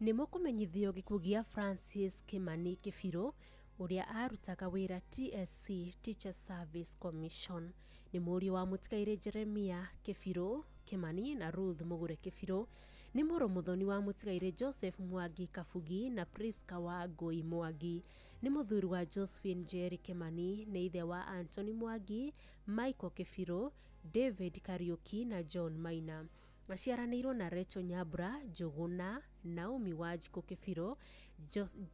Nĩ mũkũmenyithio gĩkuũ gĩa Francis Kimani Kĩbirũ ũrĩa arutaga wĩra TSC Teacher Service Commission. Nĩ mũriũ wa mũtigairĩ Jeremia Kĩbirũ Kimani na Ruth Mũgure Kĩbirũ. Nĩ mũrũ mũthoni wa mũtigairĩ Joseph Mwangi Kabugi na Priska wa Ngũi Mwangi. Nĩ mũthuri wa Josephine Jerry Kimani. Nĩ ithe wa Anthony Mwangi, Michael Kĩbirũ, David Kariuki na John Maina. Aciaranĩirwo na Rachel Nyambura Njũgũna, Naomi Wanjikũ Kĩbirũ,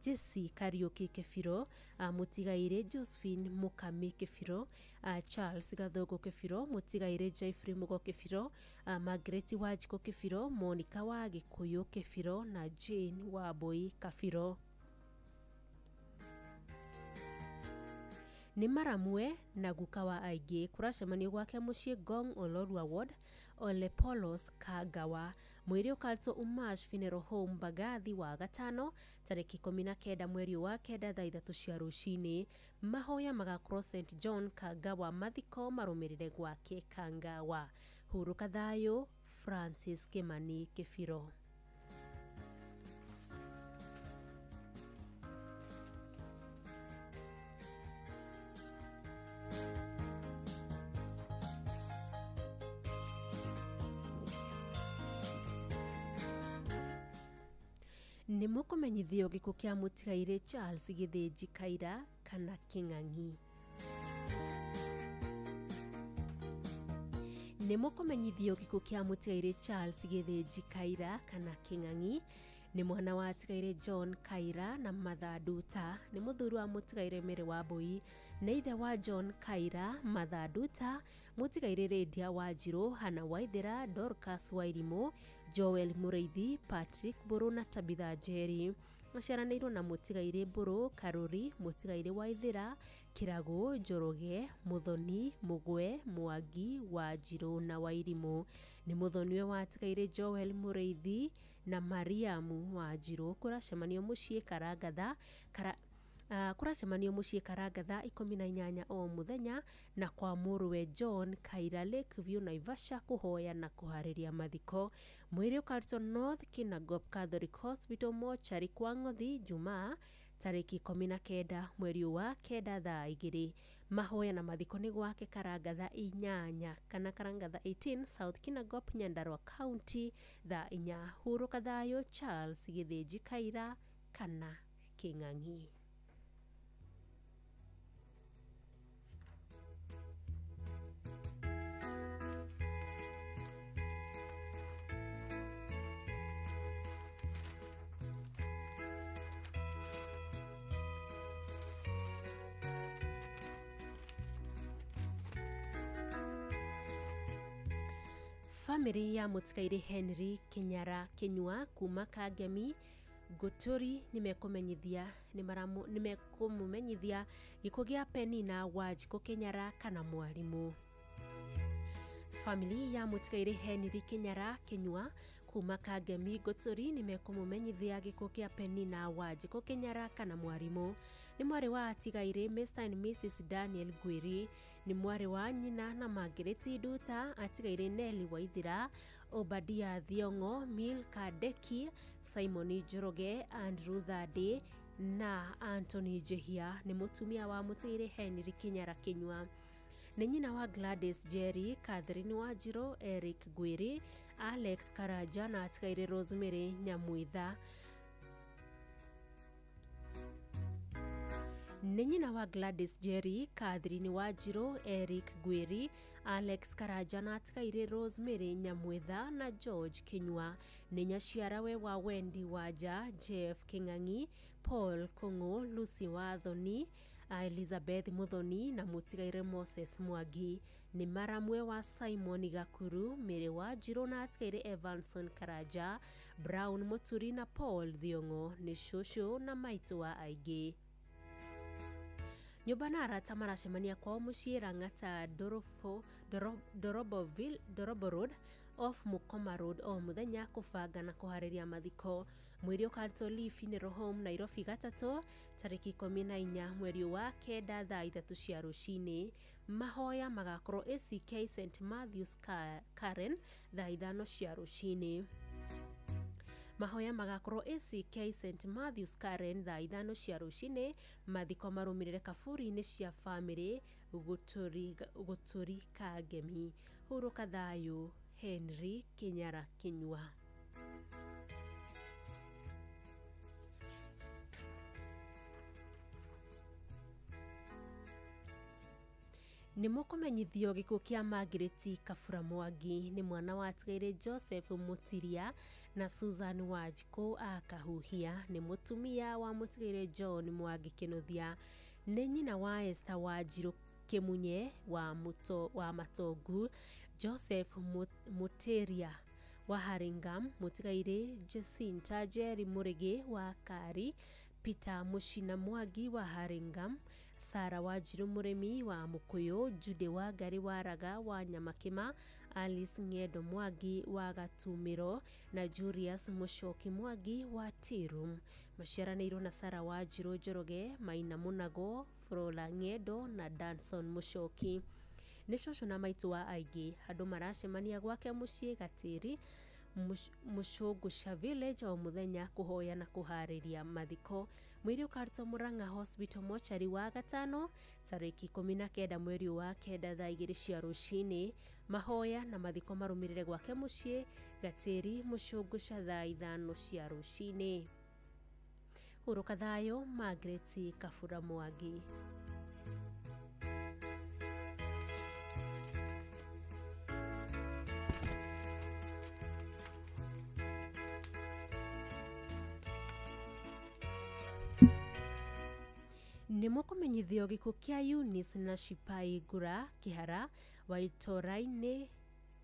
Jesse Kariũki Kĩbirũ, mũtigairĩ Josephine Mũkami Kĩbirũ, Charles Gathũngũ Kĩbirũ, mũtigairĩ Jeffrey Mũgo Kĩbirũ, Margaret Wanjikũ Kĩbirũ, Monica wa Gĩkũyũ Kĩbirũ na Jane Wambui Kabirũ. Nĩ maramwe na guka wa aingĩ kũracemanio gwake mũciĩ Ngong Olorua Ward, Ole Polos Kangawa. Mwĩrĩ ũkarutwo Umash Funeral Home Mbagathi wa gatano tarĩki 19 mweri wa kenda thaa 3 cia rũcinĩ. Mahoya magakorwo St John Kangawa, mathiko marũmĩrĩre gwake Kangawa. Hurũka thayũ, Francis Kimani Kĩbirũ. Nĩ mũkũmenyithio gĩkuũ kĩa mũtigairĩ Charles Gĩthĩnji Kaira kana Kĩng'ang'i. Nĩ mũkũmenyithio gĩkuũ kĩa mũtigairĩ Charles Gĩthĩnji Kaira kana Kĩng'ang'i. Nĩ mwana wa atigairĩ John Kaira na Martha Nduta. Nĩ mũthuri wa mũtigairĩ Mary Wambui. Nĩ ithe wa John Kaira, Martha Nduta, mũtigairĩ Lydia Wanjirũ, Hannah Waithera, Dorcas Wairimũ, Joel Mũrĩithi, Patrick Mbũrũ na Tabitha Njeri. Aciaranĩirwo na mũtigairĩ Mbũrũ Karũri, mũtigairĩ Waithera, Kĩragũ, Njoroge, Mũthoni, Mũgwe, Mwangi, Wanjirũ na Wairimũ. Nĩ mũthoniwe wa atigairĩ Joel Mũrĩithi na Mariamu Wanjirũ. Kũracemanio mũciĩ Karangatha kũracemanio mũciĩ Karangatha 18 o mũthenya na kwa mũrũwe John Kaira Lakeview Naivasha kũhoya na kũharĩria mathiko. Mwĩrĩ ũkarutwo North Kinangop Catholic Hospital mochari kwa Ng'othi Jumaa tarĩki 19 mweri wa kenda thaa 2. Mahoya na mathiko nĩ gwake Karangatha 8 kana Karangatha 18 South Kinangop Nyandarua County thaa 4. Hurũka thayũ, Charles Gĩthĩnji Kaira kana Kĩng'ang'i. Famĩlĩ ya mũtigairĩ Henry Kĩnyara Kĩnyua kuma Kangemi Ngũtũri nĩmekũmenyithia nĩmekũmũmenyithia gĩkuũ gĩa Penina Wanjikũ Kĩnyara kana mwarimũ. Famĩlĩ ya mũtigairĩ Henry Kĩnyara Kĩnyua kuma Kangemi Ngũtũri nĩmekũmũmenyithia gĩkuũ kĩa Penina Wanjikũ Kĩnyara kana mwarimũ. Nĩ mwarĩ wa atigairĩ Mr and Mrs Daniel Ngwĩri. Nĩ mwarĩ wa nyina na Margaret Nduta, atigairĩ Nelly Waithira, Obadia Thiong'o, Milka Deki, Simon Njoroge, Andrew Thande na Anthony Njehia. Nĩ mũtumia wa mũtigairĩ Henry Kĩnyara Kĩnyua. Nĩ nyina wa Gladys Jerry, Catherine Wanjirũ, Eric Ngwĩri, Alex Karanja na atigairĩ Rosemary Nyamwitha. Nĩ nyina wa Gladys Jerry, Catherine Wanjirũ, Eric Ngwĩri, Alex Karanja na atigairĩ Rosemary Nyamwitha na George Kĩnyua. Nĩ nyaciarawe wa Wendy Wanja, Jeff Kĩng'ang'i, Paul Kũng'ũ, Lucy Wathoni, Elizabeth Muthoni na mũtigairĩ Moses Mwangi. Nĩ maramwe wa Simon Gakuru, Mary Wanjirũ na atigairĩ Evanson Karanja, Brown Mũturi na Paul Thiong'o. Nĩ cũcũ na maitũ wa aingĩ. Nyũmba na arata maracemania kwao mũciĩ Lang'ata Dorobo Road off Mukoma Road o mũthenya kũbanga na kũharĩria mathiko. Mwĩrĩ ũkarutwo Lee Funeral Home Nairobi gatatũ tarĩki 14 mweri wa kenda thaa 3 cia rũcinĩ. Mahoya magakorwo ACK St Matthews Karen thaa 5 cia rũcinĩ. Mahoya magakorwo ACK St Matthews Karen thaa 5 cia rũcinĩ. Mathiko marũmĩrĩre kaburi-inĩ cia famĩlĩ Gũtũri Kangemi. Hurũka thayũ, Henry Kĩnyara Kĩnyua. Nĩ mũkũmenyithio gĩkuũ kĩa Margaret Kabura Mwangi nĩ mwana wa atigaire Joseph Mutiria na Susan Wanjikũ a Kahuhia, nĩ mũtumia wa mũtigaire John Mwangi Kĩnuthia, nĩ nyina wa Esther Wanjirũ Kĩmunye wa Matongu, Joseph Mutiria wa Haringam, mũtigaire Jacinta Njeri Mũrĩgĩ wa Kari, Peter Mũcina Mwangi wa Haringam, Sara Wanjirũ Mũrĩmi wa Mũkũyũ, Jude Wangari Waraga wa Nyamakĩma, Alice Ng'endo Mwangi wa Gatumĩro na Julius Mũcoki Mwangi wa Tirum. Maciaranĩirwo na Sara Wanjirũ Njoroge, Maina Mũnago, Flora Ng'endo na Danson Mũcoki. Nĩ cũcũ na maitũ wa aingĩ. Andũ maracemania gwake mũciĩ Gatĩri Mũcũngũca Village o mũthenya kũhoya na kũharĩria mathiko. Mwĩrĩ ũkarutwo Murang'a Hospital mochari wa gatano tarĩki 19 mweri wa 9 thaa 2 cia rũcinĩ. Mahoya na mathiko marũmĩrĩre gwake mũciĩ Gatĩri Mũcũngũca thaa 5 cia rũcinĩ. Hurũka thayũ Margaret Kabura Mwangi. Nĩ mũkũmenyithio gĩkuũ kĩa Eunice na Shipai Ngura Kĩhara wa itũũra-inĩ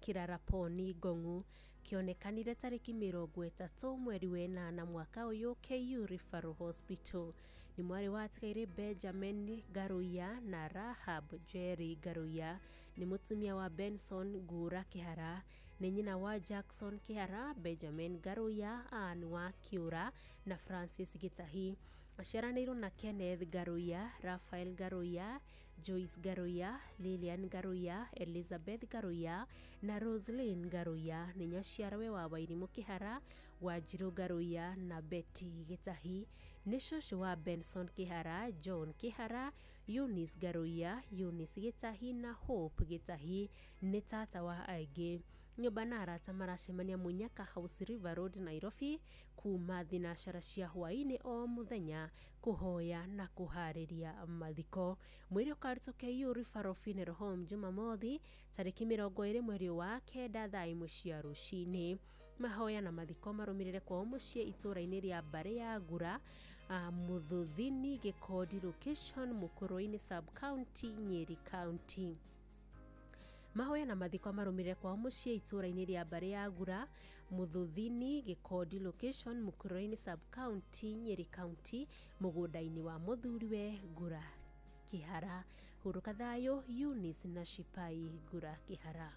Kĩraraponi Ngong'u kĩonekanire tarĩki 30 mweri wa 8 mwaka ũyũ KU Referral Hospital. Nĩ mwarĩ wa atigaire Benjamin Ngaruiya na Rahab Njeri Ngaruiya, nĩ mũtumia wa Benson Ngura Kĩhara, nĩ nyina wa Jackson Kĩhara, Benjamin Ngaruiya, Ann wa Kĩũra na Francis Gĩtahi. Aciaranĩirwo na Kenneth Ngaruiya, Raphael Ngaruiya, Joyce Ngaruiya, Lilian Ngaruiya, Elizabeth Ngaruiya na Roselyn Ngaruiya. Nĩ nyaciarawe wa Wairimũ Kĩhara, Wanjirũ Ngaruiya na Betty Gĩtahi. Nĩ cũcũ wa Benson Kĩhara, John Kĩhara, Eunice Ngaruiya, Eunice Gĩtahi na Hope Gĩtahi. Nĩ tata wa aingĩ. Nyũmba na arata maracemania Munyaka House River Road Nairobi kuma thinacara cia hwaĩ-inĩ o mũthenya kũhoya na kũharĩria mathiko. Mwĩrĩ ũkarutwo KU Referral Funeral Home Jumamothi tarĩki 20 mweri wa 9 thaa 1 cia rũcinĩ. Mahoya na mathiko marũmĩrĩre kwao mũciĩ itũũra-inĩ rĩa Mbarĩ ya Ngura, Mũthũthini, Gĩkondi location, Mũkũrũ-inĩ sub county, Nyeri County. Mahoya na mathiko marũmĩrĩre kwao mũciĩ itũũra-inĩ rĩa Mbarĩ ya Ngura, Mũthũthini, Gĩkondi location, Mũkũrũ-inĩ sub county, Nyeri County, mũgũnda-inĩ wa mũthuriwe Ngura Kĩhara. Hurũka thayũ Eunice na Shipai Ngura Kĩhara.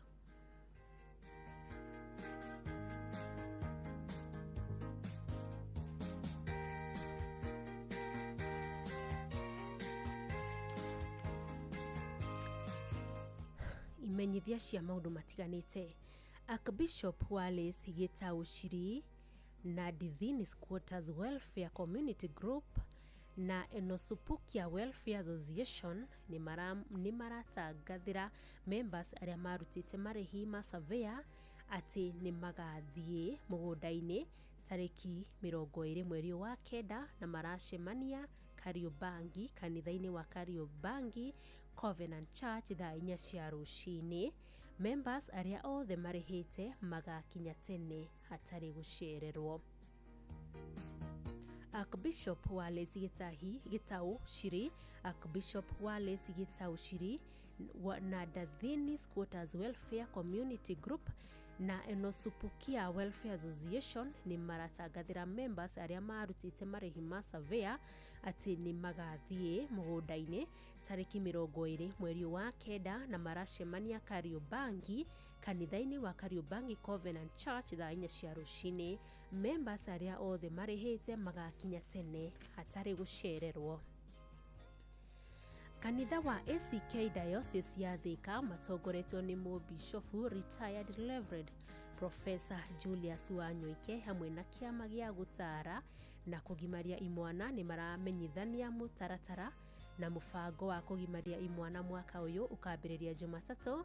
Imenyithia cia maũndũ matiganĩte. Archbishop Wallace Gitau Ciri na Dithini Squatters Welfare Community Group na Enosupukia Welfare Association nĩ maratangathĩra members arĩa marutĩte marĩhi ma surveyor atĩ nĩ magathiĩ mũgũnda-inĩ tarĩki 20 mweri wa 9 na maracemania Kariobangi kanitha-inĩ wa Kariobangi Covenant Church thaa 4 cia rũcinĩ. Members arĩa othe marĩhĩte magakinya tene hatarĩ gũcererwo. Archbishop Wallace Gitau Ciri, Archbishop Wallace Gitau Ciri na Dathini Squatters Welfare Community Group na Enosupukia Welfare Association nĩ maratangathĩra members arĩa marutĩte marĩhi ma surveyor atĩ nĩ magathiĩ mũgũnda-inĩ tarĩki 20 mweri wa 9 na maracemania Kariobangi kanitha-inĩ wa Kariobangi Covenant Church thaa 4 cia rũcinĩ. Members arĩa othe marĩhĩte magakinya tene hatarĩ gũcererwo. Kanitha wa ACK Diocese ya Thika matongoretio nĩ Mũbishofu Retired Reverend Professor Julius Wanyoike hamwe na kĩama gĩa gũtaara na kũgimaria imwana nĩ maramenyithania mũtaratara na mũbango wa kũgimaria imwana mwaka ũyũ ũkambĩrĩria Jumatatũ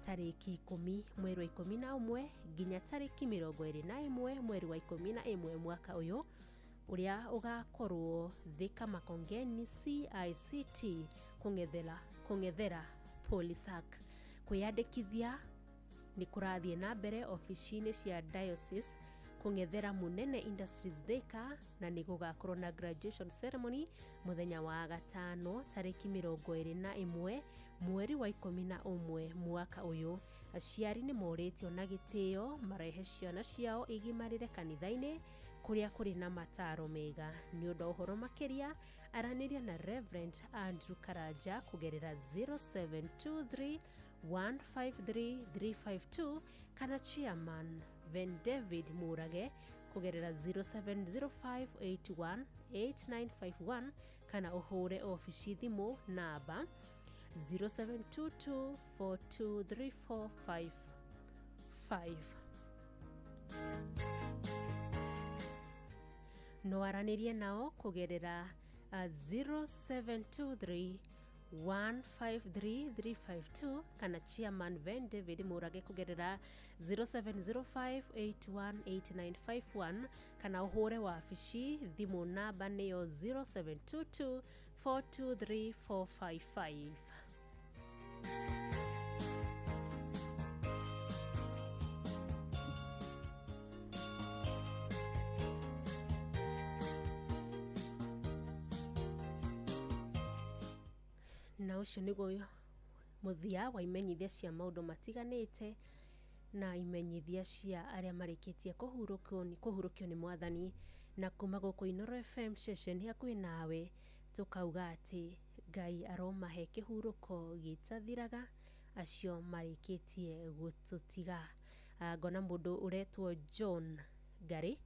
tarĩki 10 mweri wa 11 nginya tarĩki 21 mweri wa 11 mwaka ũyũ ũrĩa ũgakorwo Thika Makongeni CICT kũng'ethera Polisac. Kwĩyandĩkithia nĩ kũrathiĩ na mbere obici-inĩ cia diocese kũng'ethera Munene Industries Thika, na nĩ gũgakorwo na graduation ceremony mũthenya wa gatano tarĩki 21 mweri wa 11 mwaka ũyũ. Aciari nĩ morĩtio na gĩtĩo marehe ciana ciao igimarĩre kanitha-inĩ kũrĩa kũrĩ na mataro mega. Nĩ ũndũ wa ũhoro makĩria aranĩria na Reverend Andrew Karanja kũgerera 0723 153 352 kana chairman Ben David Murage kũgerera 0705818951 kana ũhũre obici thimũ namba 0722423455. No aranĩrie nao kũgerera 0723 153352 kana chairman Ven David Murage kũgerera 0705818951 kana ũhũre wabici thimũ namba nĩyo 0722 423455. Na ũcio nĩguo mũthia wa imenyithia cia maũndũ matiganĩte na imenyithia cia arĩa marĩkĩtie kũhurũkio nĩ mwathani. Na kuma gũkũ Inooro FM ceceni hakuhĩ nawe tũkauga atĩ Ngai aromahe kĩhurũko gĩtathiraga acio marĩkĩtie gũtũtiga. Ngona mũndũ ũretwo John Ngari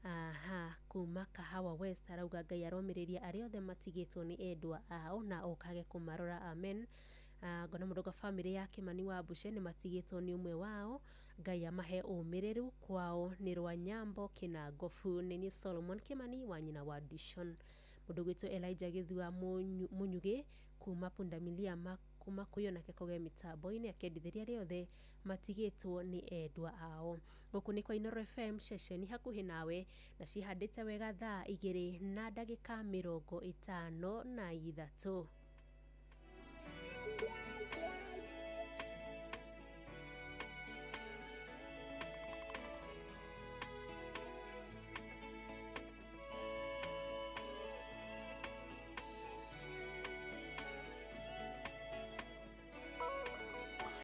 aha kuma Kahawa West arauga Ngai aromĩrĩria arĩa othe matigĩtwo nĩ endwa ao na okage kũmarora, amen. Ngona mũndũ wa bamĩrĩ ya Kimani wa Mbushe nĩ matigĩtwo nĩ ũmwe wao, Ngai amahe ũmĩrĩru kwao nĩ Rwanyambo Kĩnangobu. Nĩ niĩ Solomon Kimani wa nyina wa Dishon. Mũndũ gwĩtwo Elijah Gĩthua Mũnyugĩ kuma Pundamilia kuma kũyo nake koge mĩtambo-inĩ akendithĩria arĩa othe matigĩtwo nĩ endwa ao. Gũkũ nĩ kwa Inooro FM ceceni hakuhĩ nawe na cihandĩte wega thaa 2 na ndagĩka 53.